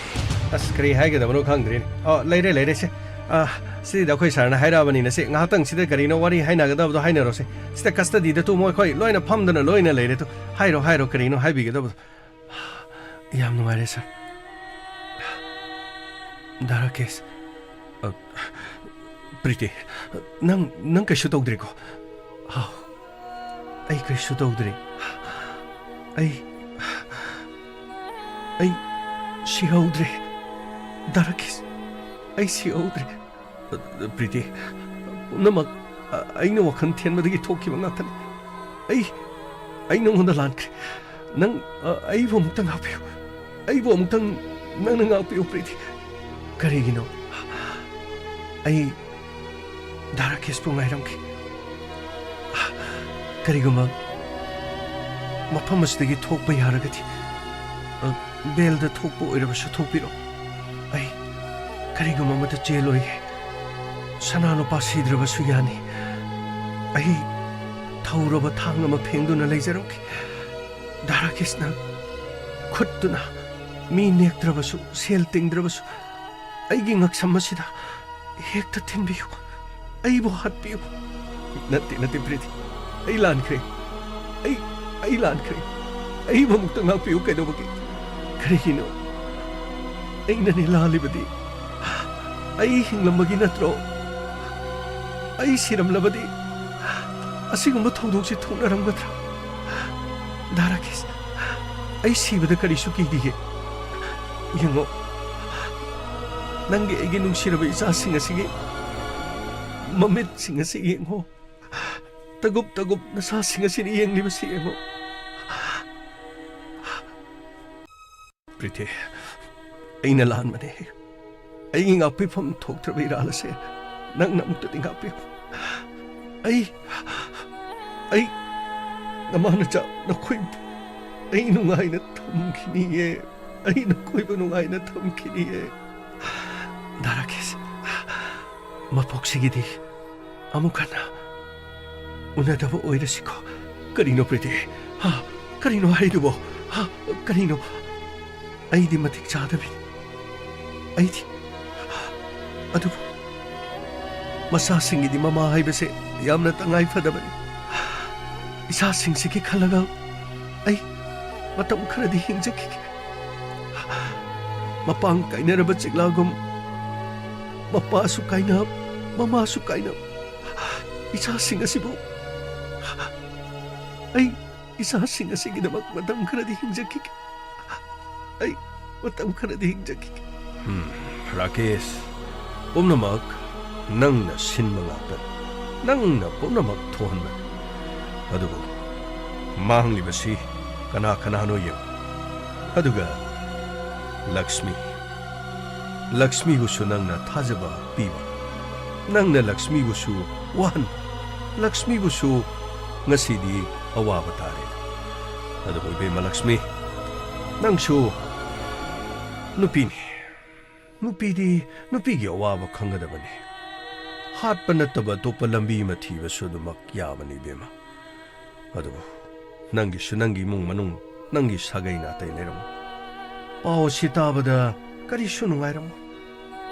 ꯑꯁ, ꯀꯔꯤ ꯍꯥꯏꯒꯗꯕꯅꯣ ꯈꯪꯗ꯭ꯔꯦꯅꯦ꯫ ꯑꯣ, ꯂꯩꯔꯦ, ꯂꯩꯔꯦ, ꯁꯦ꯫ ꯑ, ꯁꯤꯗ ꯑꯩꯈꯣꯏ ꯁꯥꯔꯅ ꯍꯥꯏꯔꯛꯑꯕꯅꯤꯅ, ꯁꯦ, ꯉꯥꯏꯍꯥꯛꯇꯪ ꯁꯤꯗ ꯀꯔꯤꯅꯣ ꯋꯥꯔꯤ ꯍꯥꯏꯅꯒꯗꯕꯗꯣ ꯍꯥꯏꯅꯔꯣꯁꯦ꯫ ꯁꯤꯗ ꯀꯁꯇꯗꯤꯗ ꯇꯨ ꯃꯣꯏꯈꯣꯏ ꯂꯣꯏꯅ ꯐꯝꯗꯅ ꯂꯣꯏꯅ ꯂꯩꯔꯦ꯫ ꯇꯨ, ꯍꯥꯏꯔꯣ, ꯍꯥꯏꯔꯣ, ꯀꯔꯤꯅꯣ ꯍꯥꯏꯕꯤꯒꯗꯕꯗꯣ꯫ ꯌꯥꯝ ꯅꯨꯡꯉꯥꯏꯔꯦ, ꯁꯥꯔ꯫ ꯗꯥ ꯔꯥꯀꯦꯁ, ꯑ, ꯄ꯭ꯔꯤꯇꯤ, ꯅꯪ, ꯅꯪ ꯀꯩꯁꯨ ꯇꯧꯗ꯭ꯔꯤꯀꯣ? ꯍꯥꯎ, ꯑꯩ ꯀꯩꯁꯨ ꯇꯧꯗ꯭ꯔꯤ꯫ ꯑꯩ, ꯑꯩ ꯁꯤꯍꯧꯗ꯭ꯔꯦ꯫ ꯗꯥ ꯔꯥꯀꯦꯁ, ꯑꯩ ꯁꯤꯍꯧꯗ꯭ꯔꯦ꯫ ꯄ꯭ꯔꯤꯇꯤ, ꯄꯨꯝꯅꯃꯛ ꯑꯩꯅ ꯋꯥꯈꯜ ꯊꯦꯟꯕꯗꯒꯤ ꯊꯣꯛꯈꯤꯕ ꯉꯥꯛꯇꯅꯤ꯫ ꯑꯩ, ꯑꯩ ꯅꯉꯣꯟꯗ ꯂꯥꯟꯈ꯭ꯔꯦ꯫ ꯅꯪ, ꯑ, ꯑꯩꯕꯨ ꯑꯃꯨꯛꯇꯪ ꯉꯥꯛꯄꯤꯌꯨ꯫ ꯑꯩꯕꯨ ꯑꯃꯨꯛꯇꯪ ꯅꯪꯅ ꯉꯥꯛꯄꯤꯌꯨ, ꯄ꯭ꯔꯤꯇꯤ꯫ ꯀꯔꯤꯒꯤꯅꯣ? ꯑꯩ ꯗꯥ ꯔꯥꯀꯦꯁꯄꯨ ꯉꯥꯏꯔꯝꯈꯤ꯫ ꯀꯔꯤꯒꯨꯝꯕ, ꯃꯐꯝ ꯑꯁꯤꯗꯒꯤ ꯊꯣꯛꯄ ꯌꯥꯔꯒꯗꯤ, ꯑ, ꯕꯦꯜꯗ ꯊꯣꯛꯄ ꯑꯣꯏꯔꯕꯁꯨ ꯊꯣꯛꯄꯤꯔꯣ꯫ ꯑꯩ ꯀꯔꯤꯒꯨꯝꯕ ꯑꯃꯗ ꯆꯦꯜꯂꯣꯏꯒꯦ꯫ ꯁꯅꯥ ꯂꯨꯄꯥ ꯁꯤꯗ꯭ꯔꯕꯁꯨ ꯌꯥꯅꯤ꯫ ꯑꯩ ꯊꯧꯔꯕ ꯊꯥꯡ ꯑꯃ ꯐꯦꯡꯗꯨꯅ ꯂꯩꯖꯔꯝꯒꯦ꯫ ꯗꯥ ꯔꯥꯀꯦꯁꯅ ꯈꯨꯠꯇꯨꯅ ꯃꯤ ꯅꯦꯛꯇ꯭ꯔꯕꯁꯨ, ꯁꯦꯜ ꯇꯤꯡꯗ꯭ꯔꯕꯁꯨ, ꯑꯩꯒꯤ ꯉꯛꯁꯝ ꯑꯁꯤꯗ ꯍꯦꯛꯇ ꯊꯤꯟꯕꯤꯌꯨ꯫ ꯑꯩꯕꯨ ꯍꯥꯠꯄꯤꯌꯨ꯫ ꯅꯠꯇꯦ, ꯅꯠꯇꯦ, ꯄ꯭ꯔꯤꯇꯤ꯫ ꯑꯩ ꯂꯥꯟꯈ꯭ꯔꯦ꯫ ꯑꯩ, ꯑꯩ ꯂꯥꯟꯈ꯭ꯔꯦ꯫ ꯑꯩꯕꯨ ꯑꯃꯨꯛꯇ ꯉꯥꯛꯄꯤꯌꯨ꯫ ꯀꯩꯗꯧꯕꯒꯤ? ꯀꯔꯤꯒꯤꯅꯣ? ꯑꯩꯅꯅꯦ ꯂꯥꯜꯂꯤꯕꯗꯤ꯫ ꯑꯩ ꯍꯤꯡꯂꯝꯕꯒꯤ ꯅꯠꯇ꯭ꯔꯣ? ꯑꯩ ꯁꯤꯔꯝꯂꯕꯗꯤ ꯑꯁꯤꯒꯨꯝꯕ ꯊꯧꯗꯣꯛꯁꯤ ꯊꯣꯛꯅꯔꯝꯒꯗ꯭ꯔꯥ? ꯗꯥ ꯔꯥꯀꯦꯁ, ꯑꯩ ꯁꯤꯕꯗ ꯀꯔꯤꯁꯨ ꯀꯤꯗꯤꯌꯦ꯫ ꯌꯦꯡꯉꯣ, ꯅꯪꯒꯤ ꯑꯩꯒꯤ ꯅꯨꯡꯁꯤꯔꯕ ꯏꯆꯥꯁꯤꯡ ꯑꯁꯤꯒꯤ ꯃꯃꯤꯠꯁꯤꯡ ꯑꯁꯤ ꯌꯦꯡꯉꯣ꯫ ꯇꯒꯨꯞ ꯇꯒꯨꯞ ꯅꯁꯥꯁꯤꯡ ꯑꯁꯤꯅ ꯌꯦꯡꯂꯤꯕꯁꯤ ꯌꯦꯡꯉꯣ꯫ ꯄ꯭ꯔꯤꯇꯤ, ꯑꯩꯅ ꯂꯥꯟꯕꯅꯦ꯫ ꯑꯩꯒꯤ ꯉꯥꯛꯄꯤꯐꯝ ꯊꯣꯛꯇ꯭ꯔꯕ ꯏꯔꯥꯜ ꯑꯁꯦ ꯅꯪꯅ ꯑꯃꯨꯛꯇꯗꯤ ꯉꯥꯛꯄꯤꯌꯨ꯫ ꯑꯩ, ꯑꯩ, ꯅꯃꯥ ꯅꯆꯥ ꯅꯈꯣꯏ ꯑꯩ ꯅꯨꯡꯉꯥꯏꯅ ꯊꯝꯈꯤꯅꯤꯌꯦ꯫ ꯑꯩ ꯅꯈꯣꯏꯕꯨ ꯅꯨꯡꯉꯥꯏꯅ ꯊꯝꯈꯤꯅꯤꯌꯦ꯫ ꯗꯥ ꯔꯥꯀꯦꯁ, ꯃꯄꯣꯛꯁꯤꯒꯤꯗꯤ ꯑꯃꯨꯛ ꯍꯟꯅ ꯎꯅꯗꯕ ꯑꯣꯏꯔꯁꯤꯀꯣ꯫ ꯀꯔꯤꯅꯣ ꯄ꯭ꯔꯤꯇꯤ? ꯍꯥ? ꯀꯔꯤꯅꯣ ꯍꯥꯏꯗꯨꯕꯣ? ꯍꯥ? ꯀꯔꯤꯅꯣ? ꯑꯩꯗꯤ ꯃꯇꯤꯛ ꯆꯥꯗꯕꯤꯅꯤ꯫ ꯑꯩꯗꯤ, ꯑꯗꯨꯕꯨ ꯃꯆꯥꯁꯤꯡꯒꯤꯗꯤ ꯃꯃꯥ ꯍꯥꯏꯕꯁꯦ ꯌꯥꯝꯅ ꯇꯉꯥꯏ ꯐꯗꯕꯅꯤ꯫ ꯏꯆꯥꯁꯤꯡꯁꯤꯒꯤ ꯈꯜꯂꯒ ꯑꯩ ꯃꯇꯝ ꯈꯔꯗꯤ ꯍꯤꯡꯖꯈꯤꯒꯦ꯫ ꯃꯄꯥꯡ ꯀꯥꯏꯅꯔꯕ ꯆꯤꯛꯂꯥꯒꯨꯝ ꯃꯄꯥꯁꯨ ꯀꯥꯏꯅ, ꯃꯃꯥꯁꯨ ꯀꯥꯏꯅ, ꯏꯆꯥꯁꯤꯡ ꯑꯁꯤꯕꯨ, ꯑꯩ ꯏꯆꯥꯁꯤꯡ ꯑꯁꯤꯒꯤꯗꯃꯛ ꯃꯇꯝ ꯈꯔꯗꯤ ꯍꯤꯡꯖꯈꯤꯒꯦ꯫ ꯑꯩ ꯃꯇꯝ ꯈꯔꯗꯤ ꯍꯤꯡꯖꯈꯤꯒꯦ꯫ ꯍꯝ, ꯔꯥꯀꯦꯁ, ꯄꯨꯝꯅꯃꯛ ꯅꯪꯅ ꯁꯤꯟꯕ ꯉꯥꯛꯇꯅꯤ꯫ ꯅꯪꯅ ꯄꯨꯝꯅꯃꯛ ꯊꯣꯛꯍꯟꯕꯅꯤ꯫ ꯑꯗꯨꯕꯨ ꯃꯥꯡꯂꯤꯕꯁꯤ ꯀꯅꯥ ꯀꯅꯥꯅꯣ ꯌꯦꯡꯉꯨ꯫ ꯑꯗꯨꯒ ꯂꯛꯁꯃꯤ, ꯂꯛꯁꯃꯤꯕꯨꯁꯨ ꯅꯪꯅ ꯊꯥꯖꯕ ꯄꯤꯕ꯫ ꯅꯪꯅ ꯂꯛꯁꯃꯤꯕꯨꯁꯨ ꯋꯥꯍꯟꯕ꯫ ꯂꯛꯁꯃꯤꯕꯨꯁꯨ ꯉꯁꯤꯗꯤ ꯑꯋꯥꯕ ꯇꯥꯔꯦ꯫ ꯑꯗꯨꯕꯨ ꯏꯕꯦꯝꯃ ꯂꯛꯁꯃꯤ, ꯅꯪꯁꯨ ꯅꯨꯄꯤꯅꯤ꯫ ꯅꯨꯄꯤꯗꯤ ꯅꯨꯄꯤꯒꯤ ꯑꯋꯥꯕ ꯈꯪꯒꯗꯕꯅꯤ꯫ ꯍꯥꯠꯄ ꯅꯠꯇꯕ ꯑꯇꯣꯞꯄ ꯂꯝꯕꯤ ꯑꯃ ꯊꯤꯕꯁꯨ ꯑꯗꯨꯃꯛ ꯌꯥꯕꯅꯤ ꯏꯕꯦꯝꯃ꯫ ꯑꯗꯨꯕꯨ ꯅꯪꯒꯤꯁꯨ ꯅꯪꯒꯤ ꯏꯃꯨꯡ ꯃꯅꯨꯡ, ꯅꯪꯒꯤ ꯁꯥꯒꯩ ꯅꯥꯇꯩ ꯂꯩꯔꯝꯃꯣꯏ꯫ ꯄꯥꯎ ꯑꯁꯤ ꯇꯥꯕꯗ ꯀꯔꯤꯁꯨ ꯅꯨꯡꯉꯥꯏꯔꯝꯃꯣꯏ꯫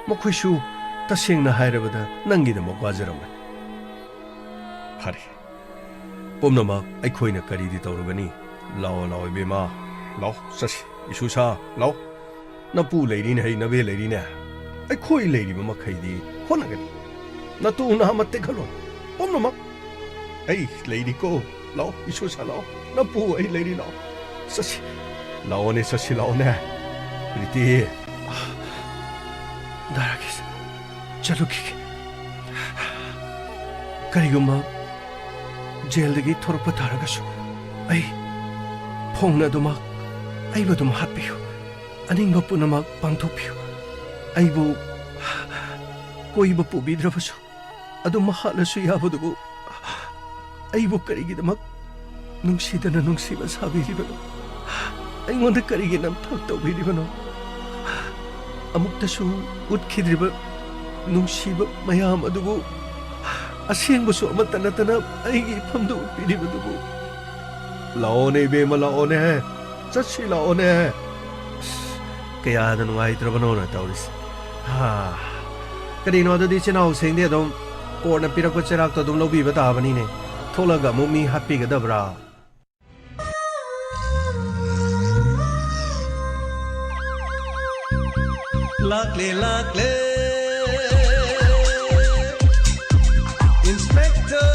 ꯃꯈꯣꯏꯁꯨ ꯇꯁꯦꯡꯅ ꯍꯥꯏꯔꯕꯗ ꯅꯪꯒꯤꯗꯃꯛ ꯋꯥꯖꯔꯝꯒꯅꯤ꯫ ꯐꯔꯦ, ꯄꯨꯝꯅꯃꯛ ꯑꯩꯈꯣꯏꯅ ꯀꯔꯤꯗꯤ ꯇꯧꯔꯨꯒꯅꯤ? ꯂꯥꯛꯑꯣ, ꯂꯥꯛꯑꯣ ꯏꯕꯦꯝꯃ, ꯂꯥꯛꯑꯣ ꯆꯠꯁꯤ꯫ ꯏꯁꯨꯁꯥ, ꯂꯥꯛꯑꯣ꯫ ꯅꯄꯨ ꯂꯩꯔꯤꯅꯦ, ꯍꯩ ꯅꯕꯦ ꯂꯩꯔꯤꯅꯦ꯫ ꯑꯩꯈꯣꯏ ꯂꯩꯔꯤꯕ ꯃꯈꯩꯗꯤ ꯍꯣꯠꯅꯒꯅꯤ꯫ ꯅꯇꯨ ꯅꯍꯥ ꯑꯃ ꯇꯦꯛꯍꯜꯂꯣ꯫ ꯄꯨꯝꯅꯃꯛ ꯑꯩ ꯂꯩꯔꯤꯀꯣ꯫ ꯂꯥꯛꯑꯣ, ꯏꯁꯨꯁꯥ ꯂꯥꯛꯑꯣ꯫ ꯅꯄꯨ ꯑꯩ ꯂꯩꯔꯤ, ꯂꯥꯛꯑꯣ꯫ ꯆꯠꯁꯤ꯫ ꯂꯥꯛꯑꯣꯅꯦ, ꯆꯠꯁꯤ ꯂꯥꯛꯑꯣꯅꯦ꯫ ꯄ꯭ꯔꯤꯇꯤ꯫ ꯗꯥ ꯔꯥꯀꯦꯁ, ꯆꯠꯂꯨꯈꯤꯒꯦ꯫ ꯀꯔꯤꯒꯨꯝꯕ ꯖꯦꯜꯗꯒꯤ ꯊꯣꯔꯛꯄ ꯇꯥꯔꯒꯁꯨ ꯑꯩ ꯐꯣꯡꯅ ꯑꯗꯨꯃꯛ ꯑꯩꯕꯨ ꯑꯗꯨꯝ ꯍꯥꯠꯄꯤꯌꯨ꯫ ꯑꯅꯤꯡꯕ ꯄꯨꯝꯅꯃꯛ ꯄꯥꯡꯊꯣꯛꯄꯤꯌꯨ꯫ ꯑꯩꯕꯨ ꯀꯣꯏꯕ ꯄꯨꯕꯤꯗ꯭ꯔꯕꯁꯨ ꯑꯗꯨꯝ ꯍꯥꯠꯂꯁꯨ ꯌꯥꯕꯗꯨꯕꯨ ꯑꯩꯕꯨ ꯀꯔꯤꯒꯤꯗꯃꯛ ꯅꯨꯡꯁꯤꯗꯅ ꯅꯨꯡꯁꯤꯕ ꯁꯥꯕꯤꯔꯤꯕꯅꯣ? ꯑꯩꯉꯣꯟꯗ ꯀꯔꯤꯒꯤ ꯅꯝꯊꯥꯛ ꯇꯧꯕꯤꯔꯤꯕꯅꯣ? ꯑꯃꯨꯛꯇꯁꯨ ꯎꯠꯈꯤꯗ꯭ꯔꯤꯕ ꯅꯨꯡꯁꯤꯕ ꯃꯌꯥꯝ ꯑꯗꯨꯕꯨ ꯑꯁꯦꯡꯕꯁꯨ ꯑꯃꯠꯇ ꯅꯠꯇꯅ ꯑꯩꯒꯤ ꯏꯐꯝꯗ ꯎꯠꯄꯤꯔꯤꯕꯗꯨꯕꯨ꯫ ꯂꯥꯛꯑꯣꯅꯦ ꯏꯕꯦꯝꯃ, ꯂꯥꯛꯑꯣꯅꯦ꯫ ꯆꯠꯁꯤ ꯂꯥꯛꯑꯣꯅꯦ꯫ ꯑꯁ, ꯀꯌꯥꯗ ꯅꯨꯡꯉꯥꯏꯇ꯭ꯔꯕꯅꯣꯅ ꯇꯧꯔꯤꯁꯦ꯫ ꯍꯥ꯫ ꯀꯔꯤꯅꯣ ꯑꯗꯨꯗꯤ ꯏꯆꯤꯟ ꯏꯅꯥꯎꯁꯤꯡꯗꯤ ꯑꯗꯨꯝ ꯀꯣꯔꯠꯅ ꯄꯤꯔꯛꯄ ꯆꯩꯔꯥꯛꯇꯣ ꯑꯗꯨꯝ ꯂꯧꯕꯤꯕ ꯇꯥꯕꯅꯤꯅꯦ꯫ ꯊꯣꯛꯂꯒ ꯑꯃꯨꯛ ꯃꯤ ꯍꯥꯠꯄꯤꯒꯗꯕ꯭ꯔꯥ? ꯂꯥꯛꯂꯦ, ꯂꯥꯛꯂꯦ꯫ Inspector,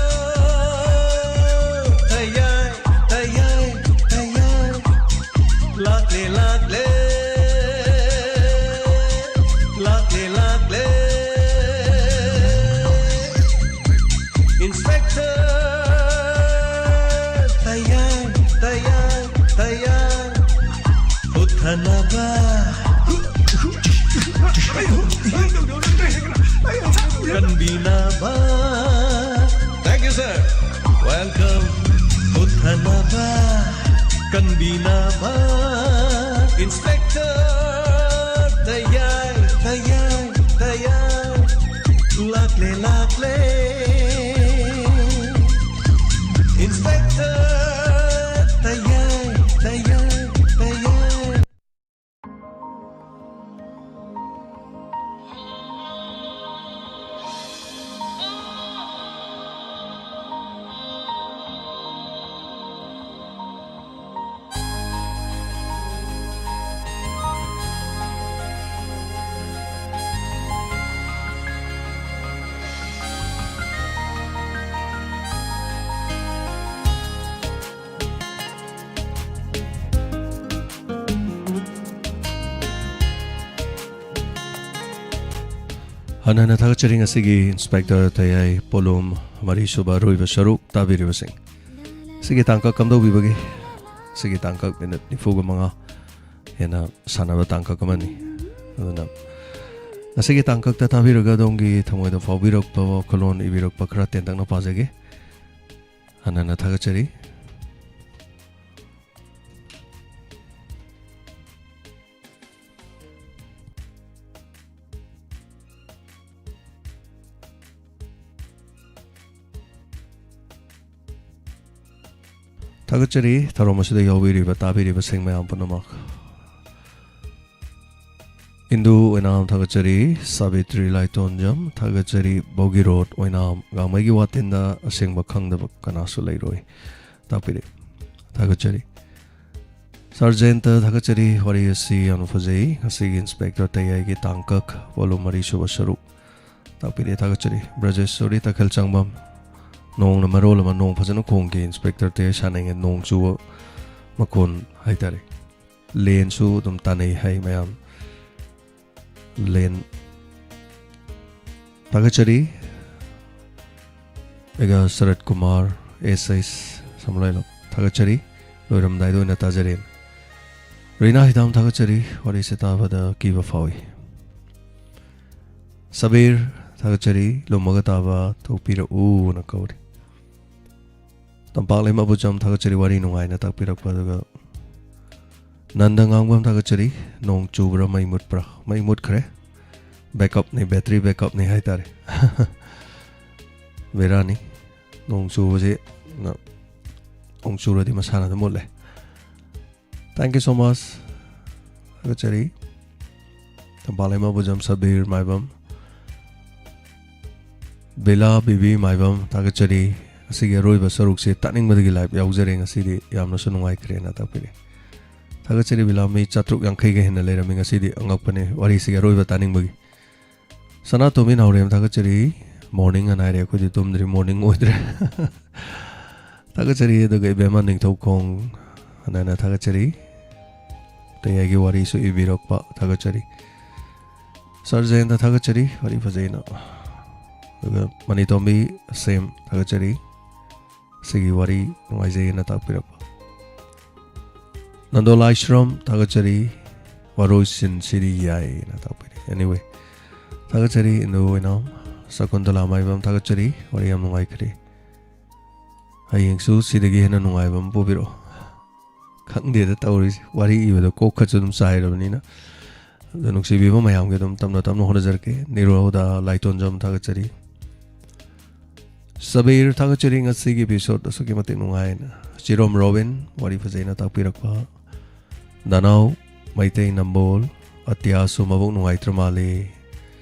ꯇꯌꯥꯏ, ꯇꯌꯥꯏ, ꯇꯌꯥꯏ꯫ ꯂꯥꯛꯂꯦ, ꯂꯥꯛꯂꯦ꯫ ꯂꯥꯛꯂꯦ, ꯂꯥꯛꯂꯦ꯫ Inspector, ꯇꯌꯥꯏ, ꯇꯌꯥꯏ, ꯇꯌꯥꯏ꯫ ꯍꯨꯠꯊꯅꯕ꯫ ꯀꯟꯕꯤꯅꯕ ꯏꯟꯁꯄꯦꯛꯇꯔ ꯇꯌꯥꯏ, ꯇꯌꯥꯏ, ꯇꯌꯥꯏ꯫ ꯂꯥꯛꯂꯦ, ꯂꯥꯛꯂꯦ꯫ ꯏꯟꯁꯄꯦꯛꯇꯔ ꯇꯌꯥꯏ, ꯇꯌꯥꯏ, ꯇꯌꯥꯏ꯫ ꯍꯟꯅ ꯍꯟꯅ ꯊꯥꯒꯠꯆꯔꯤ ꯉꯁꯤꯒꯤ ꯏꯟꯁꯄꯦꯛꯇꯔ ꯇꯌꯥꯏ ꯄꯣꯂꯨꯝ ꯃꯔꯤꯁꯨꯕ ꯑꯔꯣꯏꯕ ꯁꯔꯨꯛ ꯇꯥꯕꯤꯔꯤꯕꯁꯤꯡ꯫ ꯁꯤꯒꯤ ꯇꯥꯡꯀꯛ ꯀꯝꯗꯧꯕꯤꯕꯒꯦ? ꯁꯤꯒꯤ ꯇꯥꯡꯀꯛ ꯃꯤꯅꯠ ꯅꯤꯐꯨꯒ ꯃꯉꯥ ꯍꯦꯟꯅ ꯁꯥꯟꯅꯕ ꯇꯥꯡꯀꯛ ꯑꯃꯅꯤ꯫ ꯑꯗꯨꯅ ꯉꯁꯤꯒꯤ ꯇꯥꯡꯀꯛꯇ ꯇꯥꯕꯤꯔꯒ ꯑꯗꯣꯝꯒꯤ ꯊꯃꯣꯏꯗ ꯐꯥꯎꯕꯤꯔꯛꯄ ꯋꯥꯈꯜꯂꯣꯟ ꯏꯕꯤꯔꯛꯄ ꯈꯔ ꯇꯦꯟꯇꯛꯅ ꯄꯥꯖꯒꯦ꯫ ꯍꯟꯅ ꯍꯟꯅ ꯊꯥꯒꯠꯆꯔꯤ꯫ ꯊꯥꯒꯠꯆꯔꯤ ꯊꯧꯔꯝ ꯑꯁꯤꯗ ꯌꯥꯎꯕꯤꯔꯤꯕ ꯇꯥꯕꯤꯔꯤꯕꯁꯤꯡ ꯃꯌꯥꯝ ꯄꯨꯝꯅꯃꯛ꯫ ꯏꯟꯗꯨ ꯑꯣꯏꯅꯥꯝ ꯊꯥꯒꯠꯆꯔꯤ, ꯁꯥꯕꯤꯇ꯭ꯔꯤ ꯂꯥꯏꯇꯣꯟꯖꯝ ꯊꯥꯒꯠꯆꯔꯤ, ꯕꯣꯒꯤꯔꯣꯠ ꯑꯣꯏꯅꯥꯝ, ꯒꯥꯡꯃꯩꯒꯤ ꯋꯥꯇꯤꯟꯗ ꯑꯁꯦꯡꯕ ꯈꯪꯗꯕ ꯀꯅꯥꯁꯨ ꯂꯩꯔꯣꯏ ꯇꯥꯛꯄꯤꯔꯤ꯫ ꯊꯥꯒꯠꯆꯔꯤ꯫ ꯁꯥꯔꯖꯦꯟꯇ ꯊꯥꯒꯠꯆꯔꯤ, ꯋꯥꯔꯤ ꯑꯁꯤ ꯌꯥꯝꯅ ꯐꯖꯩ꯫ ꯉꯁꯤꯒꯤ ꯏꯟꯁꯄꯦꯛꯇꯔ ꯇꯌꯥꯏꯒꯤ ꯇꯥꯡꯀꯛ, ꯄꯣꯂꯨꯝ ꯃꯔꯤ ꯁꯨꯕ ꯁꯔꯨꯛ ꯇꯥꯛꯄꯤꯔꯦ, ꯊꯥꯒꯠꯆꯔꯤ꯫ ꯕ꯭ꯔꯖꯦꯁꯣꯔꯤ ꯇꯈꯦꯜ ꯆꯪꯕꯝ, ꯅꯣꯡꯅ ꯃꯔꯣꯜ ꯑꯃ ꯅꯣꯡ ꯐꯖꯅ ꯈꯣꯡꯈꯤ, ꯏꯟꯁꯄꯦꯛꯇꯔ ꯇꯌꯥꯏ ꯁꯥꯟꯅꯉꯩ ꯅꯣꯡ ꯆꯨꯕ ꯃꯈꯣꯟ ꯍꯥꯏꯇꯥꯔꯦ꯫ ꯂꯦꯟꯁꯨ ꯑꯗꯨꯝ ꯇꯥꯅꯩ ꯍꯥꯏ ꯃꯌꯥꯝ꯫ ꯂꯦꯟ ꯊꯥꯒꯠꯆꯔꯤ꯫ ꯑꯩꯒ ꯁꯔꯠ ꯀꯨꯃꯥꯔ, ꯑꯦꯁ ꯑꯩꯁ ꯁꯝꯂꯥꯏꯂꯣꯝ ꯊꯥꯒꯠꯆꯔꯤ꯫ ꯂꯣꯏꯔꯝꯗꯥꯏꯗ ꯑꯣꯏꯅ ꯇꯥꯖꯔꯦ꯫ ꯔꯤꯅꯥ ꯍꯤꯗꯥꯝ ꯊꯥꯒꯠꯆꯔꯤ꯫ ꯋꯥꯔꯤꯁꯦ ꯇꯥꯕꯗ ꯀꯤꯕ ꯐꯥꯎꯏ꯫ ꯁꯕꯤꯔ ꯊꯥꯒꯠꯆꯔꯤ꯫ ꯂꯨꯝꯃꯒ ꯇꯥꯕ ꯊꯣꯛꯄꯤꯔꯛꯎꯅ ꯀꯧꯔꯤ꯫ ꯇꯝꯄꯥꯛꯂꯩꯃ ꯑꯕꯨꯆꯝ ꯊꯥꯒꯠꯆꯔꯤ, ꯋꯥꯔꯤ ꯅꯨꯡꯉꯥꯏꯅ ꯇꯥꯛꯄꯤꯔꯛꯄ꯫ ꯑꯗꯨꯒ ꯅꯟꯗ ꯉꯥꯡꯕꯝ ꯊꯥꯒꯠꯆꯔꯤ, ꯅꯣꯡ ꯆꯨꯕ꯭ꯔꯥ ꯃꯩ ꯃꯨꯠꯄ꯭ꯔꯥ? ꯃꯩ ꯃꯨꯠꯈ꯭ꯔꯦ, backup ꯅꯤ, battery backup ꯅꯤ ꯍꯥꯏꯇꯥꯔꯦ꯫ ꯕꯦꯔꯥꯅꯤ ꯅꯣꯡ ꯆꯨꯕꯁꯦ, ꯅ-, ꯅꯣꯡ ꯆꯨꯔꯗꯤ ꯃꯁꯥꯅ ꯑꯗꯨꯝ ꯃꯨꯠꯂꯦ꯫ Thank you so much꯫ ꯊꯥꯒꯠꯆꯔꯤ꯫ ꯇꯝꯄꯥꯛꯂꯩꯃ ꯕꯨꯖꯝ ꯁꯕꯤꯔ ꯃꯥꯏꯕꯝ, ꯕꯦꯂꯥ ꯕꯤꯕꯤ ꯃꯥꯏꯕꯝ, ꯊꯥꯒꯠꯆꯔꯤ꯫ ꯑꯁꯤꯒꯤ ꯑꯔꯣꯏꯕ ꯁꯔꯨꯛꯁꯦ ꯇꯥꯅꯤꯡꯕꯗꯒꯤ live ꯌꯥꯎꯖꯔꯦ ꯉꯁꯤꯗꯤ, ꯌꯥꯝꯅꯁꯨ ꯅꯨꯡꯉꯥꯏꯈ꯭ꯔꯦꯅ ꯇꯥꯛꯄꯤꯔꯦ꯫ ꯊꯥꯒꯠꯆꯔꯤ ꯕꯦꯂꯥ, ꯃꯤ ꯆꯥꯇ꯭ꯔꯨꯛ ꯌꯥꯡꯈꯩꯒ ꯍꯦꯟꯅ ꯂꯩꯔꯝꯃꯤ ꯉꯁꯤꯗꯤ, ꯑꯉꯛꯄꯅꯦ ꯋꯥꯔꯤꯁꯤꯒꯤ ꯑꯔꯣꯏꯕ ꯇꯥꯅꯤꯡꯕꯒꯤ꯫ ꯁꯅꯥꯇꯣꯝꯕꯤ ꯅꯥꯎꯔꯦꯝ ꯊꯥꯒꯠꯆꯔꯤ꯫ Morning ꯑꯅ ꯍꯥꯏꯔꯦ, ꯑꯩꯈꯣꯏꯗꯤ ꯇꯨꯝꯗ꯭ꯔꯤ, morning ꯑꯣꯏꯗ꯭ꯔꯦ꯫ ꯊꯥꯒꯠꯆꯔꯤ꯫ ꯑꯗꯨꯒ ꯏꯕꯦꯝꯃ ꯅꯤꯡꯊꯧꯈꯣꯡ ꯑꯅ ꯊꯥꯒꯠꯆꯔꯤ꯫ ꯇꯌꯥꯏꯒꯤ ꯋꯥꯔꯤꯁꯨ ꯏꯕꯤꯔꯛꯄ ꯊꯥꯒꯠꯆꯔꯤ꯫ ꯁꯔ ꯖꯌꯟꯇ ꯊꯥꯒꯠꯆꯔꯤ, ꯋꯥꯔꯤ ꯐꯖꯩꯅ꯫ ꯑꯗꯨꯒ ꯃꯅꯤꯇꯣꯝꯕꯤ ꯁꯦꯝ ꯊꯥꯒꯠꯆꯔꯤ꯫ ꯁꯤꯒꯤ ꯋꯥꯔꯤ ꯅꯨꯡꯉꯥꯏꯖꯩꯅ ꯇꯥꯛꯄꯤꯔꯛꯄ꯫ ꯅꯟꯗꯣ ꯂꯥꯏꯁ꯭ꯔꯝ ꯊꯥꯒꯠꯆꯔꯤ, ꯋꯥꯔꯣꯏꯁꯤꯟ ꯁꯤꯗꯤ ꯌꯥꯏꯅ ꯇꯥꯛꯄꯤꯔꯤ꯫ Anyway, ꯊꯥꯒꯠꯆꯔꯤ꯫ ꯏꯟꯗꯣ ꯑꯣꯏꯅꯥꯝ, ꯁꯀꯨꯟꯇꯂꯥ ꯃꯥꯏꯕꯝ ꯊꯥꯒꯠꯆꯔꯤ, ꯋꯥꯔꯤ ꯌꯥꯝ ꯅꯨꯡꯉꯥꯏꯈ꯭ꯔꯦ꯫ ꯍꯌꯦꯡꯁꯨ ꯁꯤꯗꯒꯤ ꯍꯦꯟꯅ ꯅꯨꯡꯉꯥꯏꯕ ꯑꯃ ꯄꯨꯕꯤꯔꯛꯑꯣ꯫ ꯈꯪꯗꯦꯗ ꯇꯧꯔꯤꯁꯦ, ꯋꯥꯔꯤ ꯏꯕꯗ ꯀꯣꯛꯀꯁꯨ ꯑꯗꯨꯝ ꯆꯥꯏꯔꯕꯅꯤꯅ꯫ ꯑꯗꯣ ꯅꯨꯡꯁꯤꯕꯤꯕ ꯃꯌꯥꯝꯒꯤ ꯑꯗꯨꯝ ꯇꯞꯅ ꯇꯞꯅ ꯍꯣꯠꯅꯖꯔꯛꯀꯦ꯫ ꯅꯤꯔꯣꯗ ꯂꯥꯏꯇꯣꯟꯖꯝ ꯊꯥꯒꯠꯆꯔꯤ꯫ ꯁꯕꯤꯔ ꯊꯥꯒꯠꯆꯔꯤ, ꯉꯁꯤꯒꯤ episode ꯑꯁꯨꯛꯀꯤ ꯃꯇꯤꯛ ꯅꯨꯡꯉꯥꯏꯅ꯫ ꯆꯤꯔꯣꯝ ꯔꯣꯕꯤꯟ ꯋꯥꯔꯤ ꯐꯖꯩꯅ ꯇꯥꯛꯄꯤꯔꯛꯄ꯫ ꯗꯅꯥꯎ ꯃꯩꯇꯩ ꯅꯝꯕꯣꯜ, ꯑꯇꯤꯌꯥꯁꯨ ꯃꯕꯨꯛ ꯅꯨꯡꯉꯥꯏꯇ꯭ꯔ ꯃꯥꯜꯂꯤ꯫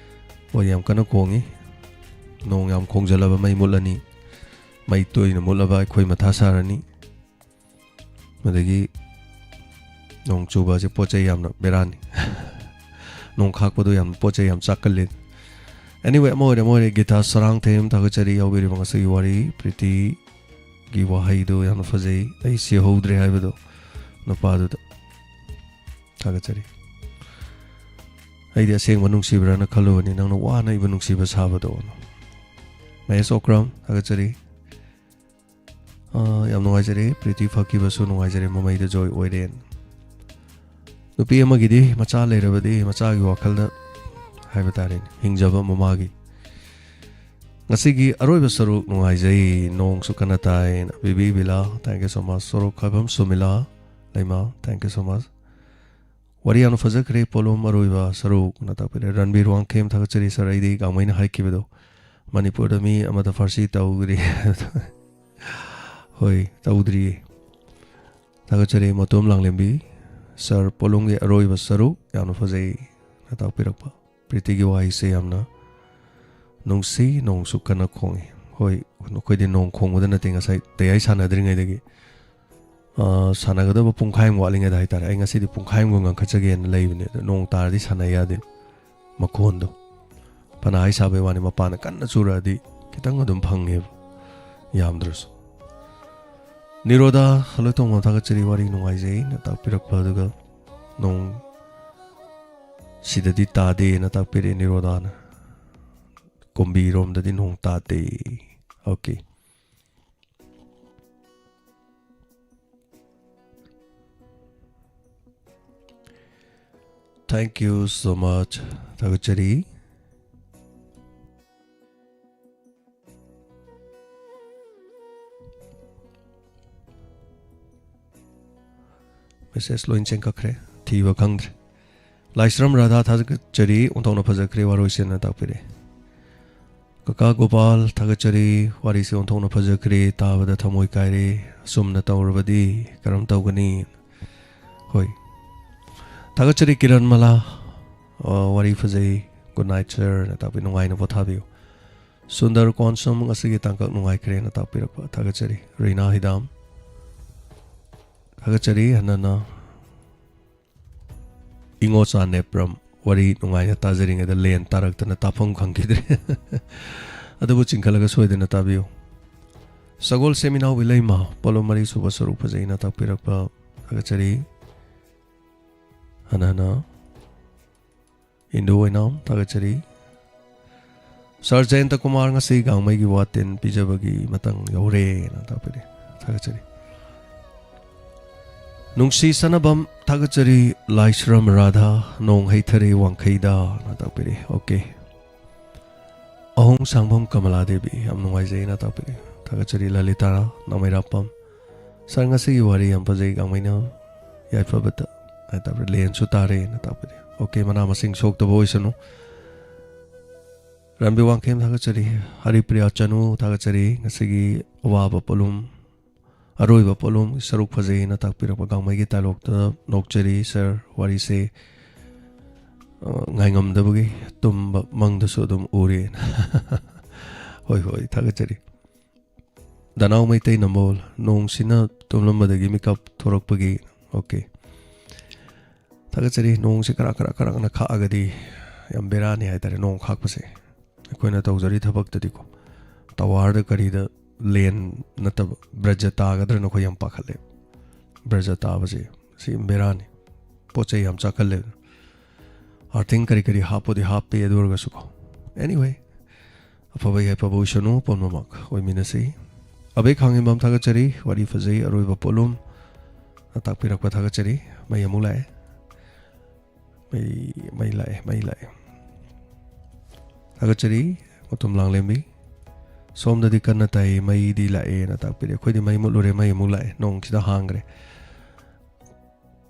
ꯍꯣꯏ, ꯌꯥꯝ ꯀꯟꯅ ꯈꯣꯡꯉꯤ꯫ ꯅꯣꯡ ꯌꯥꯝ ꯈꯣꯡꯖꯜꯂꯕ ꯃꯩ ꯃꯨꯠꯂꯅꯤ꯫ ꯃꯩ ꯇꯣꯏꯅ ꯃꯨꯠꯂꯕ ꯑꯩꯈꯣꯏ ꯃꯊꯥ ꯁꯥꯔꯅꯤ꯫ ꯑꯗꯒꯤ ꯅꯣꯡ ꯆꯨꯕ ꯑꯁꯦ ꯄꯣꯠ ꯆꯩ ꯌꯥꯝꯅ ꯕꯦꯔꯥꯅꯤ꯫ ꯅꯣꯡ ꯈꯥꯛꯄꯗꯣ ꯌꯥꯝ ꯄꯣꯠ ꯆꯩ ꯌꯥꯝ ꯆꯥꯛꯀꯜꯂꯤ꯫ Anyway, ꯑꯃ ꯑꯣꯏꯔꯦ, ꯑꯃ ꯑꯣꯏꯔꯦ꯫ ꯒꯤꯇꯥ ꯁꯔꯥꯡꯊꯦꯝ ꯊꯥꯒꯠꯆꯔꯤ ꯌꯥꯎꯕꯤꯔꯤꯕ ꯉꯁꯤꯒꯤ ꯋꯥꯔꯤ꯫ ꯄ꯭ꯔꯤꯇꯤꯒꯤ ꯋꯥꯍꯩꯗꯣ ꯌꯥꯝꯅ ꯐꯖꯩ, "ꯑꯩ ꯁꯤꯍꯧꯗ꯭ꯔꯦ" ꯍꯥꯏꯕꯗꯣ ꯅꯨꯄꯥꯗꯨꯗ꯫ ꯊꯥꯒꯠꯆꯔꯤ꯫ ꯑꯩꯗꯤ ꯑꯁꯦꯡꯕ ꯅꯨꯡꯁꯤꯕ꯭ꯔꯥꯅ ꯈꯜꯂꯨꯕꯅꯤ, ꯅꯪꯅ ꯋꯥꯅ ꯑꯩꯕꯨ ꯅꯨꯡꯁꯤꯕ ꯁꯥꯕꯗꯣ꯫ ꯃꯍꯦꯁ ꯑꯣꯀ꯭ꯔꯝ ꯊꯥꯒꯠꯆꯔꯤ꯫ ꯑꯥ, ꯌꯥꯝ ꯅꯨꯡꯉꯥꯏꯖꯔꯦ꯫ ꯄ꯭ꯔꯤꯇꯤ ꯐꯈꯤꯕꯁꯨ ꯅꯨꯡꯉꯥꯏꯖꯔꯦ꯫ ꯃꯃꯩꯗ ꯖꯣꯏ ꯑꯣꯏꯔꯦ꯫ ꯅꯨꯄꯤ ꯑꯃꯒꯤꯗꯤ ꯃꯆꯥ ꯂꯩꯔꯕꯗꯤ ꯃꯆꯥꯒꯤ ꯋꯥꯈꯜꯗ ꯍꯥꯏꯕ ꯇꯥꯔꯦꯅꯦ, ꯍꯤꯡꯖꯕ ꯃꯃꯥꯒꯤ꯫ ꯉꯁꯤꯒꯤ ꯑꯔꯣꯏꯕ ꯁꯔꯨꯛ ꯅꯨꯡꯉꯥꯏꯖꯩ, ꯅꯣꯡꯁꯨ ꯀꯟꯅ ꯇꯥꯏ꯫ ꯕꯤꯕꯤ ꯕꯤꯂꯥ, thank you so much꯫ ꯁꯣꯔꯣꯛ ꯈꯥꯏꯕꯝ ꯁꯨꯃꯤꯂꯥ ꯂꯩꯃ, thank you so much꯫ ꯋꯥꯔꯤ ꯌꯥꯝꯅ ꯐꯖꯈ꯭ꯔꯦ, ꯄꯣꯂꯨꯝ ꯑꯔꯣꯏꯕ ꯁꯔꯨꯛꯅ ꯇꯥꯛꯄꯤꯔꯦ꯫ ꯔꯟꯕꯤꯔ ꯋꯥꯡꯈꯦꯝ, ꯊꯥꯒꯠꯆꯔꯤ ꯁꯥꯔ, ꯑꯩꯗꯤ ꯒꯥꯡꯃꯩꯅ ꯍꯥꯏꯈꯤꯕꯗꯣ ꯃꯅꯤꯄꯨꯔꯗ ꯃꯤ ꯑꯃꯗ ꯐꯥꯔꯁꯤ ꯇꯧꯗ꯭ꯔꯤ꯫ ꯍꯣꯏ, ꯇꯧꯗ꯭ꯔꯤꯌꯦ꯫ ꯊꯥꯒꯠꯆꯔꯤ ꯃꯇꯣꯝ ꯂꯥꯡꯂꯦꯝꯕꯤ꯫ ꯁꯥꯔ, ꯄꯣꯂꯨꯝꯒꯤ ꯑꯔꯣꯏꯕ ꯁꯔꯨꯛ ꯌꯥꯝꯅ ꯐꯖꯩꯅ ꯇꯥꯛꯄꯤꯔꯛꯄ꯫ ꯄ꯭ꯔꯤꯇꯤꯒꯤ ꯋꯥꯍꯩꯁꯦ ꯌꯥꯝꯅ ꯅꯨꯡꯁꯤ, ꯅꯣꯡꯁꯨ ꯀꯟꯅ ꯈꯣꯡꯉꯤ꯫ ꯍꯣꯏ, ꯑꯩꯈꯣꯏꯗꯤ ꯅꯣꯡ ꯈꯣꯡꯕꯗ ꯅꯠꯇꯦ, ꯉꯁꯥꯏ ꯇꯌꯥꯏ ꯁꯥꯟꯅꯗ꯭ꯔꯤꯉꯩꯗꯒꯤ, ꯑ, ꯁꯥꯟꯅꯒꯗꯕ ꯄꯨꯡꯈꯥꯏꯃꯨꯛ ꯋꯥꯠꯂꯤꯉꯩꯗ ꯍꯥꯏꯇꯥꯔꯦ, ꯑꯩ ꯉꯁꯤꯗꯤ ꯄꯨꯡꯈꯥꯏꯃꯨꯛ ꯉꯟꯈꯠꯆꯒꯦꯅ ꯂꯩꯕꯅꯦ꯫ ꯑꯗꯣ ꯅꯣꯡ ꯇꯥꯔꯗꯤ ꯁꯥꯟꯅ ꯌꯥꯗꯦ꯫ ꯃꯈꯣꯟꯗꯣ ꯐꯅ ꯍꯥꯏ ꯁꯥꯕꯩ ꯋꯥꯅꯤ, ꯃꯄꯥꯟꯗ ꯀꯟꯅ ꯆꯨꯔꯛꯑꯗꯤ ꯈꯤꯇꯪ ꯑꯗꯨꯝ ꯐꯪꯉꯦꯕ, ꯌꯥꯝꯗ꯭ꯔꯁꯨ꯫ ꯅꯤꯔꯣꯗꯥ ꯍꯜꯂꯣꯏꯇꯣꯡꯕ, ꯊꯥꯒꯠꯆꯔꯤ, ꯋꯥꯔꯤ ꯅꯨꯡꯉꯥꯏꯖꯩꯅ ꯇꯥꯛꯄꯤꯔꯛꯄ꯫ ꯑꯗꯨꯒ ꯅꯣꯡ ꯁꯤꯗꯗꯤ ꯇꯥꯗꯦꯅ ꯇꯥꯛꯄꯤꯔꯛꯑꯦ ꯅꯤꯔꯣꯗꯥꯅ꯫ ꯀꯨꯝꯕꯤꯔꯣꯝꯗꯗꯤ ꯅꯣꯡ ꯇꯥꯗꯦ꯫ Okay꯫ Thank you so much꯫ ꯊꯥꯒꯠꯆꯔꯤ꯫ ꯃꯦꯁꯦꯖ ꯂꯣꯏ ꯆꯦꯟꯈꯠꯈ꯭ꯔꯦ, ꯊꯤꯕ ꯈꯪꯗ꯭ꯔꯦ꯫ ꯂꯥꯏꯁ꯭ꯔꯝ ꯔꯥꯙꯥ, ꯊꯥꯒꯠꯆꯔꯤ, ꯑꯣꯟꯊꯣꯛꯅ ꯐꯖꯈ꯭ꯔꯦ, ꯋꯥꯔꯣꯏꯁꯤꯟꯅ ꯇꯥꯛꯄꯤꯔꯦ꯫ ꯀꯀꯥ ꯒꯣꯄꯥꯜ, ꯊꯥꯒꯠꯆꯔꯤ, ꯋꯥꯔꯤꯁꯦ ꯑꯣꯟꯊꯣꯛꯅ ꯐꯖꯈ꯭ꯔꯦ, ꯇꯥꯕꯗ ꯊꯃꯣꯏ ꯀꯥꯏꯔꯦ, ꯑꯁꯨꯝꯅ ꯇꯧꯔꯕꯗꯤ ꯀꯔꯝ ꯇꯧꯒꯅꯤ? ꯍꯣꯏ, ꯊꯥꯒꯠꯆꯔꯤ꯫ ꯀꯤꯔꯟ ꯃꯂꯥ, ꯑ, ꯋꯥꯔꯤ ꯐꯖꯩ, good night sir ꯅ ꯇꯥꯛꯄꯤ, ꯅꯨꯡꯉꯥꯏꯅ ꯄꯣꯊꯥꯕꯤꯌꯨ꯫ ꯁꯨꯟꯗꯔ ꯀꯣꯟꯁꯝ, ꯉꯁꯤꯒꯤ ꯇꯥꯡꯀꯛ ꯅꯨꯡꯉꯥꯏꯈ꯭ꯔꯦꯅ ꯇꯥꯛꯄꯤꯔꯛꯄ, ꯊꯥꯒꯠꯆꯔꯤ꯫ ꯔꯤꯅꯥ ꯍꯤꯗꯥꯝ, ꯊꯥꯒꯠꯆꯔꯤ꯫ ꯍꯟꯅꯅ ꯏꯉꯣꯆꯥ ꯅꯦꯄ꯭ꯔꯝ, ꯋꯥꯔꯤ ꯅꯨꯡꯉꯥꯏꯅ ꯇꯥꯖꯔꯤꯉꯩꯗ ꯂꯦꯟ ꯇꯥꯔꯛꯇꯅ ꯇꯥꯐꯝ ꯈꯪꯈꯤꯗ꯭ꯔꯦ꯫ ꯑꯗꯨꯕꯨ ꯆꯤꯡꯈꯠꯂꯒ ꯁꯣꯏꯗꯅ ꯇꯥꯕꯤꯌꯨ꯫ ꯁꯒꯣꯜ ꯁꯦꯝꯏꯅꯥꯎ ꯏꯂꯩꯃ, ꯄꯣꯂꯣ ꯃꯔꯤ ꯁꯨꯕ ꯁꯔꯨꯛ ꯐꯖꯩꯅ ꯇꯥꯛꯄꯤꯔꯛꯄ, ꯊꯥꯒꯠꯆꯔꯤ꯫ ꯍꯟꯅ ꯍꯟꯅ ꯏꯟꯗꯨ ꯑꯣꯏꯅꯥꯝ, ꯊꯥꯒꯠꯆꯔꯤ꯫ ꯁꯥꯔ ꯖꯌꯟꯇ ꯀꯨꯃꯥꯔ, ꯉꯁꯤ ꯒꯥꯡꯃꯩꯒꯤ ꯋꯥꯇꯤꯟ ꯄꯤꯖꯕꯒꯤ ꯃꯇꯝ ꯌꯧꯔꯦꯅ ꯇꯥꯛꯄꯤꯔꯦ, ꯊꯥꯒꯠꯆꯔꯤ꯫ ꯅꯨꯡꯁꯤ ꯁꯅꯕꯝ, ꯊꯥꯒꯠꯆꯔꯤ꯫ ꯂꯥꯏꯁ꯭ꯔꯝ ꯔꯥꯙꯥ, ꯅꯣꯡ ꯍꯩꯊꯔꯦ ꯋꯥꯡꯈꯩꯗꯅ ꯇꯥꯛꯄꯤꯔꯦ꯫ Okay꯫ ꯑꯍꯣꯡ ꯁꯥꯡꯕꯝ ꯀꯃꯂꯥ ꯗꯦꯕꯤ, ꯌꯥꯝ ꯅꯨꯡꯉꯥꯏꯖꯩꯅ ꯇꯥꯛꯄꯤꯔꯤ꯫ ꯊꯥꯒꯠꯆꯔꯤ꯫ ꯂꯂꯤꯇꯥ ꯅꯥꯃꯩꯔꯥꯄꯝ, ꯁꯥꯔ, ꯉꯁꯤꯒꯤ ꯋꯥꯔꯤ ꯌꯥꯝ ꯐꯖꯩ, ꯒꯥꯡꯃꯩꯅ ꯌꯥꯏꯐꯕꯗ ꯍꯥꯏꯇꯥꯔꯦ, ꯂꯦꯟꯁꯨ ꯇꯥꯔꯦꯅ ꯇꯥꯛꯄꯤꯔꯤ꯫ ꯑꯣꯀꯦ, ꯃꯅꯥ ꯃꯁꯤꯡ ꯁꯣꯛꯇꯕ ꯑꯣꯏꯁꯅꯨ꯫ ꯔꯥꯝꯕꯤ ꯋꯥꯡꯈꯦꯝ ꯊꯥꯒꯠꯆꯔꯤ꯫ ꯍꯔꯤꯄ꯭ꯔꯤꯌꯥ ꯆꯅꯨ ꯊꯥꯒꯠꯆꯔꯤ꯫ ꯉꯁꯤꯒꯤ ꯑꯋꯥꯕ ꯄꯣꯠꯂꯨꯝ, ꯑꯔꯣꯏꯕ ꯄꯣꯠꯂꯨꯝ ꯁꯔꯨꯛ ꯐꯖꯩꯅ ꯇꯥꯛꯄꯤꯔꯛꯄ ꯒꯥꯡꯃꯩꯒꯤ ꯗꯥꯏꯂꯣꯛꯇ ꯅꯣꯛꯆꯔꯤ ꯁꯥꯔ꯫ ꯋꯥꯔꯤꯁꯦ, ꯑ, ꯉꯥꯏꯉꯝꯗꯕꯒꯤ ꯇꯨꯝꯕ ꯃꯪꯗꯁꯨ ꯑꯗꯨꯝ ꯎꯔꯦꯅ꯫ ꯍꯣꯏ, ꯍꯣꯏ, ꯊꯥꯒꯠꯆꯔꯤ꯫ ꯗꯅꯥꯎ ꯃꯩꯇꯩ ꯅꯝꯕꯣꯜ, ꯅꯣꯡꯁꯤꯅ ꯇꯨꯝꯂꯝꯕꯗꯒꯤ ꯃꯤꯀꯞ ꯊꯣꯔꯛꯄꯒꯤ, ꯑꯣꯀꯦ꯫ ꯊꯥꯒꯠꯆꯔꯤ꯫ ꯅꯣꯡꯁꯦ ꯈꯔ, ꯈꯔ, ꯈꯔ, ꯈꯔ ꯈꯥꯛꯑꯒꯗꯤ ꯌꯥꯝ ꯕꯦꯔꯥꯅꯤ ꯍꯥꯏꯇꯥꯔꯦ, ꯅꯣꯡ ꯈꯥꯛꯄꯁꯦ꯫ ꯑꯩꯈꯣꯏꯅ ꯇꯧꯖꯔꯤ ꯊꯕꯛꯇꯗꯤꯀꯣ, ꯇꯋꯥꯔꯗ ꯀꯔꯤꯗ ꯂꯦꯟ ꯅꯠꯇꯕ, ꯕ꯭ꯔꯖ ꯇꯥꯒꯗ꯭ꯔꯅ ꯑꯩꯈꯣꯏ ꯌꯥꯝ ꯄꯥꯈꯠꯂꯦ꯫ ꯕ꯭ꯔꯖ ꯇꯥꯕꯁꯦ, ꯁꯤ ꯕꯦꯔꯥꯅꯤ꯫ ꯄꯣꯠ ꯆꯩ ꯌꯥꯝ ꯆꯥꯛꯍꯜꯂꯦ꯫ ꯑꯥꯔꯊꯤꯡ ꯀꯔꯤ ꯀꯔꯤ ꯍꯥꯞꯄꯨꯗꯤ ꯍꯥꯞꯄꯤ, ꯑꯗꯨ ꯑꯣꯏꯔꯒꯁꯨꯀꯣ꯫ Anyway, ꯑꯐꯕ ꯌꯥꯏꯐꯕ ꯑꯣꯏꯁꯅꯨ, ꯄꯨꯝꯅꯃꯛ ꯑꯣꯏꯃꯤꯟꯅꯁꯤ꯫ ꯑꯕꯦ ꯈꯥꯡꯉꯦꯝꯕꯝ ꯊꯥꯒꯠꯆꯔꯤ, ꯋꯥꯔꯤ ꯐꯖꯩ, ꯑꯔꯣꯏꯕ ꯄꯣꯠꯂꯨꯝ ꯇꯥꯛꯄꯤꯔꯛꯄ ꯊꯥꯒꯠꯆꯔꯤ꯫ ꯃꯩ ꯑꯃꯨꯛ ꯂꯥꯛꯑꯦ, ꯃꯩ, ꯃꯩ ꯂꯥꯛꯑꯦ, ꯃꯩ ꯂꯥꯛꯑꯦ꯫ ꯊꯥꯒꯠꯆꯔꯤ, ꯃꯇꯝ ꯂꯥꯡꯂꯦꯝꯕꯤ꯫ ꯁꯣꯝꯗꯗꯤ ꯀꯟꯅ ꯇꯥꯏ, ꯃꯩꯗꯤ ꯂꯥꯛꯑꯦꯅ ꯇꯥꯛꯄꯤꯔꯦ꯫ ꯑꯩꯈꯣꯏꯗꯤ ꯃꯩ ꯃꯨꯠꯂꯨꯔꯦ, ꯃꯩ ꯑꯃꯨꯛ ꯂꯥꯛꯑꯦ, ꯅꯣꯡꯁꯤꯗ ꯍꯥꯡꯈ꯭ꯔꯦ꯫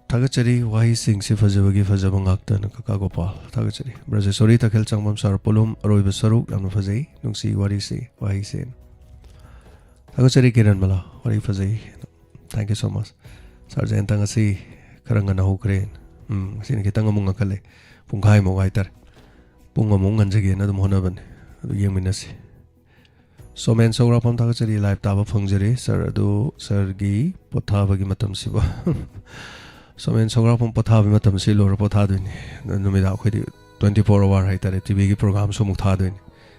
ꯊꯥꯒꯠꯆꯔꯤ, ꯋꯥꯍꯩꯁꯤꯡꯁꯤ ꯐꯖꯕꯒꯤ ꯐꯖꯕ ꯉꯥꯛꯇꯅ ꯀꯀꯥ ꯒꯣꯄꯥꯜ꯫ ꯊꯥꯒꯠꯆꯔꯤ꯫ ꯕ꯭ꯔꯖꯦꯁꯣꯔꯤ ꯇꯈꯦꯜ ꯆꯪꯕꯝ ꯁꯥꯔ ꯄꯣꯠꯂꯨꯝ ꯑꯔꯣꯏꯕ ꯁꯔꯨꯛ ꯌꯥꯝꯅ ꯐꯖꯩ, ꯅꯨꯡꯁꯤ ꯋꯥꯔꯤꯁꯤ, ꯋꯥꯍꯩꯁꯦ꯫ ꯊꯥꯒꯠꯆꯔꯤ ꯀꯤꯔꯟꯃꯂꯥ, ꯋꯥꯔꯤ ꯐꯖꯩ꯫ Thank you so much꯫ ꯁꯥꯔ ꯖꯌꯟꯇ ꯉꯁꯤ ꯈꯔ ꯉꯟꯅ ꯍꯧꯈ꯭ꯔꯦ꯫ ꯎꯝ, ꯉꯁꯤꯅ ꯈꯤꯇꯪ ꯑꯃꯨꯛ ꯉꯟꯈꯠꯂꯦ꯫ ꯄꯨꯡꯈꯥꯏꯃꯨꯛ ꯍꯥꯏꯇꯥꯔꯦ꯫ ꯄꯨꯡ ꯑꯃꯨꯛ ꯉꯟꯖꯒꯦꯅ ꯑꯗꯨꯝ ꯍꯣꯠꯅꯕꯅꯤ꯫ ꯑꯗꯨ ꯌꯦꯡꯃꯤꯟꯅꯁꯤ꯫ ꯁꯣꯃꯦꯟ ꯁꯧꯒ꯭ꯔꯥꯛꯐꯝ ꯊꯥꯒꯠꯆꯔꯤ, ꯂꯥꯏꯚ ꯇꯥꯕ ꯐꯪꯖꯔꯦ ꯁꯥꯔ꯫ ꯑꯗꯨ ꯁꯥꯔꯒꯤ ꯄꯣꯊꯥꯕꯒꯤ ꯃꯇꯝꯁꯤꯕꯨ? ꯁꯣꯃꯦꯟ ꯁꯧꯒ꯭ꯔꯥꯛꯐꯝ ꯄꯣꯊꯥꯕꯒꯤ ꯃꯇꯝꯁꯤ ꯂꯣꯏꯔ ꯄꯣꯊꯥꯗꯣꯏꯅꯤ꯫ ꯅꯨꯃꯤꯗꯥꯡ ꯑꯩꯈꯣꯏꯗꯤ twenty four hour ꯍꯥꯏꯇꯥꯔꯦ, ꯇꯤꯚꯤꯒꯤ ꯄ꯭ꯔꯣꯒ꯭ꯔꯥꯝꯁꯨ ꯑꯃꯨꯛ ꯊꯥꯗꯣꯏꯅꯤ꯫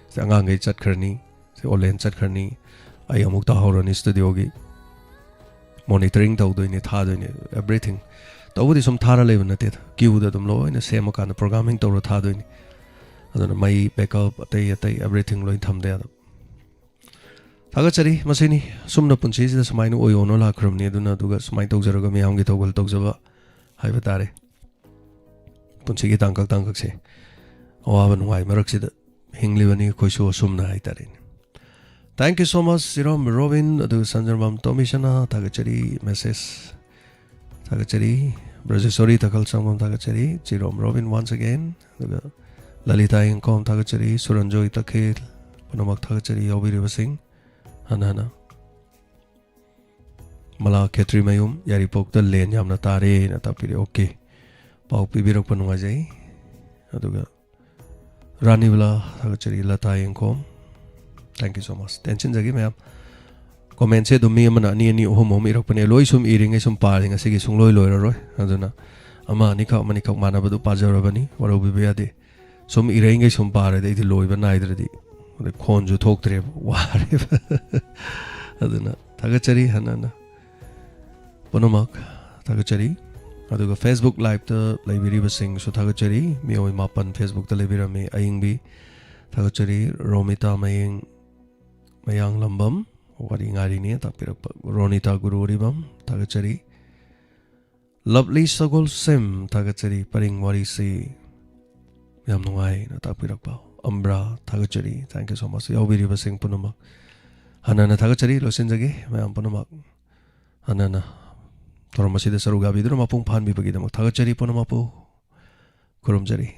ꯁꯤꯗ ꯑꯉꯥꯡꯈꯩ ꯆꯠꯈ꯭ꯔꯅꯤ, ꯁꯤ ꯑꯣꯟꯂꯥꯏꯟ ꯆꯠꯈ꯭ꯔꯅꯤ, ꯑꯩ ꯑꯃꯨꯛ ꯇꯥꯍꯧꯔꯅꯤ ꯁ꯭ꯇꯨꯗꯤꯑꯣꯒꯤ꯫ ꯃꯣꯅꯤꯇꯔꯤꯡ ꯇꯧꯗꯣꯏꯅꯤ, ꯊꯥꯗꯣꯏꯅꯤ, everything꯫ ꯇꯧꯕꯗꯤ ꯁꯨꯝ ꯊꯥꯔ ꯂꯩꯕ ꯅꯠꯇꯦꯗ, ꯀ꯭ꯌꯨꯗ ꯑꯗꯨꯝ ꯂꯣꯏꯅ ꯁꯦꯝꯃꯀꯥꯟꯗ ꯄ꯭ꯔꯣꯒ꯭ꯔꯥꯃꯤꯡ ꯇꯧꯔ ꯊꯥꯗꯣꯏꯅꯤ꯫ ꯑꯗꯨꯅ ꯃꯩ, ꯕꯦꯛꯑꯞ, ꯑꯇꯩ ꯑꯇꯩ everything ꯂꯣꯏ ꯊꯝꯗ ꯌꯥꯗꯕ꯫ ꯊꯥꯒꯠꯆꯔꯤ꯫ ꯃꯁꯤꯅꯤ, ꯑꯁꯨꯝꯅ ꯄꯨꯟꯁꯤꯁꯤꯗ ꯁꯨꯃꯥꯏꯅ ꯑꯣꯏꯌꯣꯅ ꯂꯥꯛꯈ꯭ꯔꯕꯅꯤ꯫ ꯑꯗꯨꯅ ꯑꯗꯨꯒ ꯁꯨꯃꯥꯏꯅ ꯇꯧꯖꯔꯒ ꯃꯤꯌꯥꯝꯒꯤ ꯊꯧꯒꯜ ꯇꯧꯖꯕ ꯍꯥꯏꯕ ꯇꯥꯔꯦ꯫ ꯄꯨꯟꯁꯤꯒꯤ ꯇꯥꯡꯀꯛ ꯇꯥꯡꯀꯛꯁꯦ ꯑꯋꯥꯕ ꯅꯨꯡꯉꯥꯏ ꯃꯔꯛꯁꯤꯗ ꯍꯤꯡꯂꯤꯕꯅꯤ ꯑꯩꯈꯣꯏꯁꯨ ꯑꯁꯨꯝꯅ ꯍꯥꯏꯇꯥꯔꯦꯅꯦ꯫ Thank you so much, Chirom Robin, ꯑꯗꯨꯒ ꯁꯟꯖꯔꯃꯝ ꯇꯣꯃꯤꯁꯅꯥ, ꯊꯥꯒꯠꯆꯔꯤ꯫ Message ꯊꯥꯒꯠꯆꯔꯤ꯫ ꯕ꯭ꯔꯖꯦꯁꯣꯔꯤ ꯇꯈꯜ ꯁꯪꯕꯝ ꯊꯥꯒꯠꯆꯔꯤ꯫ ꯆꯤꯔꯣꯝ ꯔꯣꯕꯤꯟ once again, ꯑꯗꯨꯒ ꯂꯂꯤꯇꯥ ꯌꯦꯡꯈꯣꯝ ꯊꯥꯒꯠꯆꯔꯤ꯫ ꯁꯨꯔꯟꯖꯣꯏ ꯇꯈꯦꯜ, ꯄꯨꯝꯅꯃꯛ ꯊꯥꯒꯠꯆꯔꯤ ꯌꯥꯎꯕꯤꯔꯤꯕꯁꯤꯡ꯫ ꯍꯟꯅ ꯍꯟꯅ ꯃꯂꯥ ꯈꯦꯇ꯭ꯔꯤꯃꯌꯨꯝ ꯌꯥꯏꯔꯤꯄꯣꯛꯇ ꯂꯦꯟ ꯌꯥꯝꯅ ꯇꯥꯔꯦꯅ ꯇꯥꯛꯄꯤꯔꯦ꯫ Okay, ꯄꯥꯎ ꯄꯤꯕꯤꯔꯛꯄ ꯅꯨꯡꯉꯥꯏꯖꯩ꯫ ꯑꯗꯨꯒ ꯔꯥꯅꯤꯕꯂꯥ ꯊꯥꯒꯠꯆꯔꯤ, ꯂꯇꯥ ꯌꯦꯡꯈꯣꯝ꯫ Thank you so much꯫ ꯇꯦꯟꯁꯤꯟꯖꯒꯦ ꯃꯌꯥꯝ꯫ Commentꯁꯦ ꯑꯗꯨꯝ ꯃꯤ ꯑꯃꯅ ꯑꯅꯤ ꯑꯅꯤ ꯑꯍꯨꯝ ꯑꯍꯨꯝ ꯏꯔꯛꯄꯅꯦ꯫ ꯂꯣꯏ ꯁꯨꯝ ꯏꯔꯤꯉꯩ ꯁꯨꯝ ꯄꯥꯔꯤ ꯉꯁꯤꯒꯤ ꯁꯨꯡꯂꯣꯏ ꯂꯣꯏꯔꯔꯣꯏ꯫ ꯑꯗꯨꯅ ꯑꯃ ꯑꯅꯤꯈꯛ ꯑꯃ ꯑꯅꯤꯈꯛ ꯃꯥꯟꯅꯕꯗꯨ ꯄꯥꯖꯔꯕꯅꯤ, ꯋꯥꯔꯧꯕꯤꯕ ꯌꯥꯗꯦ꯫ ꯁꯨꯝ ꯏꯔꯛꯏꯉꯩ ꯁꯨꯝ ꯄꯥꯔꯗꯤ ꯑꯩꯗꯤ ꯂꯣꯏꯕ ꯅꯥꯏꯗ꯭ꯔꯗꯤ ꯑꯗꯩ ꯈꯣꯟꯁꯨ ꯊꯣꯛꯇ꯭ꯔꯦꯕ, ꯋꯥꯔꯦꯕ꯫ ꯑꯗꯨꯅ ꯊꯥꯒꯠꯆꯔꯤ ꯍꯟꯅ ꯍꯟꯅ꯫ ꯄꯨꯝꯅꯃꯛ ꯊꯥꯒꯠꯆꯔꯤ꯫ ꯑꯗꯨꯒ Facebook Liveꯇ ꯂꯩꯕꯤꯔꯤꯕꯁꯤꯡꯁꯨ ꯊꯥꯒꯠꯆꯔꯤ꯫ ꯃꯤꯑꯣꯏ ꯃꯥꯄꯟ Facebookꯇ ꯂꯩꯕꯤꯔꯝꯃꯤ꯫ ꯑꯌꯤꯡꯕꯤ ꯊꯥꯒꯠꯆꯔꯤ꯫ ꯔꯣꯃꯤꯇꯥ ꯃꯌꯦꯡ, ꯃꯌꯥꯡꯂꯝꯕꯝ, ꯋꯥꯔꯤ ꯉꯥꯏꯔꯤꯅꯦ ꯇꯥꯛꯄꯤꯔꯛꯄ꯫ ꯔꯣꯅꯤꯇꯥ ꯒꯨꯔꯨ ꯑꯔꯤꯕꯝ ꯊꯥꯒꯠꯆꯔꯤ꯫ ꯂꯕꯂꯤ ꯁꯒꯣꯜꯁꯦꯝ ꯊꯥꯒꯠꯆꯔꯤ꯫ ꯄꯔꯤꯡ ꯋꯥꯔꯤꯁꯤ ꯌꯥꯝ ꯅꯨꯡꯉꯥꯏꯅ ꯇꯥꯛꯄꯤꯔꯛꯄ꯫ ꯑꯝꯕ꯭ꯔꯥ ꯊꯥꯒꯠꯆꯔꯤ꯫ Thank you so much꯫ ꯌꯥꯎꯕꯤꯔꯤꯕꯁꯤꯡ ꯄꯨꯝꯅꯃꯛ ꯍꯟꯅ ꯍꯟꯅ ꯊꯥꯒꯠꯆꯔꯤ꯫ ꯂꯣꯏꯁꯤꯟꯖꯒꯦ ꯃꯌꯥꯝ ꯄꯨꯝꯅꯃꯛ꯫ ꯍꯟꯅ ꯍꯟꯅ ꯊꯧꯔꯝ ꯑꯁꯤꯗ ꯁꯔꯨꯛ ꯌꯥꯕꯤꯗꯨꯅ ꯃꯄꯨꯡ ꯐꯥꯍꯟꯕꯤꯕꯒꯤꯗꯃꯛ ꯊꯥꯒꯠꯆꯔꯤ ꯄꯨꯝꯅꯃꯛꯄꯨ꯫ ꯈꯨꯔꯨꯝꯖꯔꯤ꯫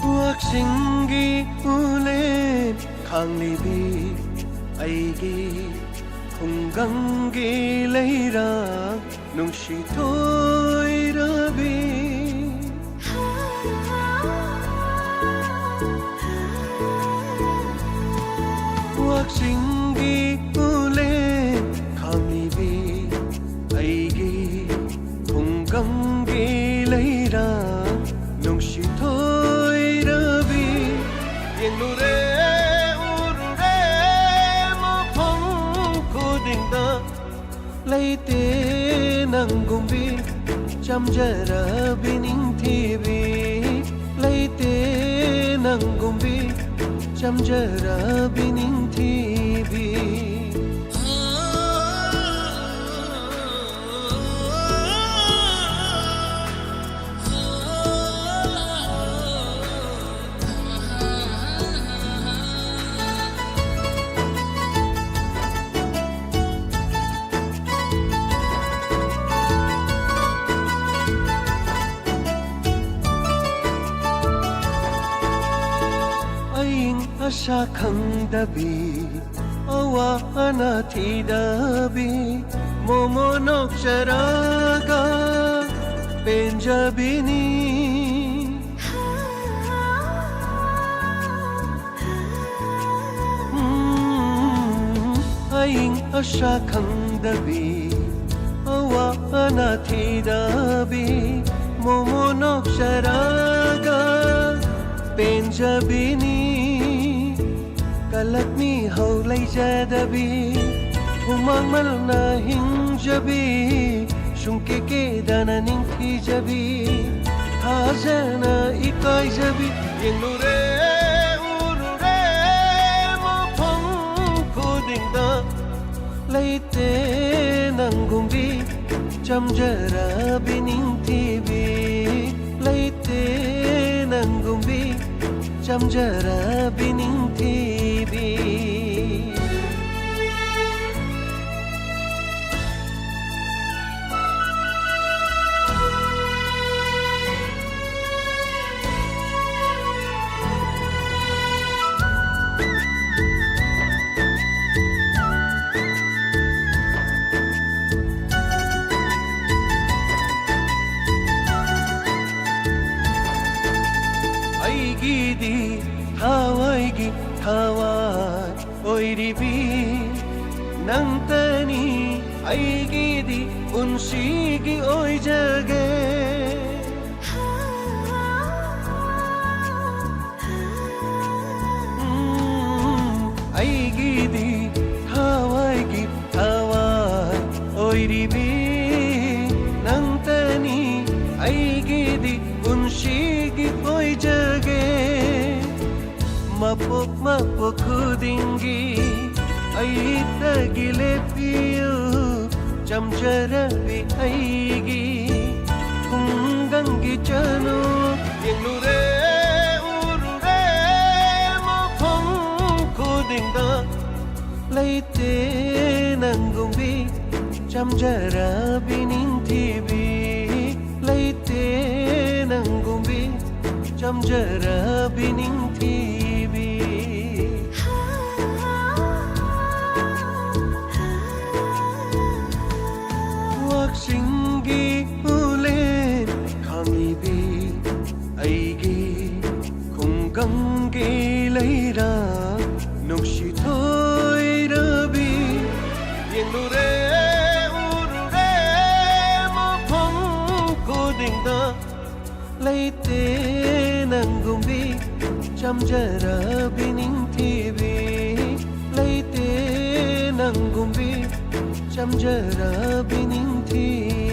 ꯋꯥꯛꯆꯤꯡꯒꯤ ꯎꯂꯦꯟ ꯈꯥꯡꯂꯤꯕꯤ ꯑꯩꯒꯤ ꯈꯨꯡꯒꯪꯒꯤ ꯂꯩꯔꯥꯡ ꯅꯨꯡꯁꯤ ꯊꯣꯏꯔꯕꯤ꯫ ꯂꯩꯔꯥꯡ ꯅꯨꯡꯁꯤꯊꯣꯏꯔꯕꯤ, ꯌꯦꯡꯂꯨꯔꯦ ꯎꯔꯨꯔꯦ ꯃꯐꯝ ꯈꯨꯗꯤꯡꯗ, ꯂꯩꯇꯦ ꯅꯪꯒꯨꯝꯕꯤ ꯆꯝꯖꯔꯕꯤ ꯅꯤꯡꯊꯤꯕꯤ, ꯂꯩꯇꯦ ꯅꯪꯒꯨꯝꯕꯤ ꯆꯝꯖꯔꯕꯤ ꯅꯤꯡꯊꯤꯕꯤ꯫ ꯑꯏꯪ ꯑꯁꯥ ꯈꯪꯗꯕꯤ, ꯑꯋꯥ ꯑꯅꯥ ꯊꯤꯗꯕꯤ, ꯃꯣꯃꯣ ꯅꯣꯛꯆꯔꯒ ꯄꯦꯟꯖꯕꯤꯅꯤ꯫ ꯎꯝ, ꯑꯏꯪ ꯑꯁꯥ ꯈꯪꯗꯕꯤ, ꯑꯋꯥ ꯑꯅꯥ ꯊꯤꯗꯕꯤ, ꯃꯣꯃꯣ ꯅꯣꯛꯆꯔꯒ ꯄꯦꯟꯖꯕꯤꯅꯤ꯫ ꯀꯂꯛ ꯃꯤꯍꯧ ꯂꯩꯖꯗꯕꯤ, ꯍꯨꯃꯥꯡ ꯃꯜꯅ ꯍꯤꯡꯖꯕꯤ, ꯁꯨꯡꯀꯦ ꯀꯦꯗꯅ ꯅꯤꯡꯊꯤꯖꯕꯤ, ꯊꯥꯖꯅ ꯏꯀꯥꯏꯖꯕꯤ, ꯌꯦꯡꯂꯨꯔꯦ ꯎꯔꯨꯔꯦ ꯃꯐꯝ ꯈꯨꯗꯤꯡꯗ, ꯂꯩꯇꯦ ꯅꯪꯒꯨꯝꯕꯤ ꯆꯝꯖꯔꯕꯤ ꯅꯤꯡꯊꯤꯕꯤ, ꯂꯩꯇꯦ ꯅꯪꯒꯨꯝꯕꯤ ꯆꯝꯖꯔꯕꯤ ꯅꯤꯡꯊꯤꯕꯤ꯫ ꯑꯩꯒꯤꯗꯤ ꯊꯋꯥꯏꯒꯤ ꯊꯋꯥꯏ ꯑꯣꯏꯔꯤꯕꯤ ꯅꯪꯇꯅꯤ, ꯑꯩꯒꯤꯗꯤ ꯄꯨꯟꯁꯤꯒꯤ ꯑꯣꯏꯖꯒꯦ꯫ ꯑꯩꯒꯤꯗꯤ ꯄꯨꯟꯁꯤꯒꯤ ꯑꯣꯏꯖꯒꯦ꯫ ꯃꯄꯣꯛ ꯃꯄꯣꯛ ꯈꯨꯗꯤꯡꯒꯤ ꯑꯩꯇꯒꯤ ꯂꯦꯞꯄꯤꯌꯨ꯫ ꯆꯝꯖꯔꯕꯤ ꯑꯩꯒꯤ ꯈꯨꯡꯒꯪꯒꯤ ꯆꯅꯨ꯫ ꯌꯦꯡꯂꯨꯔꯦ, ꯎꯔꯨꯔꯦ ꯃꯐꯝ ꯈꯨꯗꯤꯡꯗ꯫ ꯂꯩꯇꯦ ꯅꯪꯒꯨꯝꯕꯤ ꯆꯝꯖꯔꯕꯤ ꯅꯤꯡꯊꯤꯕꯤ꯫ ꯂꯩꯇꯦ ꯅꯪꯒꯨꯝꯕꯤ ꯆꯝꯖꯔꯕꯤ ꯅꯤꯡꯊꯤꯕꯤ꯫ ꯋꯥꯛꯆꯤꯡꯒꯤ ꯎꯂꯦꯟ ꯈꯥꯡꯂꯤꯕꯤ ꯑꯩꯒꯤ ꯈꯨꯡꯒꯪꯒꯤ ꯂꯩꯔꯥ ꯅꯨꯡꯁꯤ ꯊꯣꯏꯔꯕꯤ꯫ ꯌꯦꯡꯂꯨꯔꯦ, ꯎꯔꯨꯔꯦ ꯃꯐꯝ ꯈꯨꯗꯤꯡꯗ꯫ ꯂꯩꯇꯦ ꯅꯪꯒꯨꯝꯕꯤ ꯆꯝꯖꯔꯕꯤ ꯅꯤꯡꯊꯤꯕꯤ꯫ ꯂꯩꯇꯦ ꯅꯪꯒꯨꯝꯕꯤ ꯆꯝꯖꯔꯕꯤ ꯅꯤꯡꯊꯤꯕꯤ꯫